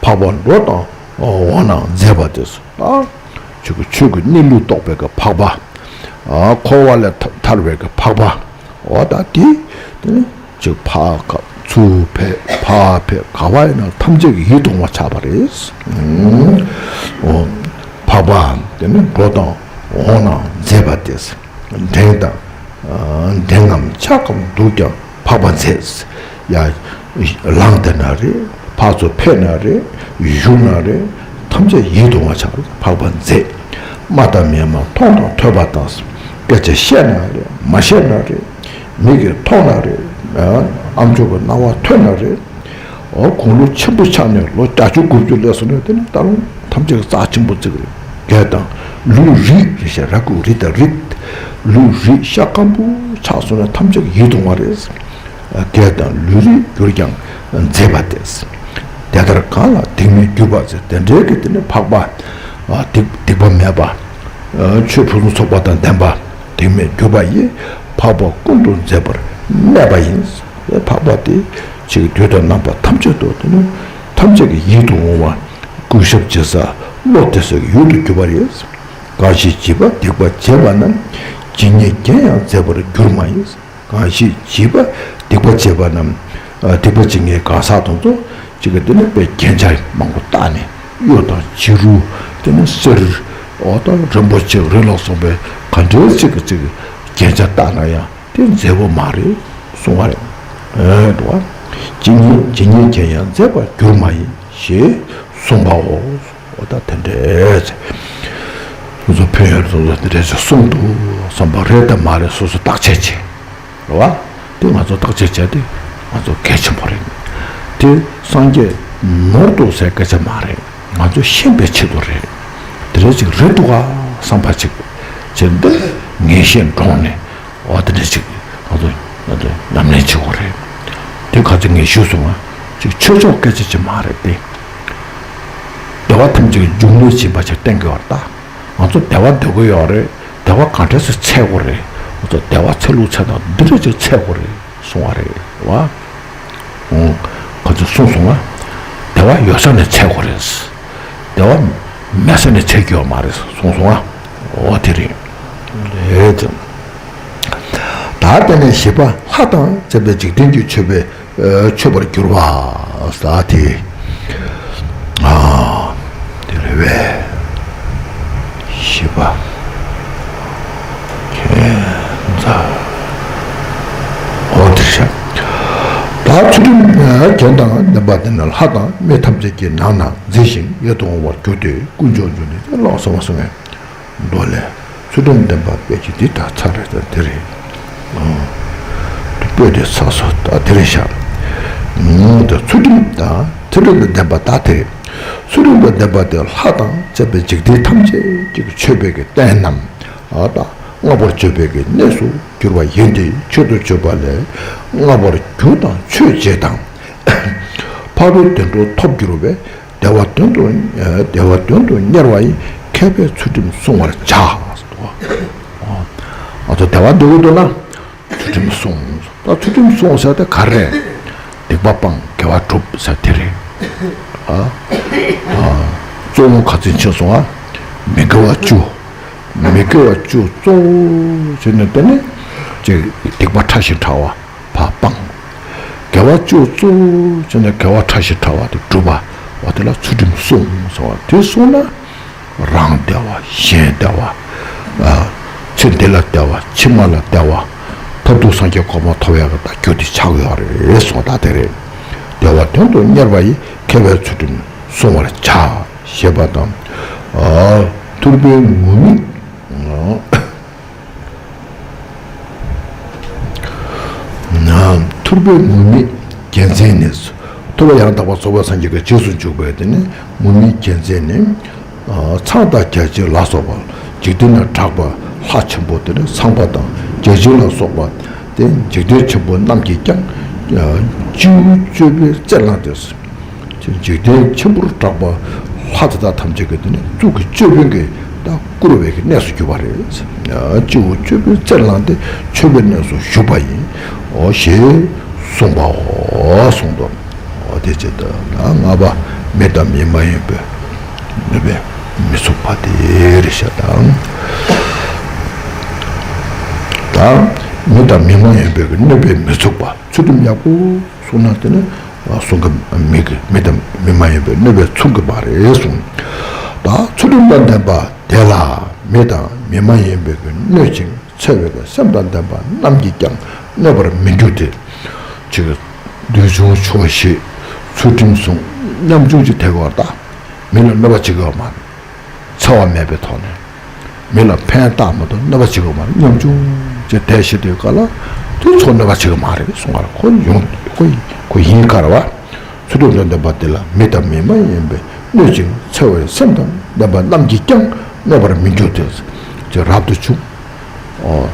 འཕགས་པ་འགྲོ་དང་འོང་ན་མཛེས་པ་དེ། ད་ཆོས་ཀྱི་ཆོས་ཀྱི་གནས་ལུགས་རྟོགས་པའི་གི་འཕགས་པ། འཁོར་བ་ལས་ཐར་བའི་གི་འཕགས་པ། འོ་ད་དེ་དེ་ནི་ཅིག་ཕ་ཁ་ཚུར་ཕེབས་ཕར་ཕེབས་ག་བ་ཡིན་ན་ཐམས་ཅད་ཀྱི་ཡིད་དུ་འོང་བ་ཆགས་པ་རེད། འོ་འཕགས་པ་དེ་ནི་འགྲོ་དང་འོང་ན་མཛེས་པ་སྟེ། འགྲེང་དང་འགྲེང་ངམ་འཆག་གམ་འདུག་ཀྱང་འཕགས་པ་མཛེས། ཡ་ལངས་བསྡད་ན་རེད། ཕར་ཚུར་ཕེབས་ན་རེད། བཞུགས་ན་རེད། ཐམས་ཅད་ཡིད་དུ་འོང་བ་ཆགས་པ་འཕགས་པ་མཛེས། སྨྲ་དང་མི་སྨྲ་མཐོང་དང་ཐོས་པ་དང་། སྐད་ཆ་བཤད་ན་རེད། མ་བཤད་ན་རེད། མིག་གིས་མཐོང་ན་རེད། ཨ་མཆོག་གི་རྣ་བ་ཐོས་ན་རེད། འོ་དགུང་ལོ་ཆེན་པོ་ཆགས་ནས་ལོ་བརྒྱད་ཅུ་དགུ་བཅུ་སླེབས་སོང་ན་དེ་ནི་ད་རུང་ཐམས་ཅད་ཀྱི་རྩ་ཆེན་པོ་བརྩི་གི་རེད། རྒྱན་དང་ལུས་རིད་རེད་ཤག་ར་ཀུ་རི་དང་རིད། ལུས་རིད་ཤ་སྐམ་པོ་ཆགས་སོང་ན་ཐམས་ཅད་ཀྱི་ཡིད་དུ་འོང་བ་རེད། རྒྱན་དང་ལུས་རིད་གྱུར་ཀྱང་མཛེས་པ་སྟེ། དེ་ལྟར་གང་ལ་སྡིག་མེད་གྱུར་པ་མཛེས། དེ་འདྲའི་གི་དེ་ནི་འཕགས་པ་སྡིག་སྡིག་པ་མེད་པ། ཆོས་ཕུན་སུམ་ཚོགས་པ་དང་ལྡན་པ། སྡིག་མེད་གྱུར་པ་ཡིས་འཕགས་པ་ཀུན་ཏུ་མཛེས་པར་གནས་པ་ཡིན། འཕགས་པ་དེ་ཅིག་དུས་དང་རྣམ་པ་ཐམས་ཅད་དུ་དེ་ནི་ཐམས་ཅད་ཀྱི་ཡིད་དུ་འོང་བ་གུས་ཞབས་བྱེད་ས་བློ་གཏད་སའི་ཡུལ་དུ་གྱུར་པ་རེད། གང་ཞིག་བྱིས་པ་སྡིག་པ་བྱེད་པ་རྣམས། ཇི་སྙེད་བགྱིས་ཡང་མཛད་པར་འགྱུར་མ་ཡིན། གང་ཞིག་བགྱིས་པ་སྡིག་པ་བྱས་པ་རྣམས། སྡིག་པ་བྱེད་མཁན་གང་ཟག་དེ་ཚོ་གཅིག་གི་དེ་ནི་དཔེ་རྒྱན་ཆ་མང་པོ་བཏགས་ནས་གཡུ་དང་བྱི་རུ། དེ་ནི་གསེར། འོ་ད་རིན་པོ་ཆེ་རི་ལ་སོགས་པའི་ག་འདྲའི་གཅིག་གི་གཅིག་རྒྱན་ཆ་བཏགས་ན་ཡང་དེ་མཛེས་པོ་མ་རེད་གསུང་བ་རེད། ཨེ་འགྲོ་བ། ཇི་སྙེད་ཇི་སྙེད་བགྱིས་ཡང་མཛད་པར་འགྱུར་མ་ཡིན་ཞེས་གསུངས་པའོ། འོ་ད་དེ་འདྲས་ཚེ། སོ་སོ་ཕན་ཡོན་སོ་སོ་དེ་འདྲས་ཚེ་གསུང་འདུག་བསམ་པ་རེད་དམ་མ་རེད་སོ་སོ་བརྟག་དཔྱད་བྱེད། རེད་བ། དེ་ང་ཚོ་བརྟག་དཔྱད་བྱས་ཏེ་ང་ཚོ་གལ་ཆེན་པོ་རེད། དེ་སངས་རྒྱས་ནོར་འདུག་ཟེར་སྐད་ཆ་མ་རེད། ང་ཚོ་ཤེས་པའི་ཆེད་དུ་རེད། དེ་འདྲས་ཅིག་རེད་འདུག་ག་བསམ་པ་ཅིག་བྱས་འདི་ངེས་ཤེས་འདྲོངས་ནས། འོ་དེ་འདྲ་ཅིག་ང་ཚོ་ང་ཚོ་ཉམས་ལེན་བྱེད་དགོས་རེད། དེ་ག་ཚོད་ངས་ཞུས་སོང་ང་། ཅིག་ཆོས་ཕྱོགས་སྐད་ཆ་ཅིག་མ་རེད་དེ། བདེ་བ་ཐམས་ཅད་ཀྱི་འབྱུང་གནས་ཡིན་པ་ཅིག་བསྟན་དགོས་པ་རེད་ད། ང་ཚོ་བདེ་བ་འདོད་ཀྱི་ཡོད་རེད། བདེ་བ་ག་འདྲས་སེ་འཚོལ་དགོས་རེད། ང་ཚོ་བདེ་བ་འཚོལ་ལུགས་འཚོལ་སྟངས་འདི་འདྲ་ཅིག་འཚོལ་དགོས་རེད་གསུང་བ་རེད་བ། འོ། ག་ཚོད་གསུངས་སོང་ང་། བདེ་བ་ཡོད་ས་ནས་འཚོལ་དགོས་རེད། བདེ་བ་མེད་ས་ནས་འཚོལ་རྒྱུ་ཡོད་མ་རེད་གསུངས་སོང་ང་། འོ་དེ་རེད། རེད། ད་དེ་ནས་བཞི་པ་ལྷ་དང་བཅས་པའི་འཇིག་རྟེན་གྱི་མཆོད་པའི་མཆོད་པར་གྱུར་པ་ཟེར་དེ། ཨ། དེ་རེད་པས། བཞི་པ། ཁྱད་མཚར། འོ་དེ་བཞག་ད་ཚུལ་ཁྲིམས་རྒྱན་དང་ལྡན་པ་དེ་ནི་ལྷ་དང་མི་ཐམས་ཅད་ཀྱི་ནང་ན་མཛེས་ཤིང་ཡིད་དུ་འོང་བར་གྱུར་ཏེ་ཀུན་འབྱུང་འབྱུང་ནས་ཀློག་སོང་བ་སོང་ངས། མདོ་ལས། ཚུལ་ཁྲིམས་ལྡན་པ་དཔེ་ཅིག་འདི་ད་ཚར་རེད་ད་དེ་རེད། ཨང་། དཔེ་དེ་ཚར་སོང་ད་དེ་རེད་ཤག་ཨང་། ད་ཚུལ་ཁྲིམས་དང་ཚུལ་ཁྲིམས་ལྡན་པ་ད་དེ་རེད། ཚུལ་ཁྲིམས་ལྡན་པ་དེ་ལྷ་དང་བཅས་པའི་འཇིག་རྟེན་ཐམས་ཅད་ཀྱི་མཆོད་པའི་གི་རྟེན་རྣམས། ཨ་ད་བསྔགས་པར་བརྗོད་པའི་གི་གནས་སུ་གྱུར་པ་ཡིན་ཏེ་ཆོས་སུ་བརྗོད་པ་ལས་བསྔགས་པར་གྱུར་དང་མཆོད་བྱེད་དང་། ཕ་རོལ་བདེ་འགྲོ་ཐོབ་འགྱུར་བས། བདེ་བ་དོན་དུ་བདེ་བ་དོན་དུ་གཉེར་བ་ཡིས་མཁས་པས་ཚུལ་ཁྲིམས་བསྲུང་བར་བྱ། ང་ཚོ་བདེ་བ་འདོད་ཀྱི་འདུག་ན་ཚུལ་ཁྲིམས་བསྲུང་། ད་ཚུལ་ཁྲིམས་བསྲུང་ཟེར་དེ་ག་རེ་རེད། སྡིག་པ་སྤང་དགེ་བ་སྒྲུབ་ཟེར་དེ་རེད། ཨ། ཨ། གཙོ་བོ་ག་ཚོད་ཕྱིན་སོང་ཨ། མི་དགེ་བ་བཅུ། མི་དགེ་བ་བཅུ་གཙོ་བོ་བྱས་ནས་དེ་ནི་ཅིག་སྡིག་པ་ཕྲ་ཞིང་ཕྲ་བ། བ་སྤང་། དགེ་བ་བཅུ་གཙོ་བོ་བྱས་ནས་དགེ་བ་ཕྲ་ཞིང་ཕྲ་བ་དེ་སྒྲུབ་པ། འོ་དེ་ལ་ཚུལ་ཁྲིམས་བསྲུང་ཟེར་བ་དེ་བསྲུང་ན། རང་བདེ་བ་གཞན་བདེ་བ། ཨ། ཚེ་འདི་ལ་བདེ་བ་ཕྱི་མ་ལ་བདེ་བ། མཐར་ཐུག་སངས་རྒྱས་གོ་འཕང་ཐོབ་ཡག་གི་ད་རྒྱུ་དེ་ཆགས་ཡོད་རེད་གསུངས་ད་དེ་རེད། བདེ་བ་དོན་དུ་གཉེར་བ་ཡིས་མཁས་པའི་ཚུལ་ཁྲིམས་བསྲུང་བར་བྱ། ཞེས་པ་དང་། ཨ། ཐུབ་པའི་ངུར་སྨྲིག་ཐུབ་པའི་ངུར་སྨྲིག་རྒྱལ་མཚན་ནི། ཐུབ་པ་ཡང་དག་པར་རྫོགས་པའི་སངས་རྒྱས་ཀྱི་རྗེས་སུ་འཇུག་པའི་དེ་ནི་ངུར་སྨྲིག་རྒྱལ་མཚན་ནི། ཚངས་དང་བརྒྱ་བྱིན་ལ་སོགས་པ་འཇིག་རྟེན་ན་གྲགས་པ་ལྷ་ཆེན་པོ་དེ་ནི་ཚངས་པ་དང་བརྒྱ་བྱིན་ལ་སོགས་པ་དེ་འཇིག་རྟེན་ཆེན་པོ་རྣམས་ཀྱིས་ཀྱང་སྤྱི་བོའི་ཅོད་པན་རྩེར་བླངས་ཏེ། འཇིག་རྟེན་ཆེན་པོར་གྲགས་པ་ལྷ་དེ་དག་ཐམས་ཅད་ཀྱི་དེ་ནི་གཙུག་གི་ཅོད་པན་གྱིས་ད་བཀུར་བའི་གི་གནས་སུ་གྱུར་པ་རེད། སྤྱི་བོ་ཅོད་པན་རྩེར་བླངས་ཏེ་མཆོད་པའི་གནས་སུ་བཞུགས་པ་ཡིན། འོ་ཞེས་གསུངས་པའོ་གསུངས་ཏོ། འོ་དེ་ཚེ་ད་ལྔ་པ་མི་དང་མི་མ་ཡིན་པའི་གནོད་པས་མི་ཚུགས་པ་དེ་རེད་ཤག་ད་མི་དང་མི་མ་ཡིན་པའི་གནོད་པས་མི་ཚུགས་པ་ཚུལ་ཁྲིམས་ཡག་པོ། གསུངས་ན་དེ་ནི་གསུང་གི་མི་གི་མི་དང་མི་མ་ཡིན་པའི་གནོད་པས་ཚུགས་ཀྱི་མ་རེད་གསུངས། ད་ཚུལ་ཁྲིམས་དང་ལྡན་པ་དེ་ལ་མི་དང་མི་མ་ཡིན་པའི་གི་གནོད་ཅིང་འཚེ་བའི་གི་སེམས་དང་ལྡན་པ་རྣམས་ཀྱིས་ཀྱང་གནོད་པར་མི་འགྱུར་ཏེ། ཅིག་འདོད་ཆུང་ཆོག་ཤེས་ཚུལ་ཁྲིམས་སྲུང་ཉམ་ཆུང་ཅིག་དེ་ག་བར་ད་མི་ལ་གནོད་པ་བྱེད་དགོས་པ་མ་རེད། འཚེ་བ་མེད་པའི་ཐོག་ནས། མི་ལ་ཕན་བཏགས་མ་གཏོགས་གནོད་པ་བྱེད་ཀྱི་མ་རེད། ཉམ་ཆུང་ཅིག་བསྡད་ཤི་དུས་ག་ལ་དུས་ཚོད་གནོད་པ་བྱེད་ཀྱི་མ་རེད་གསུང་བར་ཁོ་ཡོང་ཁོ་ཁོ་ཡིན་ཁར་བ། ཚུལ་ཁྲིམས་དང་ལྡན་པ་དེ་ལ་མི་དང་མི་མ་ཡིན་པའི་གནོད་ཅིང་འཚེ་བའི་སེམས་དང་ལྡན་པ་རྣམས་ཀྱིས་ཀྱང་གནོད་པར་མི་འགྱུར་ཏེ། ཅེས་རབ་ཏུ་བྱུང་། འོ།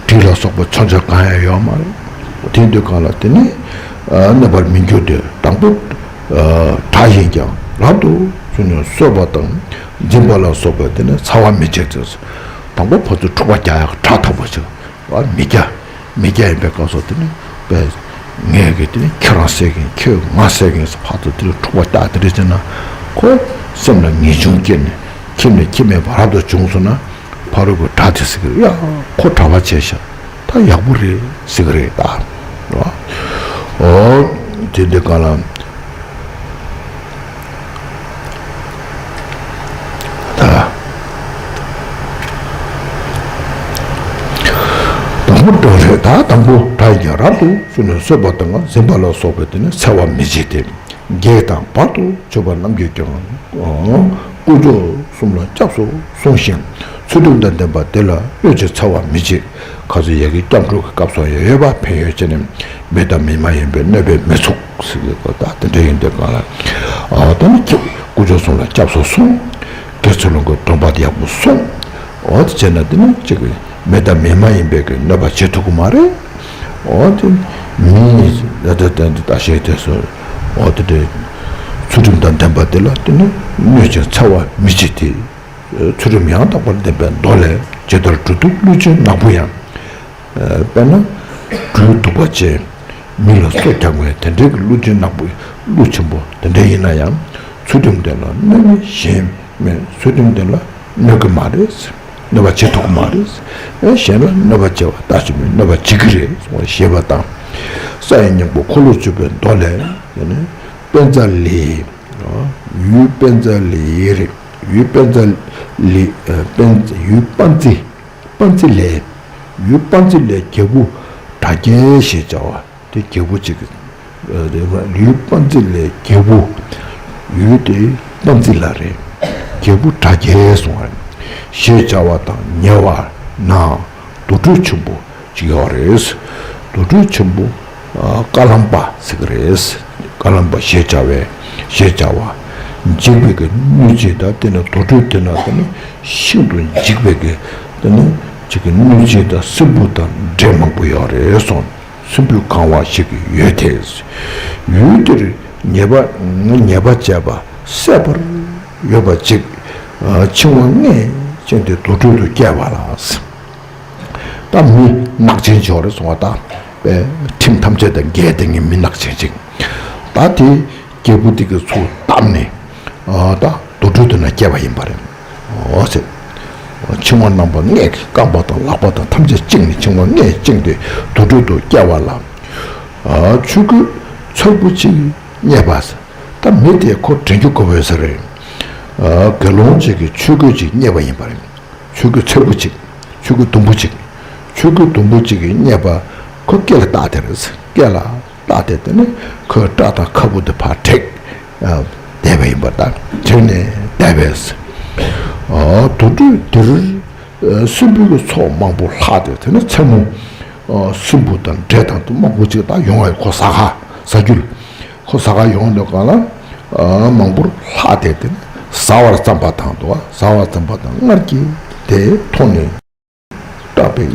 གྲི་ལ་སོགས་པ་མཚོན་ཆ་གང་ཡང་ཡོད་མ་རེད། དེ་དུས་ག་ལ་དེ་ནི་གནོད་པར་མི་འགྱུར་ཏེ་དང་པོ། དགྲ་ཡིན་ཀྱང་རབ་ཏུ་བྱུང་ནས་གསོད་པ་དང་འཛིན་པ་ལ་སོགས་པའི་དེ་ནི་ཚ་བ་མི་བྱེད་ཚེ། དང་པོ་ཕན་ཚུན་འཁྲུག་པ་རྒྱག་ཡག་དྲག་ཐག་པ་ཅིག་བ་མི་རྒྱག་མི་རྒྱག་ཡིན་པའི་སྐབས་སུ་དེ་ནི་པས་ངས་ཀྱི་དེ་ནི་ཁྱེད་རང་བསད་ཀྱིན་ཁྱེད་ང་བསད་ཀྱིན་སུ་ཕར་ཚུར་དེ་ནི་འཁྲུག་པ་རྒྱག་དེ་འདྲ་བྱས་ན་ཁོ་སེམས་ལ་ངེས་འབྱུང་སྐྱེས་ནས་ཁྱིམ་ནས་ཁྱིམ་མེད་པ་རབ་ཏུ་བྱུང་སོང་ན། ཕ་རོལ་པོའི་དགྲ་དེ་ཟེར་གི་རེད། ཡ་ཁོ་གྲྭ་པ་བྱས་ཤག་ད་ཡག་པོ་རེད་ཟེར་གི་རེད་ད། ཨོ་དེ་འདི་ག་ལ། ད་དང་པོ་དགྲ་རེད། ད་དང་པོ་དགྲ་ཡིན་ཀྱང་རབ་ཏུ་བྱུང་ནས་གསོད་པ་དང་འཛིན་པ་ལ་སོགས་པའི་དེ་ནི་འཚེ་བ་མི་བྱེད་དེ། བགེགས་དང་བར་དུ་གཅོད་པ་རྣམས་ཀྱིས་ཀྱང་། དཀོན་མཆོག་གསུམ་ལ་སྐྱབས་སུ་སོང་ཞིང་ཚུལ་ཁྲིམས་དང་ལྡན་པ་དེ་ལ་སྣོད་ཀྱི་འཚེ་བ་མི་བྱེད། ཁ་ཚུར་ཡ་གི་སྐྱབས་འགྲོ་གི་སྐབས་སུ་ཡང་ཡོད་པ་ཕན་ཡོན་ཅན་ནི་མི་དང་མི་མ་ཡིན་པའི་གནོད་པས་མི་ཚུགས་ཟེར་གི་ད་དེ་འདྲ་ཡིན་དེ་གང་ལ། ཨ་ད་ནི་ཁྱེད་དཀོན་མཆོག་གསུམ་ལ་སྐྱབས་སུ་སོང་། དགེ་ཚུལ་སློང་གི་སྡོམ་པ་དེ་ཡག་པོ་སྲུང་། འོ་དེ་བྱས་ན་དེ་ནི་གཅིག་གི་མི་དང་མི་མ་ཡིན་པའི་གི་གནོད་པ་བྱེད་ཐུབ་ཀྱི་མ་རེད། འོ་དེ་མི་ཡི་ད་ད་ད་ད་ཤེས་དེ་སོ། འོ་དེ་དེ་ཚུལ་ཁྲིམས་དང་ལྡན་པ་དེ་ལ་དེ་ནི་གནོད་ཅིང་འཚེ་བ་མི་བྱེད་དེ། ཚུལ་ཁྲིམས་ཡང་དག་པར་ལྡན་པའི་མདོ་ལས། ཇི་ལྟར་གྲུབ་ཐོབ་ཀླུ་ཆེན་ནག་པོ་ཡང་། དཔེར་ན་སྦྲུལ་གདུག་པ་ཅན་མི་ལ་སོ་རྒྱག་མཁན་དེ་འདྲའི་གི་ཀླུ་ཆེན་ནག་པོ་ཀླུ་ཆེན་པོ་དེ་འདྲ་ཡིན་ན་ཡང་ཚུལ་ཁྲིམས་དེ་ལ་གནོད་མི་གཞན་མེད། ཚུལ་ཁྲིམས་དེ་ལ་གནོད་ཀྱི་མ་རེད། གནོད་པ་བྱེད་ཐུབ་ཀྱི་མ་རེད། ཨེ་གཞན་ལ་གནོད་པ་བྱེད་པ་ལྟ་ཅི་མིན་གནོད་པ་བྱེད་ཀྱི་རེད་ཞེས་པ་དང་། ས་ཡི་སྙིང་པོ་འཁོར་ལོ་བཅུ་པའི་མདོ་ལས། དེ་ནི་པཉྩ་ལི། ཡུལ་པཉྩ་ལི་རེད། ཡུལ་པཉྩ་ལི། ཨ་པཉྩ་ཡུལ་པཉྩི། པཉྩི་ལའི། ཡུལ་པཉྩི་ལའི་རྒྱལ་བུ་དགྲ་རྒྱལ་ཞེས་བྱ་བ་དེ་རྒྱལ་བུ་གཅིག་གི། ཨ་དེ་ཡུལ་པཉྩི་ལའི་རྒྱལ་བུ། ཡུལ་དེ་པཉྩི་ལ་རེད། རྒྱལ་བུ་དགྲ་རྒྱལ་གསུངས་པ་རེད། ཞེས་བྱ་བ་དང་ཉེ་བར་ན་དུར་ཁྲོད་ཆེན་པོ་ཅིག་ཡོད་རེད། དུར་ཁྲོད་ཆེན་པོ་ཀ་ལམ་པ་ཟེར་གི་རེད། ཀ་ལམ་པ་ཞེས་བྱ་བའི་ཞེས་བྱ་བ། འཇིགས་པའི་གི་གནོད་སྦྱིན་དང་དེ་ནི་དུར་ཁྲོད་དེ་ན་དེ་ནི་ཤིན་ཏུ་འཇིགས་པའི་གི་དེ་ནི་ཅིག་གི་གནོད་སྦྱིན་དང་སྲིན་བུ་དང་འདྲེ་མང་པོ་ཡོད་རེད་གསུངས། སྲིན་བུས་གང་བ་ཞིག་ཡོད་དེ། ཡུལ་དེར་ཉེས་པ་ཉེས་པ་བྱས་པ་སད་པར་འོས་པ་ཅིག་འཆིང་བ་ལྔས་བཅིངས་ཏེ་དུར་ཁྲོད་དུ་བསྐྱལ་བ་ལ། ད་མི་ནག་ཅན་ཅིག་ཡོད་རེད་གསུངས་པ་དང་པའི་ཁྲིམས་ཐམས་ཅད་དང་འགལ་ཏེ་ངའི་མི་ནག་ཅན་ཅིག་ད་དེ་རྒྱལ་བུ་དེ་གི་ཚུར་བཏབ་ནས་ད་དུར་ཁྲོད་དུ་ན་བསྐྱལ་བ་ཡིན་པ་རེད། འོ་ཟེར། འཆིང་བ་རྣམ་པ་ལྔས་རྐང་པ་དང་ལག་པ་དང་ཐམས་ཅད་བཅིངས་ནས་འཆིང་བ་ལྔས་བཅིངས་ཏེ་དུར་ཁྲོད་དུ་བསྐྱལ་བ་ལ། ཆོས་གོས་ཚལ་བུ་གཅིག་རྙེད་པ། ད་མི་དེ་ཁོ་དྲན་རྒྱུ་དགོས་པའི་ས་རེད། དགེ་སློང་གཅིག་གིས་ཆོས་གོས་གཅིག་རྙེད་པ་ཡིན་པ་རེད། ཆོས་གོས་ཚལ་བུ་གཅིག་ཆོས་གོས་དུམ་བུ་གཅིག་ཆོས་གོས་དུམ་བུ་གཅིག་གིས་རྙེད་པ་ཁོ་སྐེ་ལ་བཏགས་ཏེ་རེད། སྐེ་ལ་བཏགས་ཏེ་དེ་ནི་ཁོས་སྐྲ་དང་ཁ་སྤུ་དེ་ཕར་བྲེགས། བསྡད་པ་ཡིན་པར་ད་བྲེགས་ནས་བསྡད་པས། དུར་ཁྲོད་དེར་སྲིན་བུའི་ཚོགས་མང་པོ་ལྷགས་ཏེ་དེ་ནི་མཚན་མོ་སྲིན་བུ་དང་འདྲེ་དང་དུ་མང་པོ་ཅིག་ད་ཡོང་བ་ཁོ་ཟ་ཁ་ཟ་རྒྱུ་ལ། ཁོ་ཟ་ཁ་ཡོང་དུས་གང་ལ་མང་པོར་ལྷགས་ཏེ་དེ་ནི་ཟ་བར་བརྩམས་པ་དང་དུ་བ་ཟ་བར་བརྩམས་པ་དང་སྔར་གྱི་དེ་མཐོང་ནས་སྐྲག་པའི་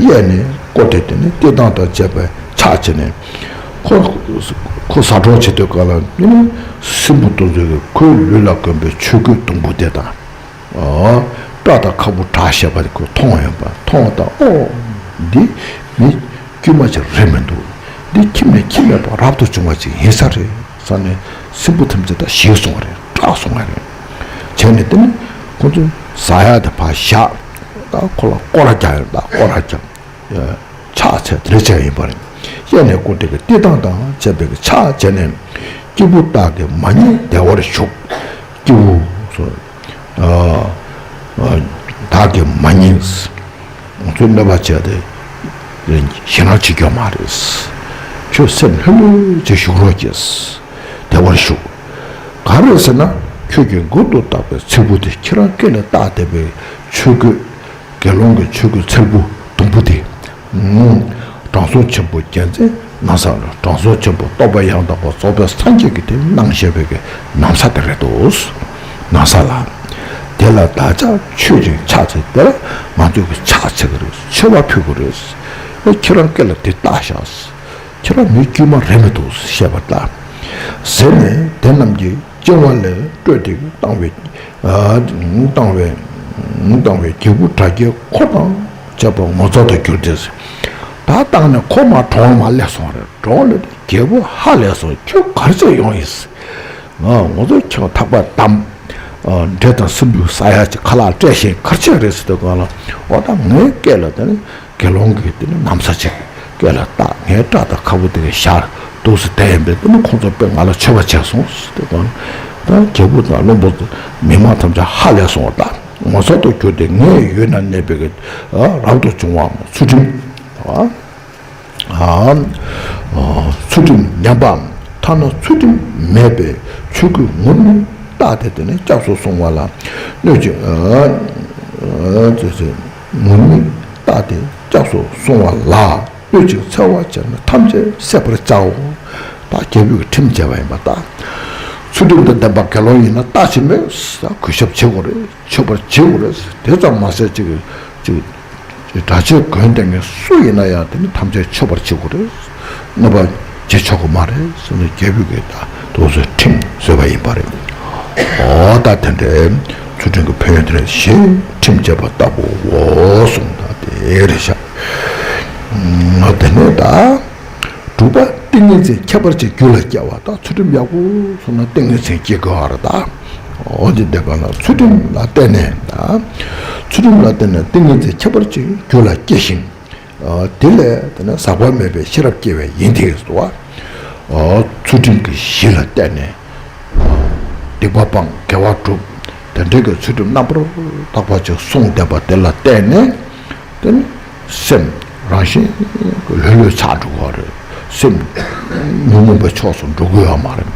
གཡས་ནས་བསྐོར་ཏེ་དེ་ནི་བསྟི་སྟང་དང་བཅས་པའི་ཕྱག་བྱས་ནས་ཁོ་ཁོ་ཟ་གྲོགས་བྱེད་དུས་གང་ལ་དེ་ནི་སྲིན་བུ་དེ་ཚོས་ཁོའི་ལུས་ལ་གོན་པའི་ཆོས་གོས་དུམ་བུ་དེ་དང་། སྐྲ་དང་ཁ་སྤུ་བྲེགས་བཞག་པ་དེ་ཁོས་མཐོང་ཡོང་པ་མཐོང་བ་དང་ཨོ། འདི་མི་དཀྱུས་མ་ཅིག་རེད་མི་འདུག་འདི་ཁྱིམ་ནས་ཁྱིམ་མེད་པར་རབ་ཏུ་བྱུང་བ་ཅིག་ཡིན་ས་རེད་བསམ་ནས་སྲིན་བུ་ཐམས་ཅད་ད་ཞེད་སོང་བ་རེད། སྐྲག་སོང་བ་རེད། བྱས་ནས་དེ་ནི་ཁོ་ཚོས་ཟ་ཡག་དེ་ཕར་བཞག་ད་ཁོ་ལ་སྐོར་ར་རྒྱག་ཡོང་ད་སྐོར་ར་རྒྱག་ཕྱག་འཚལ་དེ་འདྲ་བྱས་ཡིན་པ་རེད། གཡས་ནས་བསྐོར་ཏེ་གི་བསྟི་སྟང་དང་བཅས་པའི་གི་ཕྱག་བྱས་ནས་སྐྱེས་བུ་དག་གིས་མ་ཉེས་བདེ་བར་བཞུགས། སྐྱེས་བུ་སོ། བདག་གིས་མ་ཉེས། ང་ཚོས་གནོད་པ་བྱས་ཏེ་ཞེད་སྣང་བྱེད་རྒྱུ་མ་རེད། ཁྱོད་སེམས་ལྷོད་ལྷོད་ཅིག་བཞུགས་རོགས་གྱིས། བདེ་བར་བཞུགས། ག་རེ་ཟེར་ན་ཁྱོད་ཀྱིས་མགུར་དུ་བཏགས་པའི་ཚལ་བུ་དེ་ཁྱེད་རང་སྐེ་ལ་བཏགས་བསྡད་པའི་ཆོས་གོས། དགེ་སློང་གི་ཆོས་གོས་ཚལ་བུ་དུམ་བུ་དེ། དྲང་སྲོང་ཆེན་པོ་རྒྱལ་མཚན་ན་བཟའ་ལ་དྲང་སྲོང་ཆེན་པོ་སྟོན་པ་ཡང་དག་པར་རྫོགས་པའི་སངས་རྒྱས་ཀྱིས་དེ་གནང་བཞག་པའི་གི་ན་བཟའ་དེ་རེད་དོ། ན་བཟའ་ལ། དེ་ལ་བདག་ཅག་མཆོད་ཅིང་ཕྱག་འཚལ། དེ་ལ་ང་ཚོས་གི་ཕྱག་འཚལ་གི་རེད། མཆོད་པ་ཕུལ་གི་རེད། ཨེ་ཁྱེད་རང་སྐེ་ལ་དེ་བཏགས་བཞག་ཁྱེད་རང་མི་དཀྱུས་མ་རེད་མི་འདུག་ཞེས་པ་ལྟ། ཟེར་ནས་དེ་རྣམས་ཀྱིས་བཅིང་བ་ལས་སྤྲོས་ཏེ་བཏང་བའི་བཏང་བའི་བཏང་བའི་རྒྱལ་བུ་དགྲ་རྒྱལ་ཁོ་དང་བཅས་པ་ངོ་ཚ་དུ་གྱུར་ཏེ། ད་བཏང་ནས་ཁོ་མར་གྲོངས་མར་སླེབས་སོང་རེད། གྲོངས་སླེབས་ཏེ་རྒྱལ་བུ་ཧ་ལས་སོང་། ཁྱོད་ག་རེ་བྱས་ཡོང་ཡིན། ང་ང་ཚོ་ཁྱོད་ཐག་པ་བསྡམས། འདྲེ་དང་སྲིན་པོའི་ས་ཡ་གཅིག་ཁ་ལག་སྤྲད་ཤེས་གར་ཆག་རེད་ཟེར་དུས་སྒང་ལ། འོ་ད་ངའི་སྐེ་ལ་དེ་ནི་དགེ་སློང་གི་དེ་ནི་ན་བཟའ་གཅིག་སྐེ་ལ་བཏགས། ངའི་སྐྲ་དང་ཁ་སྤུ་དེ་ག་ཞར་འདུག་སེ་བསྡད་ཡིན་པས། དེ་ནི་ཁོང་ཚོ་དཔེ་ང་ལ་མཆོད་པ་བྱས་སོང་ཟེར་དུས་སྒང་ལ། ད་རྒྱལ་པོ་དང་བློན་པོ་མི་མང་ཐམས་ཅད་ཧ་ལས་སོང་བ། ད་ངོ་མཚར་དུ་གྱུར་ཏེ། ངས་ཡུལ་ན་གནས་པའི་གི་རབ་ཏུ་བྱུང་བའམ་ཚུལ་ཁྲིམས། ཚུལ་ཁྲིམས་ཉམས་པའམ་ཐ་ན་ཚུལ་ཁྲིམས་མེད་པའི་ཆོས་གོས་ངུར་སྨྲིག་བཏགས་ཏེ། དེ་ནི་སྐྱབས་སུ་སོང་བ་ལ་གནོད་ཅིང་། ངུར་སྨྲིག་བཏགས་ཏེ་སྐྱབས་སུ་སོང་བ་ལ་གནོད་ཅིང་འཚེ་བ་བྱས་ན་ཐམས་ཅད་བསད་པར་བྱའོ། ད་རྒྱལ་པོས་ཁྲིམས་བཅས་པ་ཡིན་པ། ད་ཚུལ་ཁྲིམས་དང་ལྡན་པ་དགེ་སློང་ཡིན་ན་ལྟ་ཅི་སྨོས། གུས་ཞབས་བྱེད་དགོས་རེད། མཆོད་པར་བྱེད་དགོས་རེད། དེ་ཙམ་མ་ཟད་ཅིག་ཅིག་གྲྭ་ཆས་གོན་བསྡད་མཁན་སུ་ཡིན་ན་ཡང་དེ་ནི་ཐམས་ཅད་མཆོད་པར་བྱེད་དགོས་རེད། གནོད་པ་བྱེད་ཆོག་གི་མ་རེད་ཟེར་ནས་རྒྱལ་པོས་ཀྱིས་ད་དེ་ཚོ་ཁྲིམས་བཟོས་པ་ཡིན་པ་རེད། འོ་ད་དེ་འདྲའི་ཚུལ་ཁྲིམས་ཀྱི་ཕན་ཡོན་དེ་འདྲ་ཞེས་ཁྲིམས་བཅས་པ་ལྟ་བུའོ་གསུངས། ད་དེ་རེད་ཤག་དེ་ནས་ད་དྲུག་པ། ཏིང་ངེ་འཛིན་ཁྱད་པར་ཅན་རྒྱུད་ལ་སྐྱེ་བ། ད་ཚུལ་ཁྲིམས་ཡག་པོ་སོང་ན་ཏིང་ངེ་འཛིན་སྐྱེ་དགོས་པ་རེད། ད་འོ་དེ་འདྲ་གང་ལ་ཚུལ་ཁྲིམས་ལ་བརྟེན་ནས། ད་ཚུལ་ཁྲིམས་ལ་བརྟེན་ནས་ཏིང་ངེ་འཛིན་ཁྱད་པར་ཅན་རྒྱུད་ལ་སྐྱེ་ཞིང་། དེ་ལས་དེ་ནས་ཟག་པ་མེད་པའི་ཤེས་རབ་སྐྱེ་བ་ཡིན་ཏེ། ཟེར་བ། ཚུལ་ཁྲིམས་ཀྱི་གཞི་ལ་བརྟེན་ནས་སྡིག་པ་སྤང་དགེ་བ་སྒྲུབ། དེ་འདྲའི་གི་ཚུལ་ཁྲིམས་རྣམ་པར་དག་པ་ཅིག་བསྲུངས་བསྡད་པ་དེ་ལ་བརྟེན་ནས། དེ་ནི་སེམས་རང་བཞིན་ལྷོད་ལྷོད་ཆགས་འགྲོ་གི་རེད། སེམས་ཉོན་མོངས་པའི་ཕྱོགས་སུ་འགྲོ་གི་ཡོད་མ་རེད།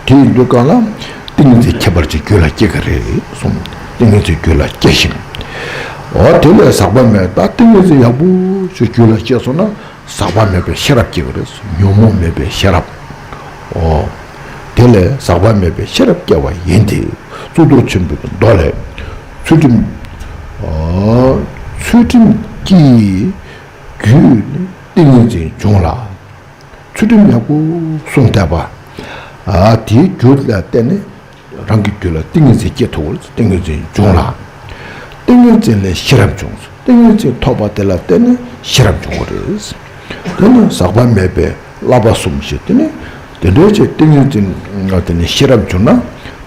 དེ་ཡིན་དུས་གང་ལ་ཏིང་ངེ་འཛིན་ཁྱད་པར་ཅན་རྒྱུད་ལ་སྐྱེ་གི་རེད་གསུངས། ཏིང་ངེ་འཛིན་རྒྱུད་ལ་སྐྱེ་ཞིང་། འོ་དེ་ལས་ཟག་པ་མེད། ད་ཏིང་ངེ་འཛིན་ཡག་པོ་ཞིག་རྒྱུད་ལ་སྐྱེས་སོང་ན་ཟག་པ་མེད་པའི་ཤེས་རབ་སྐྱེ་གི་རེད། ཉོན་མོངས་མེད་པའི་ཤེས་རབ། འོ། དེ་ལས་ཟག་པ་མེད་པའི་ཤེས་རབ་སྐྱེ་བ་ཡིན་ཏེ། གཙུག་ཏོར་ཆེན་པོའི་མདོ་ལས། ཚུལ་ཁྲིམས། ཚུལ་ཁྲིམས་ཀྱི་རྒྱུད་ནི་ཏིང་ངེ་འཛིན་འབྱུང་ལ། ཚུལ་ཁྲིམས་ཡག་པོ་བསྲུངས་བསྡད་པ། དེའི་རྒྱུ་ལ་བརྟེན་ནས་རང་གི་རྒྱུད་ལ་ཏིང་ངེ་འཛིན་སྐྱེ་ཐུབ་པར། ཏིང་ངེ་འཛིན་འབྱུང་ལ། ཏིང་ངེ་འཛིན་ལས་ཤེས་རབ་འབྱུང་། ཏིང་ངེ་འཛིན་ཐོབ་པ་དེ་ལ་བརྟེན་ནས་ཤེས་རབ་འབྱུང་བ་རེད། དེ་ནི་ཟག་པ་མེད་པའི་བསླབ་པ་གསུམ་ཞེས། དེ་ནི་དེ་འདྲའི་ཅིག་ཏིང་ངེ་འཛིན་ལ་བརྟེན་ནས་ཤེས་རབ་འབྱུང་ན།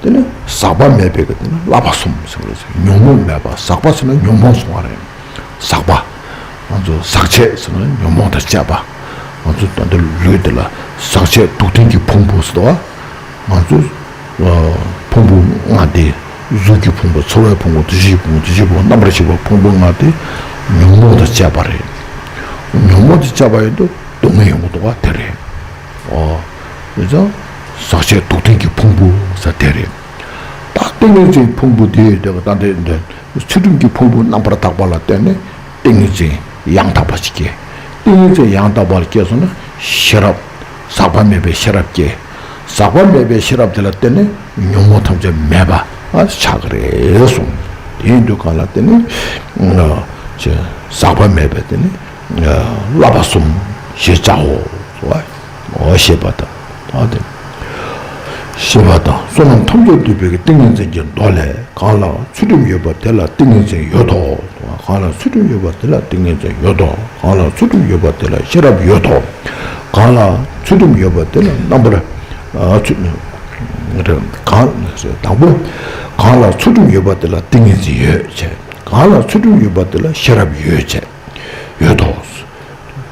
དེ་ནི་ཟག་པ་མེད་པའི་གི་དེ་ནི་བསླབ་པ་གསུམ་ཟེར་བ་རེད། ཉོན་མོངས་མེད་པ། ཟག་པ་ཟེར་ན་ཉོན་མོངས་སོང་བ་རེད། ཟག་པ། ང་ཚོ་ཟག་བཅས་ཟེར་ན་ཉོན་མོངས་དང་བཅས་པ། ང་ཚོ་ད་ལྟ་ལུས་འདི་ལ་ཟག་བཅས་དུག་ལྡན་གྱི་ཕུང་པོ་ཟེར་བ། ང་ཚོ་ཕུང་པོ་ལྔ་སྟེ། གཟུགས་ཀྱི་ཕུང་པོ། ཚོར་བའི་ཕུང་པོ། འདུ་ཤེས་ཀྱི་ཕུང་པོ། འདུ་བྱེད་ཀྱི་ཕུང་པོ། རྣམ་པར་ཤེས་པའི་ཕུང་པོ་ལྔ་སྟེ། ཉོན་མོངས་དང་བཅས་པ་རེད། ཉོན་མོངས་དང་བཅས་པ་ཡིན་དུས་སྡུག་བསྔལ་ཡོང་གི་འདུག་པ་དེ་རེད། འོ། དེ་ཙང་ཟག་བཅས་དུག་ལྡན་གྱི་ཕུང་པོ་ཟེར་དེ་རེད། ད་ཏིང་ངེ་འཛིན་ཕུང་པོ་དེ་ཡོད་དེ་ག་ད་འདི་འདི། ཚུལ་ཁྲིམས་ཀྱི་ཕུང་པོ་རྣམ་པར་དག་པ་ལ་བརྟེན་ནས་ཏིང་ངེ་འཛིན་ཡང་དག་པ་ཞིག་སྐྱེ། ཏིང་ངེ་འཛིན་ཡང་དག་པ་ལ་སྐྱེས་སོང་ན་ཤེས་རབ། ཟག་པ་མེད་པའི་ཤེས་རབ་སྐྱེ། ཟག་པ་མེད་པའི་ཤེས་རབ་དེ་ལ་བརྟེན་ནས་ཉོན་མོངས་ཐམས་ཅད་མེད་པ་ཆགས་ཀྱི་རེད་གསུངས། དེ་ཡིན་དུས་གང་ལ་བརྟེན་ནས་ཟག་པ་མེད་པའི་དེ་ནི་བསླབ་པ་གསུམ་ཞེས་བྱའོ། འོ་ཞེས་པ་དང་། ཨ་དེ། ཞེས་པ་དང་། བསོད་ནམས་ཐམས་ཅད་འདུས་པའི་ཏིང་ངེ་འཛིན་གྱི་མདོ་ལས། གང་ལ་ཚུལ་ཁྲིམས་ཡོད་པ་དེ་ལ་ཏིང་ངེ་འཛིན་ཡོད་དོ། གང་ལ་ཚུལ་ཁྲིམས་ཡོད་པ་དེ་ལ་ཏིང་ངེ་འཛིན་ཡོད་དོ། གང་ལ་ཚུལ་ཁྲིམས་ཡོད་པ་དེ་ལ་ཤེས་རབ་ཡོད་དོ། གང་ལ་ཚུལ་ཁྲིམས་ཡོད་པ་དེ་ལ་རྣམ་པར། ཨ་ཚུལ། གང་། དང་པོ། གང་ལ་ཚུལ་ཁྲིམས་ཡོད་པ་དེ་ལ་ཏིང་ངེ་འཛིན་ཡོད་བྱས། གང་ལ་ཚུལ་ཁྲིམས་ཡོད་པ་དེ་ལ་ཤེས་རབ་ཡོད་བྱས། ཡོད་དོ།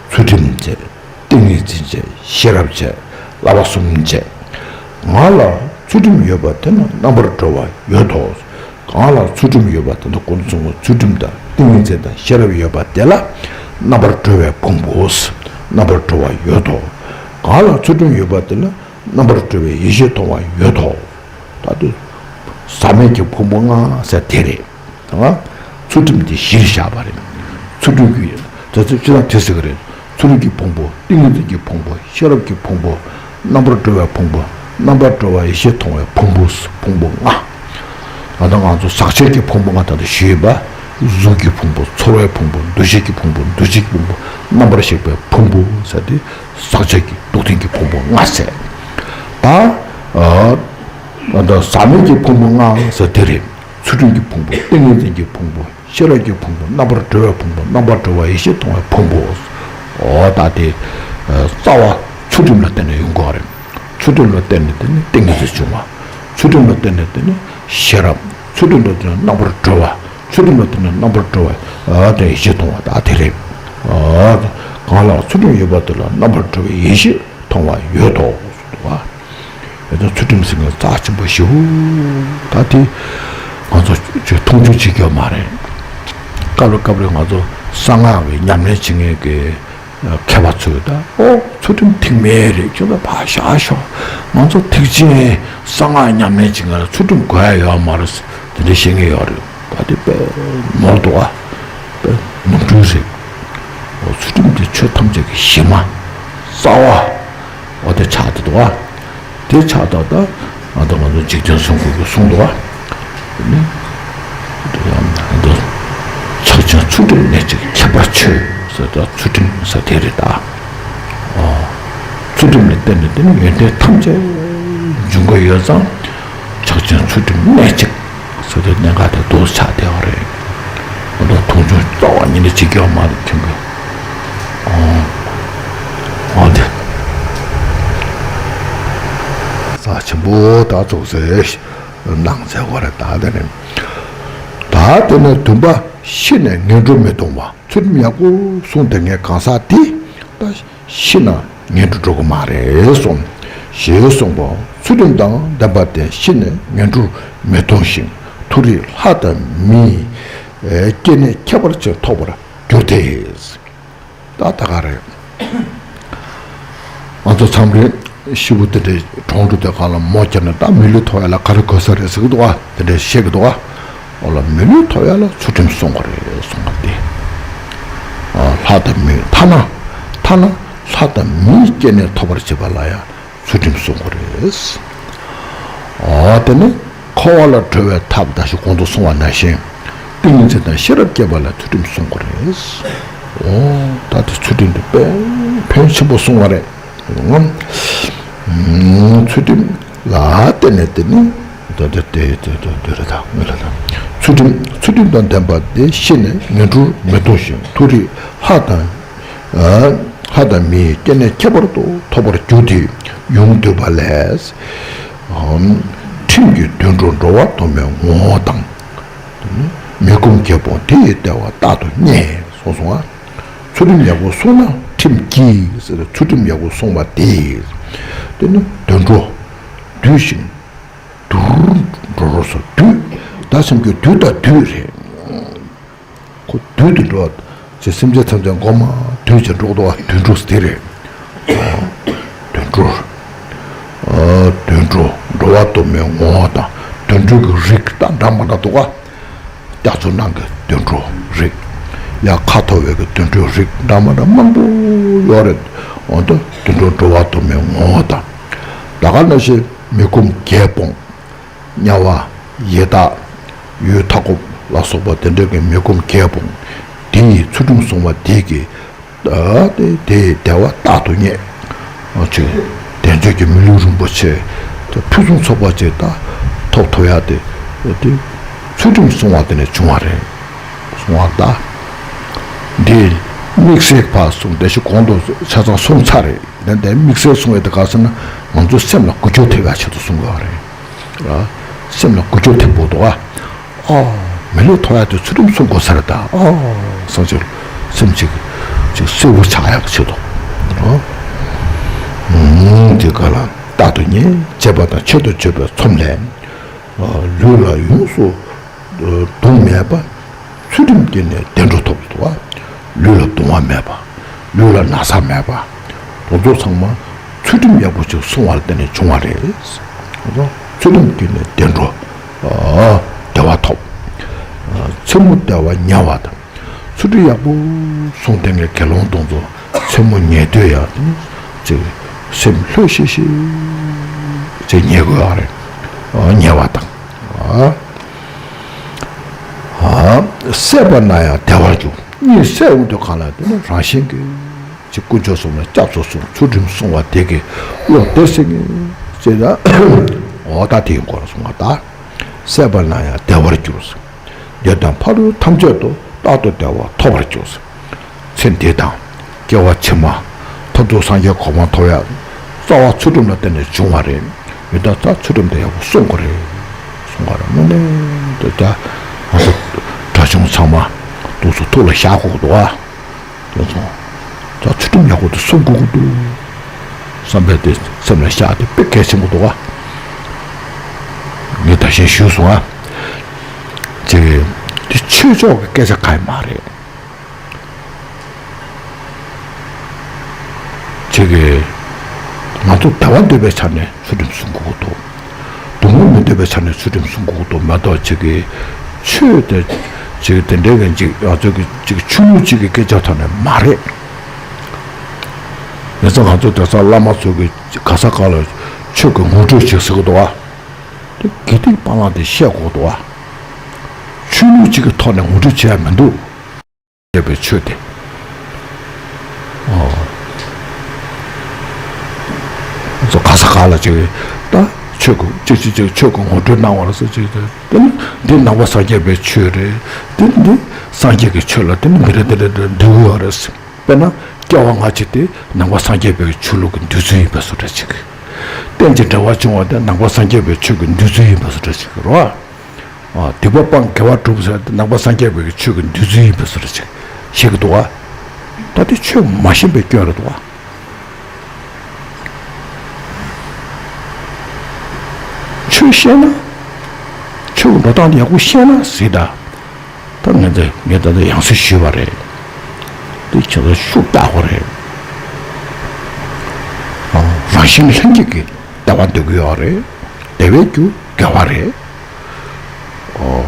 ཚུལ་ཁྲིམས་བྱས། ཏིང་ངེ་འཛིན་བྱས། ཤེས་རབ་བྱས། བསླབ་པ་གསུམ་བྱས། ང་ལ་ཚུལ་ཁྲིམས་ཡོད་པ་དེ་ན་རྣམ་པར་གྲོལ་བ་ཡོད་དོ། གང་ལ་ཚུལ་ཁྲིམས་ཡོད་པ་དེ་ན་ཀུན་རྫོབ་ཚུལ་ཁྲིམས་དང་ཏིང་ངེ་འཛིན་དང་ཤེས་རབ་ཡོད་པ་དེ་ལ་རྣམ་པར་གྲོལ་བའི་ཕུང་པོ། རྣམ་པར་གྲོལ་བ་ཡོད་དོ། གང་ལ་ཚུལ་ཁྲིམས་ཡོད་པ་དེ་ལ་རྣམ་པར་གྲོལ་བའི་ཡེ་ཤེས་མཐོང་བ་ཡོད་དོ། ད་དུ་ཟག་མེད་ཀྱི་ཕུང་པོ་ལྔ་ཟེར་དེ་རེད། ད་ཚུལ་ཁྲིམས་དེ་གཞིར་བཞག་པ་རེད། ཚུལ་ཁྲིམས་ཀྱི་ད་ཚུལ་ཁྲིམས་དེ་ཟེར་གི་རེད། ཚུལ་ཁྲིམས་ཀྱི་ཕུང་པོ། ཏིང་ངེ་འཛིན་གྱི་ཕུང་པོ། ཤེས་རབ་ཀྱི་ཕུང་པོ། རྣམ་པར་གྲོལ་བའི་ཕུང་པོ། རྣམ་པར་གྲོལ་བ་ཡེ་ཤེས་མཐོང་བའི་ཕུང་པོ། ཕུང་པོ་ལྔ། ད་ལྟ་ང་ཚོ་ཟག་བཅས་ཀྱི་ཕུང་པོ་ལྔ་ད་ལྟ་ཞུས་ཡིན་པ། གཟུགས་ཀྱི་ཕུང་པོ། ཚོར་བའི་ཕུང་པོ། འདུ་ཤེས་ཀྱི་ཕུང་པོ། འདུ་བྱེད་ཀྱི་ཕུང་པོ། རྣམ་པར་ཤེས་པའི་ཕུང་པོ་ཟེར་ཏེ། ཟག་བཅས་ཀྱི་དུག་ལྡན་གྱི་ཕུང་པོ་ལྔ་ཟེར། ད་ཨ་ད་ཟག་མེད་ཀྱི་ཕུང་པོ་ལྔ་ཟེར་དེ་རེད། ཚུལ་ཁྲིམས་ཀྱི་ཕུང་པོ། ཏིང་ངེ་འཛིན་གྱི་ཕུང་པོ། ཤེས་རབ་ཀྱི་ཕུང་པོ། རྣམ་པར་གྲོལ་བའི་ཕུང་པོ། རྣམ་པར་གྲོལ་བ་ཡེ་ཤེས་མཐོང་བའི་ཕུང་པོ། འོ་ད་དེ་རྩ་བ་ཚུལ་ཁྲིམས་ལ་བརྟེན་ནས་ཡོང་དགོས་རེད། ཚུལ་ཁྲིམས་ལ་བརྟེན་ནས་དེ་ནི་ཏིང་ངེ་འཛིན་བྱུང་བ། ཚུལ་ཁྲིམས་ལ་བརྟེན་ནས་དེ་ནི་ ཤེས་རབ། ཚུལ་ཁྲིམས་ལ་བརྟེན་ནས་རྣམ་པར་གྲོལ་བ། ཚུལ་ཁྲིམས་ལ་བརྟེན་ནས་རྣམ་པར་གྲོལ་བ། ཨ་དེ་ཡེ་ཤེས་མཐོང་བ་ད་དེ་རེད། ཨ་གང་ལ་ཚུལ་ཁྲིམས་ཡོད་པ་དེ་ལ་རྣམ་པར་གྲོལ་བའི་ཡེ་ཤེས་མཐོང་བ་ཡོད་དོ། ཨ་ཡོད་དོ། ཚུལ་ཁྲིམས་ཟེར་མཁན་རྩ་ཆེན་པོ་ཞེ་པོ་ད་དེ་ང་ཚོ་ཅིག་མཐོང་ཆུང་བྱེད་རྒྱུ་མ་རེད། སྐབས་རེ་སྐབས་རེ་ང་ཚོ་གསང་སྔགས་ཀྱི་ཉམས་ལེན་བྱེད་མཁན་གྱི་མཁས་པ་ཚོས་ད་ཨོ་ཚུལ་ཁྲིམས་ཐེག་དམན་རེད་ཁྱོད་ཚོ་ཕར་བཞག་ཤོག་ང་ཚོ་ཐེག་ཆེན་གསང་སྔགས་ཉམས་ལེན་བྱེད་མཁན་ལ་ཚུལ་ཁྲིམས་དགོས་ཡ་ཡོད་མ་རེད། དེ་འདྲ་བཤད་མཁན་ཡོད་རེད། ད་དེ་དཔེ་ནོར་འདུག་ཨ། དཔེ་ནོར་འཁྲུལ་རེད། ཨོ་ཚུལ་ཁྲིམས་དེ་ཆོས་ཐམས་ཅད་ཀྱི་གཞི་མ། རྩ་བ། ཨོ་དེ་ཆགས་བསྡད་འདུག་ཨ། དེ་ཆགས་ད་ལྟ་ང་ཚོ་ང་ཚོ་འཇིག་རྟེན་གསུམ་མགོན་གྱིས་གསུངས་འདུག་བ། དེ་ནི་འདི་ཕྱག་ཆེན་ཚུལ་ཁྲིམས་གནས་གཅིག་ཁྱད་པར་ཆོས་ཟེར་ད་ཚུལ་ཁྲིམས་ཟེར་དེ་རེད་ད། ཨོ། ཚུལ་ཁྲིམས་ལ་བརྟེན་ནས་དེ་ནི་ཡོན་ཏན་ཐམས་ཅད་འབྱུང་གི་ཡོད་ཙང་། ཕྱག་ཆེན་ཚུལ་ཁྲིམས་གནས་གཅིག་ཟེར་དེ་གནད་འགག་དེ་འདུག་ཆགས་བསྡད་པ་རེད། ང་ཚོ་མཐོང་ཆུང་རྩ་བ་ཉིད་ནས་བྱེད་རྒྱུ་མ་རེད་ཁྱོད་ཀྱིས། ཨོ། ཨོ་དེ། རྩ་ཆེན་པོ་ད་ཚོགས་སེ་གནང་ཚེ་བ་རེད་ད་དེ་ནི། ད་དེ་ནས་བདུན་པ་ཤི་ནས་ངན་འགྲོར་མི་ལྟུང་བ་ཚུལ་ཁྲིམས་ཡག་པོ་བསྲུངས་བསྡད་མཁན་གང་ཟག་དེ་ད་ཤི་ན་ངན་འགྲོར་འགྲོ་གི་མ་རེད་གསུངས། ཞེས་གསུངས་པ་ཚུལ་ཁྲིམས་དང་ལྡན་པ་དེ་ཤི་ནས་ངན་འགྲོར་མི་ལྟུང་ཞིང་མཐོ་རིས་ལྷ་དང་མིའི་སྐྱེ་གནས་ཁྱད་པར་ཅན་ཐོབ་པར་འགྱུར་ཏེ། ད་ད་ག་རེད། ང་ཚོ་མཚམས་རེ་ཤི་བོ་དེ་འདྲའི་གྲོངས་འགྲོ་དུས་སྒང་ལ་མོ་བརྒྱབ་ནས་ད་མི་ལུས་ཐོབ་ཡ་ལ་ག་རེ་དགོས་ས་རེད་ཟེར་གི་འདུག་ག་དེ་འདྲའི་བཤད་གི་འདུག་ག་འོ་ལ་མི་ལུས་ཐོབ་ཡ་ལ་ཚུལ་ཁྲིམས་སྲུང་དགོས་རེད་གསུངས་པ་དེ། ལྷ་དང་མི་ཐ་ན་ཐ་ན་ལྷ་དང་མིའི་སྐྱེ་གནས་ཐོབ་པར་བྱེད་པ་ལ་ཡང་ཚུལ་ཁྲིམས་སྲུང་དགོས་རེད། འོ་དེ་ནི་འཁོར་བ་ལས་གྲོལ་བའི་ཐབས་ད་ཞུ་གོང་དུ་གསུངས་པ་ནང་བཞིན་ཏིང་ངེ་འཛིན་དང་ཤེས་རབ་སྐྱེས་པ་ལ་ཚུལ་ཁྲིམས་སྲུང་དགོས་རེད། འོ་ད་དེ་ཚུལ་ཁྲིམས་དེ་དཔེ་ཕན་ཆེན་པོ་གསུངས་པ་རེད། ཚུལ་ཁྲིམས་ལ་བརྟེན་ནས་དེ་ནི་ད་ལྟ་དེ་དེ་དེ་དེ་རེད་ད་ངོས་ལ་ད་ཚུལ་ཁྲིམས་ཚུལ་ཁྲིམས་དང་ལྡན་པ་དེ་ཤི་ནས་ངན་འགྲོར་མི་ལྟུང་ཞིང་མཐོ་རིས་ལྷ་དང་ལྷ་དང་མིའི་སྐྱེ་གནས་ཁྱད་པར་དུ་ཐོབ་པར་འགྱུར་ཏེ་ཡོངས་འདུས་པ་ལས། ཁྲིམས་ཀྱི་དུད་འགྲོ་འགྲོ་བ་སྡོམ་པའི་ངོ་བོ་དང་། མི་ཁོམ་བརྒྱད་སྤོང་དེ་ཡི་ལྟེ་བ་རྟག་ཏུ་རྙེད་གསུངས་སོང་ང་། ཚུལ་ཁྲིམས་ཡག་པོ་སྲུང་ན་ཁྲིམས་སྐྱིད་ཟེར་ཚུལ་ཁྲིམས་ཡག་པོ་སྲུང་བ་དེ། དེ་ནི་དུད་འགྲོ། འདུས་ཤིང་། དུད་འགྲོ་རོ་སོ་དུད། ད་སེམས་ཀྱི་དུད་ད་དུད་རེད། ཁོ་དུད་དུ་འགྲོ་བ། ཅེས་སེམས་ཅན་ཐམས་ཅད་མགོ་མ་དུད་ཅེས་འགྲོ་གདོང་བ་དུད་འགྲོ་སྟེ་རེད། དུད་འགྲོ། དུད་འགྲོ་འགྲོ་བ་སྡོམ་པའི་ངོ་བོ་དང་དུད་འགྲོ་གི་རིགས་དང་འདྲ་མ་འདྲ་འདུག་ག་སྐྱག་རྫུན་ནང་གི་དུད་འགྲོ་རིགས། ཡ་ཁ་མཐོ་བའི་གི་དུད་འགྲོ་རིགས་འདྲ་མ་འདྲ་མང་པོ་ཡོད་རེད། འོ་ད་དུད་འགྲོ་འགྲོ་བ་སྡོམ་པའི་ངོ་བོ་དང་། ད་ག་ནང་བཞིན་མི་ཁོམ་བརྒྱད་སྤོང་། དམྱལ་བ། ཡི་དྭགས། ཡུལ་མཐའ་འཁོབ་ལ་སོགས་པ་དེ་འདྲ་གི་མི་ཁོམ་བརྒྱད་སྤོང་། དེ་ཡི་ཚུལ་ཁྲིམས་སྲུང་བ་དེ་གི་ཨ་དེ་དེ་བདེ་བ་རྟག་ཏུ་རྙེད། ཨ་ཅེ། བདེ་འབྱོར་གྱི་མི་ལུས་རིན་པོ་ཆེ། དེ་ཕུན་སུམ་ཚོགས་པ་ཅིག་ད་ཐོབ་ཐུབ་ཡ་དེ། དེ་ཚུལ་ཁྲིམས་སྲུང་བ་དེ་ནས་བྱུང་བ་རེད། སྲུང་བ་ད། འདི་དམིགས་བསལ་ཕར་གསུངས་དེ་ཞིག་གོང་དུ་ཆ་ཚང་གསུངས་ཚར་རེད། ཡིན་ན་དེ་དམིགས་བསལ་གསུང་བའི་དེ་ག་ཟེར་ན་ང་ཚོ་སེམས་ལ་འགུལ་སྐྱོད་ཐེབས་ཡ་ཆེད་དུ་གསུང་དགོས་པ་རེད། ར། སེམས་ལ་འགུལ་སྐྱོད་ཐེབས་པོ་འདུག་ཨ། ཨ། མི་ལུས་ཐོབ་ཡ་དེ་ཚུལ་ཁྲིམས་སྲུང་དགོས་ས་རེད་ད། ཨ། སངས་རྒྱས་སེམས་ཅིག་ཅིག་གསལ་པོ་ཆགས་ཡག་ཆེད་དུ། ཨ། ཨུམ། དེ་ག་ལ་རྟག་ཏུ་རྙེད་བྱས་པ་དང་ཆེད་དུ་བརྗོད་པའི་ཚོམས་ལས། ཨ། ལུས་ལ་ཡོངས་སུ་གདུང་མེད་པ། ཚུལ་ཁྲིམས་ཀྱི་ནི་བདེ་འགྲོ་ཐོབ་ཏུ་བ། ལུས་ལ་གདུང་བ་མེད་པ། ལུས་ལ་ན་ཚ་མེད་པ། དེ་ཚོ་ཚང་མ་ཚུལ་ཁྲིམས་ཡག་པོ་ཅིག་སྲུང་བར་བརྟེན་ནས་བྱུང་བ་རེད། ཚུལ་ཁྲིམས་ཀྱི་ནི་བདེ་འགྲོ། བདེ་བ་ཐོབ། མཚན་མོ་བདེ་བ་ཉལ་བ་དང་། ཚུལ་ཁྲིམས་ཡག་པོ་སྲུང་བསྡད་མཁན་དགེ་སློང་དེ་ཚོ་མཚན་མོ་ཉལ་དུས་ཡང་ཅིག་སེམས་ལྷོད་ཤིག་ཤིག་ཅིག་ཉལ་དགོས་ཡག་རེད། ཉལ་བ་དང་། ཨ། ཨ། སད་པ་ན་ཡང་བདེ་བར་འགྱུར། གཉིད་སད་འོང་དུས་གང་ལ་དེ་ནི་རང་བཞིན་གྱིས་ཅིག་དཀོན་མཆོག་གསུམ་ལ་སྐྱབས་སུ་སོང་ཚུལ་ཁྲིམས་སྲུང་བ་དེ་གི་བློ་བདེ་སེ་ངེས་ཅེས་ད། འོ་ད་དེའི་སྐོར་གསུང་བ་ད། སད་པ་ན་ཡང་བདེ་བར་འགྱུར། འདིར་དང་ཕ་རོལ་ཐམས་ཅད་དུ་རྟག་ཏུ་བདེ་བ་ཐོབ་པར་འགྱུར། ཚེ་འདི་དང་སྐྱེ་བ་ཕྱི་མ་མཐར་ཐུག་སངས་རྒྱས་གོ་འཕང་ཐོབ་ཡ་རྩ་བ་ཚུལ་ཁྲིམས་ལ་བརྟེན་ནས་བྱུང་བ་རེད། ཡོད་ད་རྩ་ཚུལ་ཁྲིམས་དེ་ཡག་པོ་སྲུང་དགོས་རེད། སོང་བ་རེད། དངོས་གནས་དེ་ད་ང་ཚོ་དགྲ་ཆུང་ཚང་མ་འདུག་སེ་ཐུགས་ལ་བཞག་དགོས་ཀྱི་འདུག་ཨ། དེ་ཚོ་ད་ཚུལ་ཁྲིམས་ཡག་པོ་དེ་སྲུང་དགོས་ཀྱི་འདུག་བསམ་པའི་དེ་སེམས་ལ་བཞག་དེ་དཔེ་གལ་ཆེན་པོ་འདུག་ཨ། ངས་ད་གཞན་ཞུས་སོང་ཨ། ཅིག་དེ་ཆོས་ཕྱོགས་ཀྱི་སྐད་ཆ་གང་ཡང་མ་རེད། ཅིག་གིས་ང་ཚོ་བདེ་བ་འདོད་པའི་ཆ་ནས་ཚུལ་ཁྲིམས་སྲུང་དགོས་ཀྱི་འདུག་སྡུག་བསྔལ་མི་འདོད་པའི་ཆ་ནས་ཚུལ་ཁྲིམས་སྲུང་དགོས་ཀྱི་འདུག་མ་གཏོགས་ཅིག་གིས་ཆོས་དེ་ཅིག་དེ་འདྲའི་གི་ཅིག་ང་ཚོ་གི་ཅིག་ཆོས་ལུགས་ཅིག་གི་སྐད་ཆ་ཐོག་ནས་མ་རེད། ཡིན་ཙང་ང་ཚོ་དེང་སང་བླ་མ་ཚོ་གི་ག་ས་ག་ལ་ཆོས་ཀྱི་ངོ་སྤྲོད་བྱེད་ཟེར་གི་འདུག་བ། དེ་དགེ་སྡིག་སྤང་བླང་དེ་བཤད་དགོས་འདུག་བ། ཆོས་ལུགས་ཅིག་གི་ཐོག་ནས་ངོ་སྤྲོད་བྱེད་ཡ་མི་འདུག་ཞེས་པའི་ཆོས་དེ། ཨོ། ཚོ་ག་ས་ག་ལ་ཅིག་ད་ཆོས་ཀྱི་ཅིག་ཅིག་ཅིག་ཆོས་ཀྱི་ངོ་སྤྲོད་གནང་བ་ལ་སོགས་ཅིག་དེ་ནི་འདི་ནང་པ་སངས་རྒྱས་པའི་ཆོས་རེད། དེ་ནི་འདི་སངས་རྒྱས་ཀྱི་ཆོས་ལ་དེ་ནི་འདི་རེད་འདི་རེད་འདི་འདུལ་ཡོད་རེད། དཔེར་ན་སྐྱེ་བ་སྔ་ཕྱི་དེ་ནང་པ་སངས་རྒྱས་པའི་ཆོས་ལུགས་ཀྱི་འདོད་ཚུལ་ཡིན་པའི་བཟོ་འདྲ་ཅིག་རྟེན་ཅིང་འབྲེལ་བར་འབྱུང་བ་དེ་ནང་པ་སངས་རྒྱས་པའི་ཆོས་ཀྱི་འདོད་ཚུལ་ཡིན་པའི་བཟོ་འདྲ་ཅིག་རེད་བ། ཨ། སྡིག་པ་སྤང་དགེ་བ་སྒྲུབ་ཟེར་ཏེ་ནང་པ་སངས་རྒྱས་པའི་ཆོས་ཀྱི་འདོད་ཚུལ་ཡིན་པའི་བཟོ་འདྲ་ཅིག་བཤད་ཀྱི་འདུག་བ། ད་དེ་ཆོས་མ་ཤེས་པའི་སྐྱོན་རེད་འདུག་བ། ཆོས་ཤེས་ན། ཆོས་ཀྱི་འགྲོ་སྟངས་དེ་ཡག་པོ་ཤེས་ན་ཟེར་ད། ད་ངས་ད་ངས་ད་ལྟ་ཡང་སེ་ཞུས་པ་རེད། དེ་ཁྱེད་ཚོ་ཤུགས་རྒྱག་དགོས་རེད། ཨ། རང་བཞིན་ལྷན་སྐྱེས་ཀྱི་བདེ་བ་འདོད་ཀྱི་ཡོད་རེད། བདེ་བའི་རྒྱུ་དགེ་བ་རེད། ཨོ།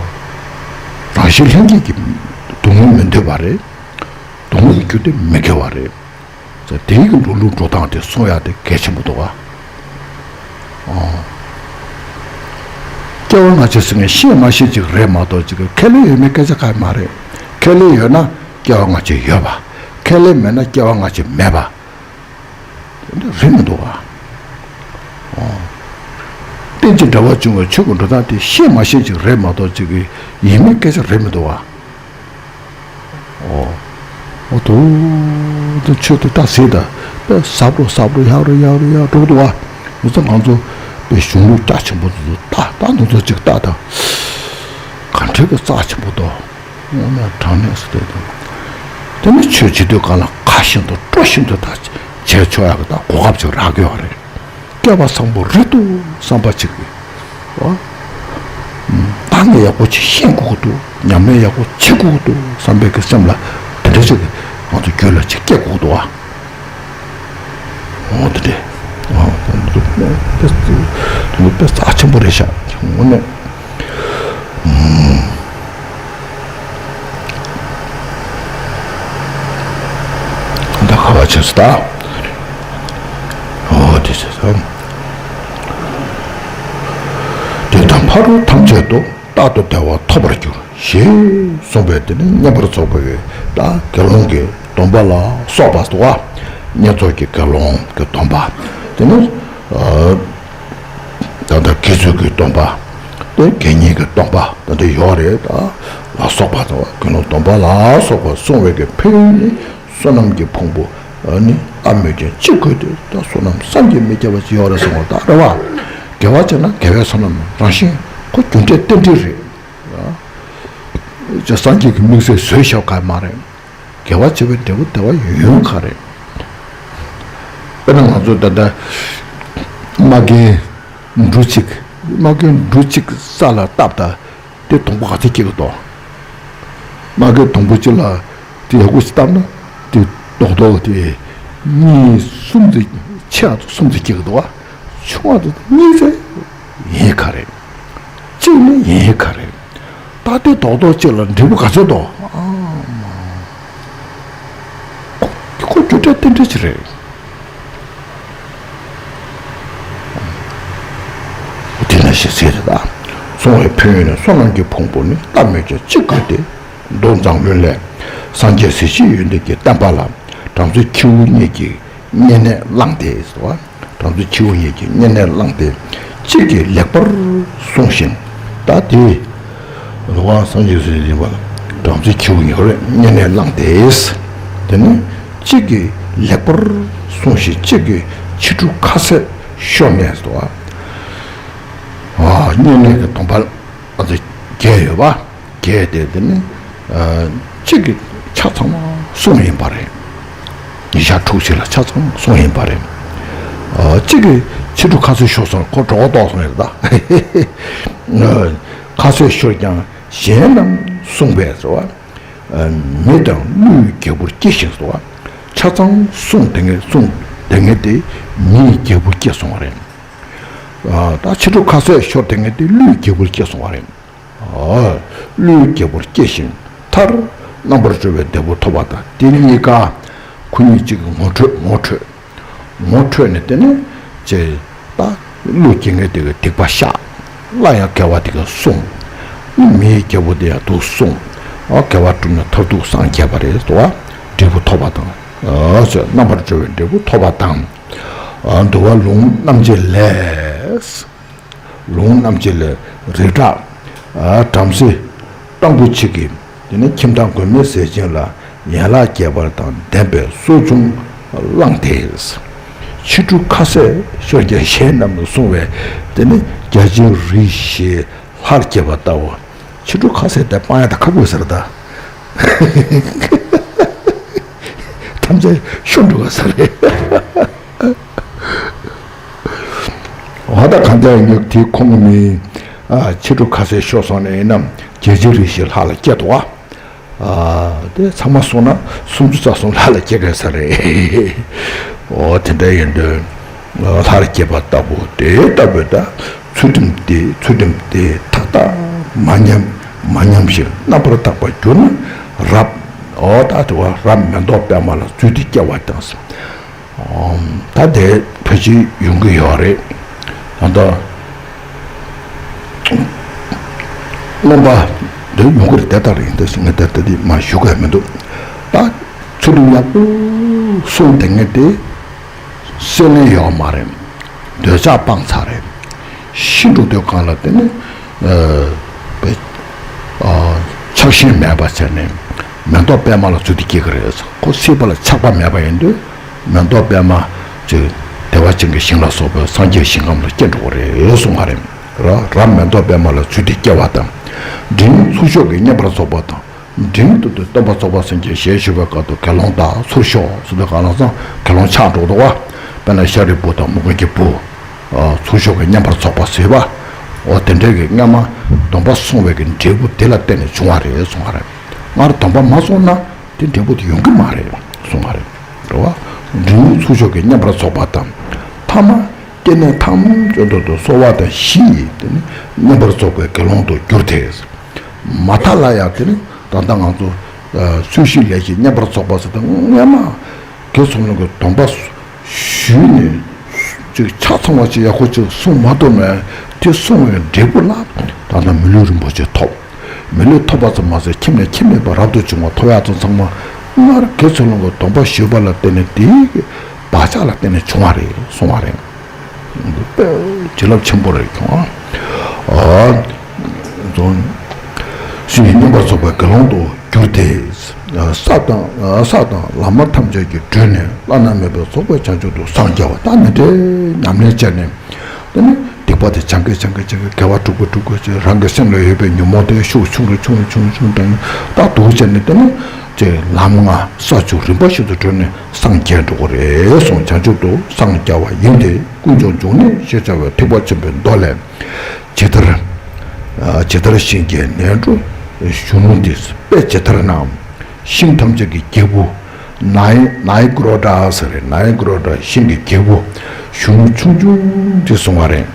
རང་བཞིན་ལྷན་སྐྱེས་ཀྱི་སྡུག་བསྔལ་མི་འདོད་པ་རེད། སྡུག་བསྔལ་གྱི་རྒྱུ་དེ་མི་དགེ་བ་རེད། ཟེར་དེའི་གི་འགྲོ་ལུགས་འགྲོ་སྟངས་དེ་སྲུང་ཡག་དེ་གལ་ཆེན་པོ་འདུག་ག་ཨོ། སྐྱེ་བ་སྔ་ཕྱི་ཟེར་མཁན་ཤེས་མ་ཤེས་ཅིག་རེད་མ་གཏོགས་ཅིག་ཁས་ལེན་ཡོད་མེད་སྐད་ཆ་གང་ཡང་མ་རེད། ཁས་ལེན་ཡོད་ན་སྐྱེ་བ་སྔ་ཕྱི་ཡོད་པ། ཁས་ལེན་མེད་ན་སྐྱེ་བ་སྔ་ཕྱི་མེད་པ། དེ་འདྲ་རེད་མི་འདུག་ག་ཨོ། རྟེན་ཅིང་འབྲེལ་བར་འབྱུང་བའི་ཆོས་ཀྱི་འགྲོ་སྟངས་དེ་ཤེས་མ་ཤེས་ཅིག་རེད་མ་གཏོགས་ཅིག་གི་ཡིན་མིན་སྐད་ཆ་རེད་མི་འདུག་ག་ཨོ། ཨོ་དོ། འདི་ཆོས་དེ་ད་ཟེར་ད། དཔེ་ཟབ་རུ་ཟབ་རུ་ཡག་རུ་ཡག་རུ་ཡག་འགྲོ་གི་འདུག་ག་ཡིན་ཙང་ང་ཚོ་དཔེ་གཞུང་ལུགས་རྒྱ་ཆེན་པོ་དེ་ཚོ་ད་ད་འདི་ཚོ་ཅིག་ལྟ་ད། ག་འདྲའི་གི་རྩ་ཆེན་པོ་འདུག་དངོས་གནས་དྲང་གནས་སུ་བལྟས་དུས། དེ་ནི་ཆོས་བྱེད་དུས་གང་ལ་ཁ་བཞིན་དུ་སྤྲོ་བཞིན་དུ་ད་བྱས་ཆོག་ཡག་གི་ད་གོ་སྐབས་ཅིག་རག་གི་ཡོད་རེད། སྐལ་བ་བཟང་པོ་རེད་འདུག་བསམ་པ་ཅིག་གིས། ཨོ། ད་ངས་ཡག་པོ་ཅིག་ཤེས་དགོས་ཀྱི་འདུག་ཉམས་ལེན་ཡག་པོ་བྱེད་དགོས་ཀྱི་འདུག་བསམ་པའི་གི་སེམས་ལ་དེ་འདྲ་ཅིག་ང་ཚོ་རྒྱུད་ལ་ཅིག་སྐྱེ་དགོས་ཀྱི་འདུག་ཨ། ཨོ་དེ་འདྲས། ཨོ་དེ་འདྲས་དཔེ་རྩ་ཆེན་པོ་རེད་ཤག་དངོས་གནས། ད་ཁ་བ་ཆེ་སུ་ད། ཨོ་དེ་ཆེ་ས། དེ་དང་ཕ་རོལ་ཐམས་ཅད་དུ་རྟག་ཏུ་བདེ་བ་ཐོབ་པར་འགྱུར། ཞེས་གསུངས་པས་དེ་ནི་མཉམ་པར་རྫོགས་པའི་ད་དགེ་སློང་གི་སྡོམ་པ་ལ་སོགས་པ་སོ། བསྙེན་རྫོགས་ཀྱི་དགེ་སློང་གི་སྡོམ་པ། དེ་ནི། ད་ལྟ་དགེ་ཚུལ་གྱི་སྡོམ་པ། དེ་དགེ་བསྙེན་གྱི་སྡོམ་པ་ད་ལྟ་ཡོད་རེད་ད། ལ་སོགས་པ་དང་དགེ་སློང་སྡོམ་པ་ལ་སོགས་པ་སྲུང་བའི་གི་ཕན་ཡོན་ནི་བསོད་ནམས་ཀྱི་ཕུང་པོ་ནི་ལྟ་སྨོས་ཀྱང་ཅི་དགོས་ཏེ་ད་བསོད་ནམས་བསམ་གྱིས་མི་ཁྱབ་པ་ཅིག་ཡོད་རེད་གསུངས་པ་ད་རེད་བ། དགེ་བ་བྱས་ན་དགེ་བའི་བསོད་ནམས་རང་བཞིན་ཁོ་རྒྱུ་འབྲས་རྟེན་འབྲེལ་རེད། ཅེས་སངས་རྒྱས་ཀྱི་དམིགས་བསལ་བཟོས་བཞག་ག་མ་རེད། དགེ་བ་བྱས་པའི་འབྲས་བུ་བདེ་བ་ཡོང་ག་རེད། དཔེར་ན་ང་ཚོ་ད་ལྟ་མ་རྒན་འབྲུ་གཅིག་མ་རྒན་འབྲུ་གཅིག་ས་ལ་བཏབ་ད་དེ་སྡོང་པོ་ག་ཚོད་སྐྱེ་གི་འདུག་མ་རྒན་སྡོང་པོ་གཅིག་ལ་དེ་ཡག་པོ་ཞིག་བཏབ་ན་དེ་རྡོག་རྡོག་དེ་གཉིས་གསུམ་ཙམ་ཆེ་བ་ཙམ་གསུམ་ཙམ་སྐྱེ་གི་འདུག་བ། ཆུང་བ་དེ་གཉིས་ཙམ་ཡིན་ག་རེད། གཅིག་ནི་ཡིན་ག་རེད། ད་ལྟའི་རྡོག་རྡོག་གཅིག་ལ་འབྲས་བུ་ག་ཚོད་འདུག་ཨ་མ། ཁོ་ཁོ་རྒྱུ་འབྲས་རྟེན་འབྲེལ་ཅིག་རེད། དེ་ནས་ཞེས་ཟེར་ཏེ་ད། སྲུང་བའི་ཕན་ཡོན་ནི་བསོད་ནམས་ཀྱི་ཕུང་པོ་ནི་ལྟ་སྨོས་ཀྱང་ཅི་དགོས་ཏེ། མདོ་མཛངས་བླུན་ལས། སངས་རྒྱས་གཟི་བརྗིད་ཡོན་ཏན་གྱི་བསྟན་པ་ལ། བྲམ་ཟེ་ཁྱེའུ་གཉིས་ཀྱིས། བསྙེན་གནས་བླངས་ཏེ་ཟེར་བ། བྲམ་ཟེ་ཁྱེའུ་གཉིས་ཀྱིས་བསྙེན་གནས་བླངས་ཏེ། གཅིག་གིས་ལེགས་པར་བསྲུངས་ཤིང་། ད་དེ། རུ་བ་སངས་རྒྱས་སུ་ཡིན་པ་ལ། བྲམ་ཟེ་ཁྱེའུ་གཉིས་ཀྱིས་བསྙེན་གནས་བླངས་ཏེ། དེ་ནས་གཅིག་གིས་ལེགས་པར་བསྲུངས་ཤིང་གཅིག་གིས་ཕྱི་དྲོ་ཁ་ཟས་ཤོར་ནས་ཟེར་བ། ཨ། བསྙེན་གནས་ཀྱི་སྡོམ་པ་ཨ་ཙི་བརྒྱད་ཡོད་པ། བརྒྱད་དེ་དེ་ནི་ཨ་གཅིག་གི་ཆ་ཚང་མ་གསུམ་ཡིན་པ་རེད། ཉི་ཤར་དྲུག་ཅིག་ལ་ཆ་ཚང་མ་གསུམ་ཡིན་པ་རེད། ཨ་གཅིག་གི་ཕྱི་དྲོ་ཁ་ཟས་ཤོར་སོང་། ཁོ་གྲོད་ཁོག་ལྟོགས་སོང་ཡོད་ད། ཁ་ཟས་ཤོར་ཀྱང་གཞན་རྣམས་བསྲུང་བས་ཟེར་བ། མི་དང་ཀླུའི་རྒྱལ་པོར་སྐྱེ་ཞིང་ཟེར་བ། ཆ་ཚང་གསུམ་དེ་ངས་གསུམ་དེ་ངས་དེ་མིའི་རྒྱལ་པོར་སྐྱེས་སོང་བ་རེད། ཨ། ད་ཕྱི་དྲོ་ཁ་ཟས་ཤོར་དེ་ངས་དེ་ཀླུའི་རྒྱལ་པོར་སྐྱེས་སོང་བ་རེད། ཨ། ཀླུའི་རྒྱལ་པོར་སྐྱེ་ཞིང་མཐར་རྣམ་པར་གྲོལ་བའི་འབྲས་བུ་ཐོབ་པ་དང་། དེ་གཉིས་ཀ་ཁོ་གཉིས་གཅིག་གི་ངོ་འཕྲོད་ངོ་འཕྲོད། ངོ་འཕྲོད་ནས་དེ་ནས་ཅེ་ད་ཀླུ་རྒྱལ་ངན་དེ་གི་སྡིག་པ་བཤགས། སླར་ཡང་དགེ་བ་དེ་ག་བསྲུང་། མིའི་རྒྱལ་པོ་དེ་ཡང་དུ་བསྲུང་། ཨ། དགེ་བ་བསྒྲུབས་ནས་མཐར་ཐུག་སངས་རྒྱས་པ་རེད་དོ། འབྲས་བུ་ཐོབ་པ་དང་། ཨ་ཟེར། རྣམ་པར་གྲོལ་བའི་འབྲས་བུ་ཐོབ་པ་དང་། ཨ། འདུལ་བ་ལུང་རྣམ་འབྱེད་ལས། ལུང་རྣམ་འབྱེད་ལས། རི་བྲག་ཨ། བྲམ་ཟེ་སྤྲང་པོ་ཆེ་གིས་དེ་ནས་ཁྱིམ་བདག་མགོན་མེད་ཟས་སྦྱིན་ལ་ཡན་ལག་བརྒྱད་པ་དང་ལྡན་པའི་གསོ་སྦྱོང་བླངས་ཏེ། ཕྱི་དྲོ་ཁ་ཟས་ཤོར་ཀྱང་གཞན་རྣམས་ལ་བསྲུང་བས། དེ་ནི་བརྒྱ་བྱིན་རིགས་བཞིའི་ལྷར་སྐྱེས་པ་ལྟ་བུ། ཕྱི་དྲོ་ཁ་ཟས་དེ་སྤང་ཡག་དེ་ཁག་པོ་ཟེར་ད། ཐམས་ཅད་ཤོར་འགྲོ་ག་ས་རེད། འོ་ད་གང་ལྟར་ངས་དེ་ཁོང་གི་མིང་ཨ་ཕྱི་དྲོ་ཁ་ཟས་ཤོར་སོང་ནས་ཡིན་ནམ། བརྒྱ་བྱིན་རིགས་བཞིའི་ལྷ་ལ་སྐྱེས་འདུག་བ། ཨ་དེ་ཚང་མ་སོང་ན་སུམ་ཅུ་རྩ་གསུམ་ལྷ་ལ་སྐྱེས་དགོས་ས་རེད། འོ་དེ་འདྲ་ཡིན་དུས་ལྷར་སྐྱེས་པ་ལྟ་བུ་དེ་ལྟ་བུའི་ད་ཚུལ་ཁྲིམས་དེ་ཚུལ་ཁྲིམས་དེ་མཐའ་དག་མ་ཉམས་མ་ཉམས་ཤིང་རྣམ་པར་དག་པར་གྱུར་ན་རབ། འོ་ད་དེ་བ་རབ་མེ་ཏོག་པད་མ་ལ་བརྫུས་ཏེ་སྐྱེ་བ་དང་། ད་དེ་ཕལ་ཆེར་ཡོང་གི་ཡོད་རེད། ད་ལྟ་རྔོན་པ་འདི་ཡོང་གི་རེད། དེ་ལྟར་ཡིན་ད་ཟེར་ངས་ད་ལྟ་འདི་མ་ཞུ་གི་མི་འདུག་ད་ཚུལ་ཁྲིམས་ཡག་པོ་སྲུང་དེ་ངས་དེ་སྲོལ་ལེན་ཡོད་མ་རེད། འདོད་ཆགས་སྤངས་ཚར་རེད། ཤི་འགྲོ་དུས་གང་ལ་དེ་ནི་ཨ་ཆགས་ཞེན་མེད་པ་བྱས་ནས་མེ་ཏོག་པད་མ་ལ་བརྫུས་ཏེ་སྐྱེ་གི་རེད། ཁོ་སྲིད་པ་ལ་ཆགས་པ་མེད་པ་ཡིན་དུས་མེ་ཏོག་པད་མ་ཅིག་བདེ་བ་ཅན་གྱི་ཞིང་ལ་སོགས་པའི་སངས་རྒྱས་ཞིང་ཁམས་ལ་སྐྱེ་འགྲོ་གི་རེད་གསུངས་པ་རེད། ར་རབ་མེ་ཏོག་པད་མ་ལ་བརྫུས་ཏེ་སྐྱེ་བ་དང་། འབྲིང་ཚུལ་ཤོག་གིས་མཉམ་པར་རྫོགས་པ་དང་། འབྲིང་དུ་དུ་སྟོན་པ་རྫོགས་པ་སངས་རྒྱས་ཞལ་བཞུགས་པའི་སྐབས་སུ་དགེ་སློང་དག་ཚུར་ཤོག་ཟེར་དུས་གང་ལ་སང་དགེ་སློང་ཆགས་འགྲོ་འདུག་བ། དཔེར་ན་ཤཱ་རིའི་བུ་དང་མོའུ་འགལ་གྱི་བུ། ཚུར་ཤོག་གིས་མཉམ་པར་རྫོགས་པ་ཟེར་བ། འོ་དེ་འདྲའི་གི་སྔ་མ་སྡོམ་པ་བསྲུང་བའི་གི་འབྲས་བུ་དེ་ལ་བརྟེན་ནས་བྱུང་བ་རེད་གསུང་བ་རེད། སྔར་སྡོམ་པ་མ་བསྲུངས་ན་དེ་འབྲས་བུ་དེ་ཡོང་གི་མ་རེད་གསུང་བ་རེད། རེད་བ། འབྲིང་ཚུལ་ཤོག་གིས་མཉམ་པར་རྫོགས་པ་དང་། ཐ་མ་སྐྱེ་གནས་ཐམས་ཅད་དུ་གསོལ་བ་དང་བཞི་ཡིས་དེ་ནི་མཉམ་པར་རྫོགས་པའི་དགེ་སློང་དུ་གྱུར་ཏེ། མ་མཐའ་ལ་ཡང་དེ་ནི་ད་ལྟ་ང་ཚོ་ཚུལ་བཞིའི་ལས་ཀྱིས་མཉམ་པར་རྫོགས་པ་ཟེར་ཏེ་སྔ་མ་དགེ་ཚུལ་སློང་གི་སྡོམ་པ་ཞུས་ནས་ཅིག་ཆ་ཚང་བ་ཅིག་ཡག་པོ་ཅིག་བསྲུང་མ་ཐུབ་ན་དེ་བསྲུང་བའི་འབྲས་བུ་ལ་ད་ལྟ་མི་ལུས་རིན་པོ་ཆེ་ཐོབ། མི་ལུས་ཐོབ་པ་ཙམ་མ་ཟད་ཁྱིམ་ནས་ཁྱིམ་མེད་པར་རབ་ཏུ་བྱུང་བ་ཐོབ་ཡག་ཙམ་ཚང་མ་སྔར་དགེ་ཚུལ་སློང་གི་སྡོམ་པ་ཞུས་པ་ལ་བརྟེན་ནས་དེའི་བག་ཆགས་ལ་བརྟེན་ནས་བྱུང་བ་རེད་གསུང་བ་རེད། དཔེ་བྱིན་རླབས་ཆེན་པོ་རེད་བྱུང་ཨ། ཨ་ཙང་། ཞུས་ནས་མཉམ་པར་རྫོགས་པའི་དགེ་སློང་དུ་གྱུར་ཏེ། ས་དང་ས་དང་ལམ་མ་ཐམས་ཅད་ཀྱིས་བགྲོད་ནས་བླ་ན་མེད་པའི་རྫོགས་པའི་བྱང་ཆུབ་ཏུ་སངས་རྒྱ་བ། ད་ནི་འདྲའི་ཉམས་ལེན་བྱས་ནས། དེ་ནི་སྡིག་པ་དེ་བྱང་གི་བྱང་གི་བྱང་གི་དགེ་བ་སྒྲུབ་གི་སྒྲུབ་གི་ཅེས་རང་གི་སེམས་ལ་ཡོད་པའི་ཉོན་མོངས་དེ་ཤུགས་ཆུང་རུ་ཆུང་རུ་ཆུང་རུ་ཆུང་རུ་བཏང་ནས་ད་འདུག་བྱས་ནས་དེ་ནི་ཅེས་ལམ་ལྔ་ས་བཅུ་རིམ་པ་བཞིན་དུ་བགྲོད་ནས་སངས་རྒྱས་འགྲོ་གི་རེད་གསུངས། བྱང་ཆུབ་ཏུ་སངས་རྒྱ་བ་ཡིན་ཏེ་ཀུན་འབྱུང་འབྱུང་གནས་ཞེས་བྱ་བའི་ཐེག་པ་ཆེན་པོའི་མདོ་ལས། ཇི་ལྟར་ཇི་ལྟར་ཤིང་གི་ནས་འགྲོ་གཞོན་ནུ་འདི་དཔེ་ཇི་ལྟར་ན། ཤིང་ཐམས་ཅད་ཀྱི་རྒྱལ་པོ་ནའི་ནའི་ཀྲོ་ཌ་ཟེར་རེད། ནའི་ཀྲོ་ཌ་ཤིང་གི་རྒྱལ་པོ་གཞོན་ནུ་ཆུང་ཆུང་དེ་གསུང་བ་རེད།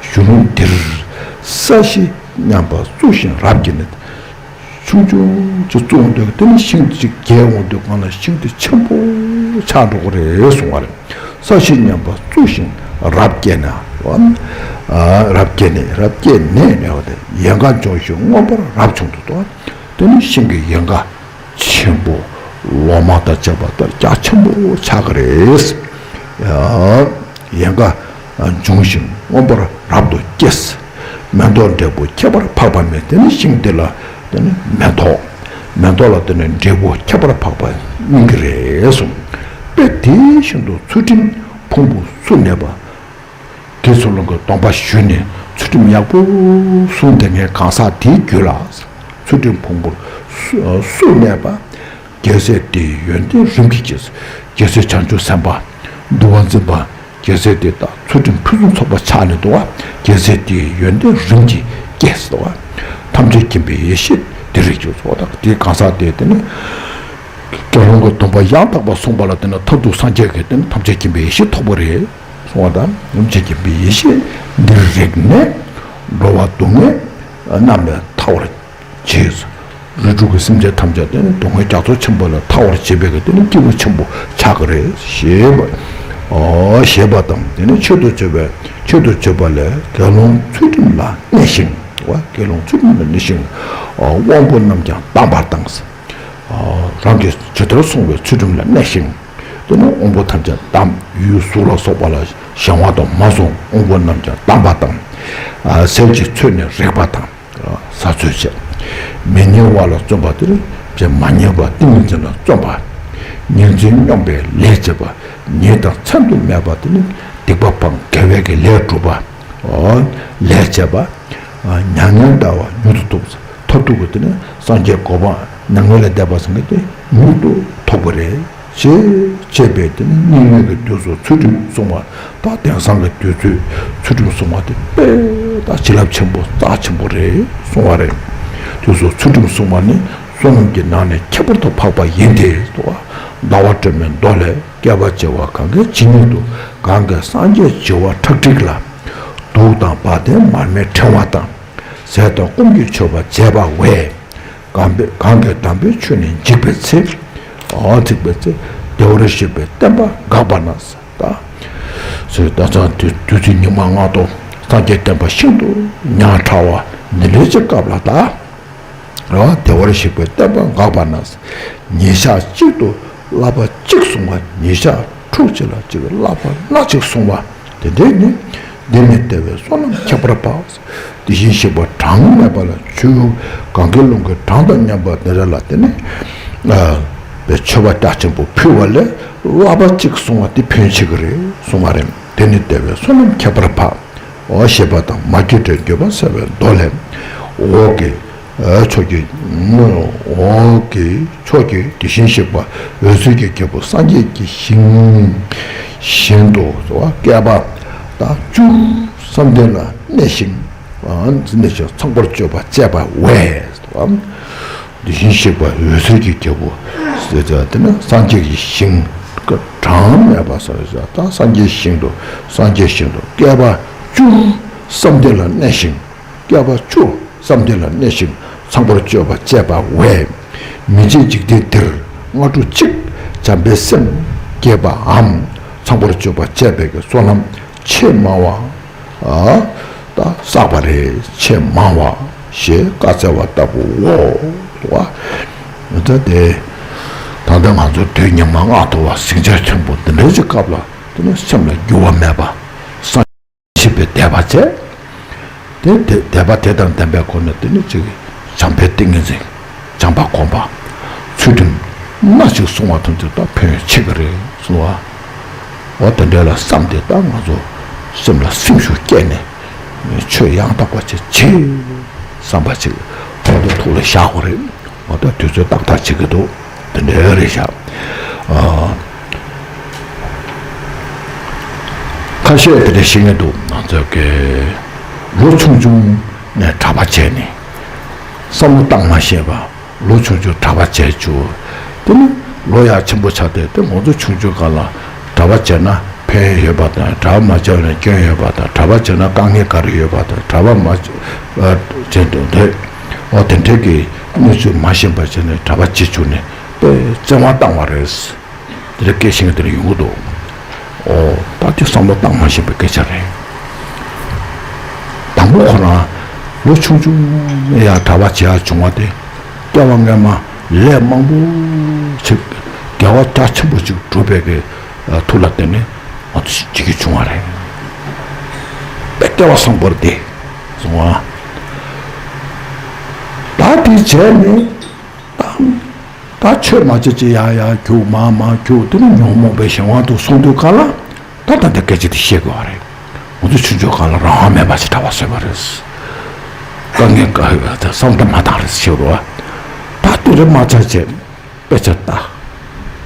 གཞོན་ནུ་འདིར་ས་གཞི་མཉམ་པ་བཙུགས་ཤིང་རབ་བསྐྱེད་ནས། ཆུང་ཆུང་ཅིག་བཙུགས་འོང་དུས་དེ་ནི་ཤིང་དེ་ཅིག་རྒྱས་འོང་དུས་གང་ལ་ཤིང་དེ་ཆེན་པོ་ཆགས་འགྲོ་གི་རེད་གསུང་བ་རེད། ས་གཞི་མཉམ་པ་བཙུགས་ཤིང་རབ་བསྐྱེད་ན། རབ་བསྐྱེད་ནས་རབ་བསྐྱེད་ནས་ནས་བ་དེ་ཡལ་ག་འབྱུང་ཞིང་མངོན་པར་རབ་བྱུང་དུ་དོ། དེ་ནི་ཤིང་གི་ཡལ་ག་ཆེན་པོ་ལོ་མ་དང་བཅས་པ་ལྟར་རྒྱ་ཆེན་པོ་ཆགས་ཀྱི་རེད། ཡལ་ག་འབྱུང་ཞིང་མངོན་པར་རབ་ཏུ་སྐྱེས། མེ་ཏོག་འབྲས་བུ་ཁྱད་པར་འཕགས་པ་སྨིན། དེ་ནི་ཤིང་དེ་ལ་དེ་ནི་མེ་ཏོག་མེ་ཏོག་ལ་དེ་ནི་འབྲས་བུ་ཁྱད་པར་འཕགས་པ་སྨིན་གྱི་རེད་གསུངས། དཔེ་དེ་བཞིན་དུ་ཚུལ་ཁྲིམས་ཕུང་པོ་སུ་གནས་པ། དགེ་ཚུལ་སློང་གི་སྡོམ་པ་ཞུས་ནས་ ཚུལ་ཁྲིམས་ཡག་པོ་སྲུང་བསྡད་མཁན་གང་ཟག་དེའི་རྒྱུད་ལ། ཚུལ་ཁྲིམས་ཕུང་པོར་སུ་སུ་གནས་པ། རྒྱལ་སྲས་དེའི་ཡོན་ཏན་རིམ་གྱིས་སྐྱེས། རྒྱལ་སྲས་བྱང་ཆུབ་སེམས་དཔའ། འདུལ་བ་འཛིན་པ། རྒྱལ་སྲས་དེ་དག་ཚུལ་ཁྲིམས་ཕུན་སུམ་ཚོགས་པ་ཆགས་ནས་འདུག་པ། རྒྱལ་སྲས་དེའི་ཡོན་ཏན་རིམ་གྱིས་སྐྱེས་སོ། ཐམས་ཅད་མཁྱེན་པའི་ཡེ་ཤེས་འདི་རིག་གྱུར་སོ། ད་དེའི་གང་ཟག་དེ་དེ་ནི་དགེ་སློང་གི་སྡོམ་པ་ཡང་དག་པར་བསྲུངས་པ་ལ་བརྟེན་ནས་མཐར་ཐུག་སངས་རྒྱས་ཀྱི་དེ་ནི་ཐམས་ཅད་མཁྱེན་པའི་ཡེ་ཤེས་ཐོབ་པ་རེད། གསུངས་པ་དང་། ཐམས་ཅད་མཁྱེན་པའི་ཡེ་ཤེས་འདིར་རེག་ནས་འགྲོ་བ་སྡུག་བསྔལ་རྣམས་ལས་ཐར་བར་བྱེད། རིགས་དྲུག་གི་སེམས་ཅན་ཐམས་ཅད་དེ་ནི་སྡུག་བསྔལ་རྒྱ་མཚོ་ཆེན་པོ་ལས་ཐར་བར་བྱེད་པའི་གི་དེ་ནི་སྐྱེས་བུ་ཆེན་པོ་ཆགས་ཀྱི་རེད་ཞེས་པ། ཨོ། ཞེས་པ་དང་། དེ་ནི་ཆོས་དང་བཅས་པའི་ཆོས་དང་བཅས་པ་ལས་དགེ་སློང་ཚུལ་ཁྲིམས་ལ་གནས་ཤིང་། དགེ་སློང་ཚུལ་ཁྲིམས་ལ་གནས་ཤིང་། དབང་པོ་རྣམས་ཀྱང་བསྡམས་པ་དང་། རང་གིས་ཇི་ལྟར་བསྲུངས་པའི་ཚུལ་ཁྲིམས་ལ་གནས་ཤིང་། དེ་ནི་དབང་པོ་ཐམས་ཅད་བསྡམས། ཡུལ་གཟུགས་ལ་སོགས་པ་ལ་གཞན་དབང་དུ་མ་སོང་། དབང་པོ་རྣམས་ཀྱང་བསྡམས་པ་དང་། ཟས་ཀྱི་ཚོད་ནི་རེག་པ་དང་། ཟ་ཚོད་བྱས། མི་ཉལ་བ་ལ་བརྩོན་པ་དེ་ནི་མ་ཉལ་བ་ཏིང་ངེ་འཛིན་ལ་བརྩོན་པ། ཉིན་མཚན་སྙོམས་པའི་ལས་བྱེད་པ། ཉིན་དང་མཚན་དུ་སྨད་པ་དེ་ནི་སྡིག་པ་སྤང་དགེ་བའི་གི་ལས་སྒྲུབ་པ། ལས་བྱེད་པ། མྱ་ངན་འདའ་བ་མྱུར་དུ་ཐོབ། མཐར་ཐུག་གི་དེ་ནི་སངས་རྒྱས་གོ་འཕང་མྱ་ངན་ལས་འདས་པ་ཟེར་མཁན་དེ་མྱུར་དུ་ཐོབ་པ་རེད། ཞེས་བྱས་པས་དེ་ནི་སྙིགས་མའི་གི་དུས་སུ་ཚུལ་ཁྲིམས་བསྲུང་བ་དང་། དེང་སང་གི་དུས་ཚོད་ཚུལ་ཁྲིམས་བསྲུང་བ་དེ་དཔེ་ད་བྱིན་རླབས་ཆེན་པོ་རྩ་ཆེན་པོ་རེད་གསུང་བ་རེད། དུས་སུ་ཚུལ་ཁྲིམས་བསྲུང་བ་ནི་བསོད་ནམས་ཀྱི་ནང་ནས་ཁྱད་པར་དུ་འཕགས་པ་ཡིན་ཏེ། ཟླ་བ་སྒྲོན་མེའི་མདོ་ལས། བསྐལ་པ་བྱེ་བ་གང་གི་ཇི་སྙེད་དུ། གང་གིས་སངས་རྒྱས་བྱེ་བ་ཁྲག་ཁྲིག་ལ། གདུགས་དང་བ་དན་མར་མེའི་ཕྲེང་བ་དང་། ཟས་དང་སྐོམ་གྱི་མཆོད་པ་བྱས་པ་བས། གང་པའི་གང་གིས་དམ་པའི་ཆོས་ནི་འཇིག་པའི་ཚེ། འོ་འཇིག་པའི་ཚེ། བདེ་བར་གཤེགས་པའི་བསྟན་པ་འགགས་པ་ན། ད་ཟེར། ད་ཚང་དུས་དུས་ཚོད་ཉི་མ་ལྔ་སྟོང་སངས་རྒྱས་བསྟན་པ་ཤིན་ཏུ་ཉག་ཕྲ་བ་འདི་འདྲའི་ཅིག་སྐབས་ལ། ད་རེད་བ། བདེ་བར་གཤེགས་པའི་བསྟན་པ་འགགས་པ་ན། ཉིན་ཞག་གཅིག་ཏུ་བསླབ་པ་གཅིག་བསྲུང་བ། ཉིན་ཞག་དྲུག་ཅིག་ལ་གཅིག་བསླབ་པ་སྣ་གཅིག་བསྲུང་བ་དེ་འདྲས་ནི། འདི་ནི་དེ་བས་བསོད་ནམས་ཁྱད་པར་འཕགས། དེ་བཞིན་གཤེགས་པ་གྲངས་མེད་པ་ལ། ཆུ་གངྒཱའི་ཀླུང་གི་གྲངས་དང་མཉམ་པ་དེ་འདྲ་ལ་དེ་ནི་ཨ་པའི་མཆོད་པ་རྒྱ་ཆེན་པོ་ཕུལ་བ་ལས་བསླབ་པ་གཅིག་བསྲུང་བ་དེ་ཕན་ཆེ་གི་རེད་གསུང་བ་རེད། དེ་ནི་དེ་བས་བསོད་ནམས་ཁྱད་པར་འཕགས། འོ་ཞེས་པ་དང་། མ་སྐྱེས་དགྲའི་འགྱོད་པ་སེལ་བའི་མདོ་ལས། འོག་གི་ཕྱོགས་ཀྱི། འོག་གི་ཕྱོགས་ཀྱི་དེ་བཞིན་གཤེགས་པ་འོད་ཟེར་གྱི་རྒྱལ་པོ་སངས་རྒྱས་ཀྱི་ཞིང་བཞིན་དུ་བསྐལ་པ་དང་བཅུ་བསམ་གཏན་ལ་གནས་ཤིང་། གནས་ཤིང་ཚངས་པར་སྤྱོད་པ་སྤྱད་པ་བས། དེ་བཞིན་གཤེགས་པ་འོད་ཟེར་གྱི་རྒྱལ་པོ་ཟེར་ཏེ་ནི་སངས་རྒྱས་ཀྱི་ཞིང་གྲངས་མེད་པ་ཟེར། ད་སངས་རྒྱས་ཞིང་དུ། སངས་རྒྱས་ཞིང་དུ་བསྐལ་པ་བཅུ་བསམ་གཏན་ལ་གནས་ཤིང་། བསྐལ་པ་བཅུ་བསམ་གཏན་ལ་གནས་ཤིང་ཚངས་པར་སྤྱོད་པ་སྤྱད་པ་བས། མི་མཇེད་འཇིག་རྟེན་འདིར་སྔ་དྲོ་གཅིག་བྱམས་པའི་སེམས་བསྐྱེད་པའམ་ཚངས་པར་སྤྱོད་པ་སྤྱད་པའི་གི་བསོད་ནམས་ཆེས་མང་བ། ཨ། ད་བསགས་པ་རེད། ཆེས་མང་བ་ཞེས་བཀའ་སྩལ་བ་ལྟ་བུའོ། ད་དེ་ད་ལྟ་ང་ཚོ་དུས་ཉི་མ་ལྔ་དུ་བ་ཟིང་ཆ་ཆེན་པོ་འདི་འདྲའི་ཅིག་སྐབས་ལ་དེ་ནི་སེམས་ལ་འགྱུར་བ་མེད་པ། སངས་ཞེས་པའི་དད་པ་བྱས། དེ་དེ་དད་པ་དེ་དང་ལྡན་པའི་སྒོ་ནས་དེ་ནི་ཅིག་བྱམས་པའི་ཏིང་ངེ་འཛིན། བྱམས་པ་སྒོམ་པ། ཚུལ་ཁྲིམས་སྣ་གཅིག་བསྲུང་བ་ཐམས་ཅད་ད་ཕན་ཡོན་ཆེ་གི་རེད་གསུང་བ། འོ་དེ་འདྲ་ལ་བསམ་སྟེ་ད་ང་ཚོ་སེམས་ལ་སེམས་ཤུགས་བསྐྱེད་ནས་ཆོས་ཡང་དག་པ་ཅིག་བྱེད་བསམ་པ་ཅིག་འོ་དེ་ཐུགས་ལ་བཞག་དགོས་རེད། འོ་ད་དུས་ཚོད་ཏག་ཏག་བྱེད་ཀྱི་འདུག་དེ་འདྲ་རེད་ཤག་ཨ། ཁ་ཤས་དེ་འདྲ་ཤེས་ཀྱི་འདུག་ང་ཚོ་གི་ལོ་ཆུང་ཆུང་ནས་གྲྭ་པ་བྱས་ནས་བསམ་བློ་བཏང་མ་ཤེས་པ། ལོ་ཆུང་ཆུང་གྲྭ་པ་བྱས་བཅུག་དེ་ནི་ལོ་ཡག་ཆེན་པོ་ཆགས་ཏེ། དེ་ང་ཚོ་ཆུང་ཆུང་སྒང་ལ་གྲྭ་པ་བྱས་ན་ཕན་ཡོན་ཡོད་པ་དང་། གྲྭ་པ་མ་བྱས་ན་སྐྱོན་ཡོད་པ་དང་། གྲྭ་པ་བྱས་ན་དཀའ་ངལ་ག་རེ་ཡོད་པ་དང་། གྲྭ་པ་མ་བྱས་དུས་འདོད། འོ་དེ་འདྲའི་གི་གནས་ཚུལ་མ་ཤེས་པ་བྱས་ནས་གྲྭ་པ་བྱེད་བཅུག་ནས་དཔེ་བཙན་དབང་བཏང་བ་རེད། དེ་འདྲ་སྐད་ཆ་དེ་འདྲ་ཡོང་གི་འདུག་འོ་ད་དེ་བསམ་བློ་བཏང་མ་ཤེས་པའི་སྐད་ཆ་རེད། དང་པོ་ཁོ་རང་ལོ་ཆུང་ཆུང་ནས་ཡང་གྲྭ་པ་བྱེད་ཡག་བྱུང་བ་དེ། སྐྱེ་བ་སྔ་མ་ལས་མང་པོ་ཅིག་དགེ་བ་རྒྱ་ཆེན་པོ་ཅིག་བསྒྲུབས་པའི་གི་མཐུ་ལ་བརྟེན་ནས་ང་ཚོ་བྱེད་ཀྱི་བྱུང་བ་རེད། དཔེ་སྐལ་བ་བཟང་པོ་རེད་དེ། སོང་བ། ད་དེ་བྱས་ནས་ད་ད་ཆོས་མ་བྱེད་ཅིག་ཡར་ཡར་རྒྱུག་མར་མར་རྒྱུག་དེ་ནི་ཉོན་མོངས་པའི་གཞན་དབང་དུ་སོང་དུས་ག་ལ། ད་ད་ལྟ་སྐད་ཆ་དེ་བཤད་དགོས་པ་རེད། ཁོང་ཚོ་ཆུང་ཆུང་སྒང་ལ་རང་དབང་མེད་པ་ཞིག་གྲྭ་པ་བཟོས་པ་རེད། དཀའ་ངལ་དཀའ་བསམ་བློ་མ་བཏང་རེད་ཟེར་བ། ད་དེ་རིང་མ་ཆགས་བྱས་དཔེ་ཆ་ལྟ།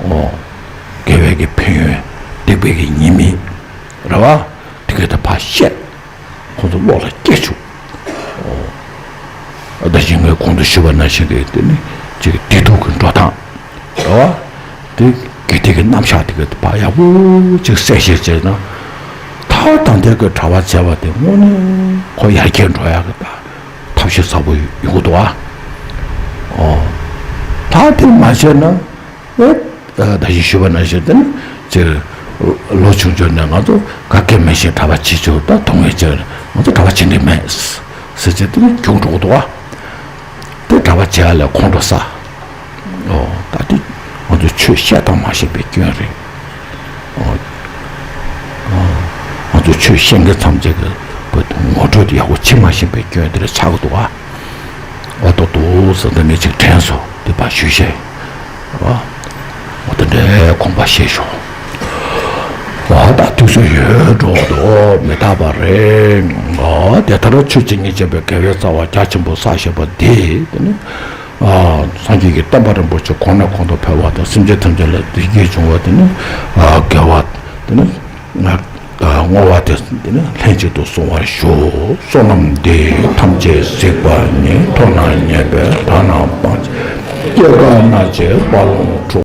ཨོ། དགེ་བའི་གི་ཕན་ཡོན། སྡིག་པའི་གི་ཉེས་དམིགས། རེད་བ། དེ་ག་དེ་ཕར་བཤད། ཁོང་ཚོ་བློ་ལ་སྐྱེ་བཅུག། ཨོ། ད་ཅི་ངས་གོང་དུ་ཞུས་པ་ནང་བཞིན་གྱི་དེ་ནི་ཅིག་བདེ་སྡུག་གི་འགྲོ་སྟངས། རེད་བ། དེ་དགེ་སྡིག་གི་རྣམ་གཞག་དེ་ག་དེ་ཕར་ཡག་པོ་ཅིག་གསལ་བཤད་བྱས་ན། ད་ད་ལྟའི་གི་གྲྭ་པ་བྱས་པ་དེ་དངོས་གནས་ཁོ་ཡར་རྒྱས་འགྲོ་ཡག་གི་ད་ཐབས་ཤེས་ཚ་པོ་ཡོང་གི་འདུག་ཨ། ཨོ། ད་དེ་མ་བྱས་ན། ཨེ། ད་གིན་ཞུས་པ་ནང་བཞིན་དེ་ནི་ཅིག་ལོ་ཆུང་ཆུང་ནས་ང་ཚོ་ག་གེ་མེད་བཞིན་གྲྭ་པ་བྱེད་ཆོག་ད་དུང་བས་ཅིག་ང་ཚོ་གྲྭ་པ་བྱེད་འདོད་མེད་ཟེར་བྱས་དེ་ནི་གྱོང་འགྲོ་གི་འདུག་ཨ། དེ་གྲྭ་པ་བྱེད་ཡ་ལས་ཁོང་ཁྲོ་ཟ། ཨོ། ད་དེ་ང་ཚོ་ཆོས་བཤད་སྟངས་མ་ཤེས་པའི་སྐྱོན་རེད། ཨོ། ང་ཚོ་ཆོས་བཤད་མཁན་ཐམས་ཅད་ཀྱི་བོད་དུ་ངོ་སྤྲོད་དེ་ཡག་པོ་བྱེད་མ་ཤེས་པའི་སྐྱོན་དེ་རེད་ཆགས་ཀྱི་འདུག་ཨ། ཨོ་ཏོ་ཏོ་ཟེར་འདི་ནས་ཅིག་དྲན་སོང་འདི་པ་ཞུས་བཤད། ཨ། ཨོ་དེ་འདྲའི་དགོངས་པ་བཞེས་ཤོག། ཨོ་ད་དུས་ཚོད་ཡོལ་འགྲོ་འདུག་མི་རྟག་པ་རེད། ཨོ་དེ་ལྟར་ཆོས་ཀྱི་སྙིང་རྗེ་བའི་དགེ་བའི་རྩ་བ་རྒྱ་ཆེན་པོ་བསགས་བཞིན་པ་འདི་དེ་ནི། ཨ། སངས་རྒྱས་ཀྱི་བསྟན་པ་རིན་པོ་ཆེ་གོང་ནས་གོང་དུ་འཕེལ་བ་དང་སེམས་ཅན་ཐམས་ཅད་ལ་བདེ་སྐྱིད་འབྱུང་བ་དེ་ནི། ཨ། དགེ་བ་དེ་ནི། ཨ། བསྔོ་བ་དེ་དེ་ནི་ལྷན་ཅིག་ཏུ་བསྲུང་བར་ཞུ། བསོད་ནམས་འདི་ཐམས་ཅད་གཟིགས་པ་ཉིད། ཐོབ་ནས་ཉེས་པའི་དགྲ་རྣམས་ཕམ་བྱས། སྐྱེ་རྒ་ན་འཆིའི་རྦ་ཀློང་འཁྲུགས།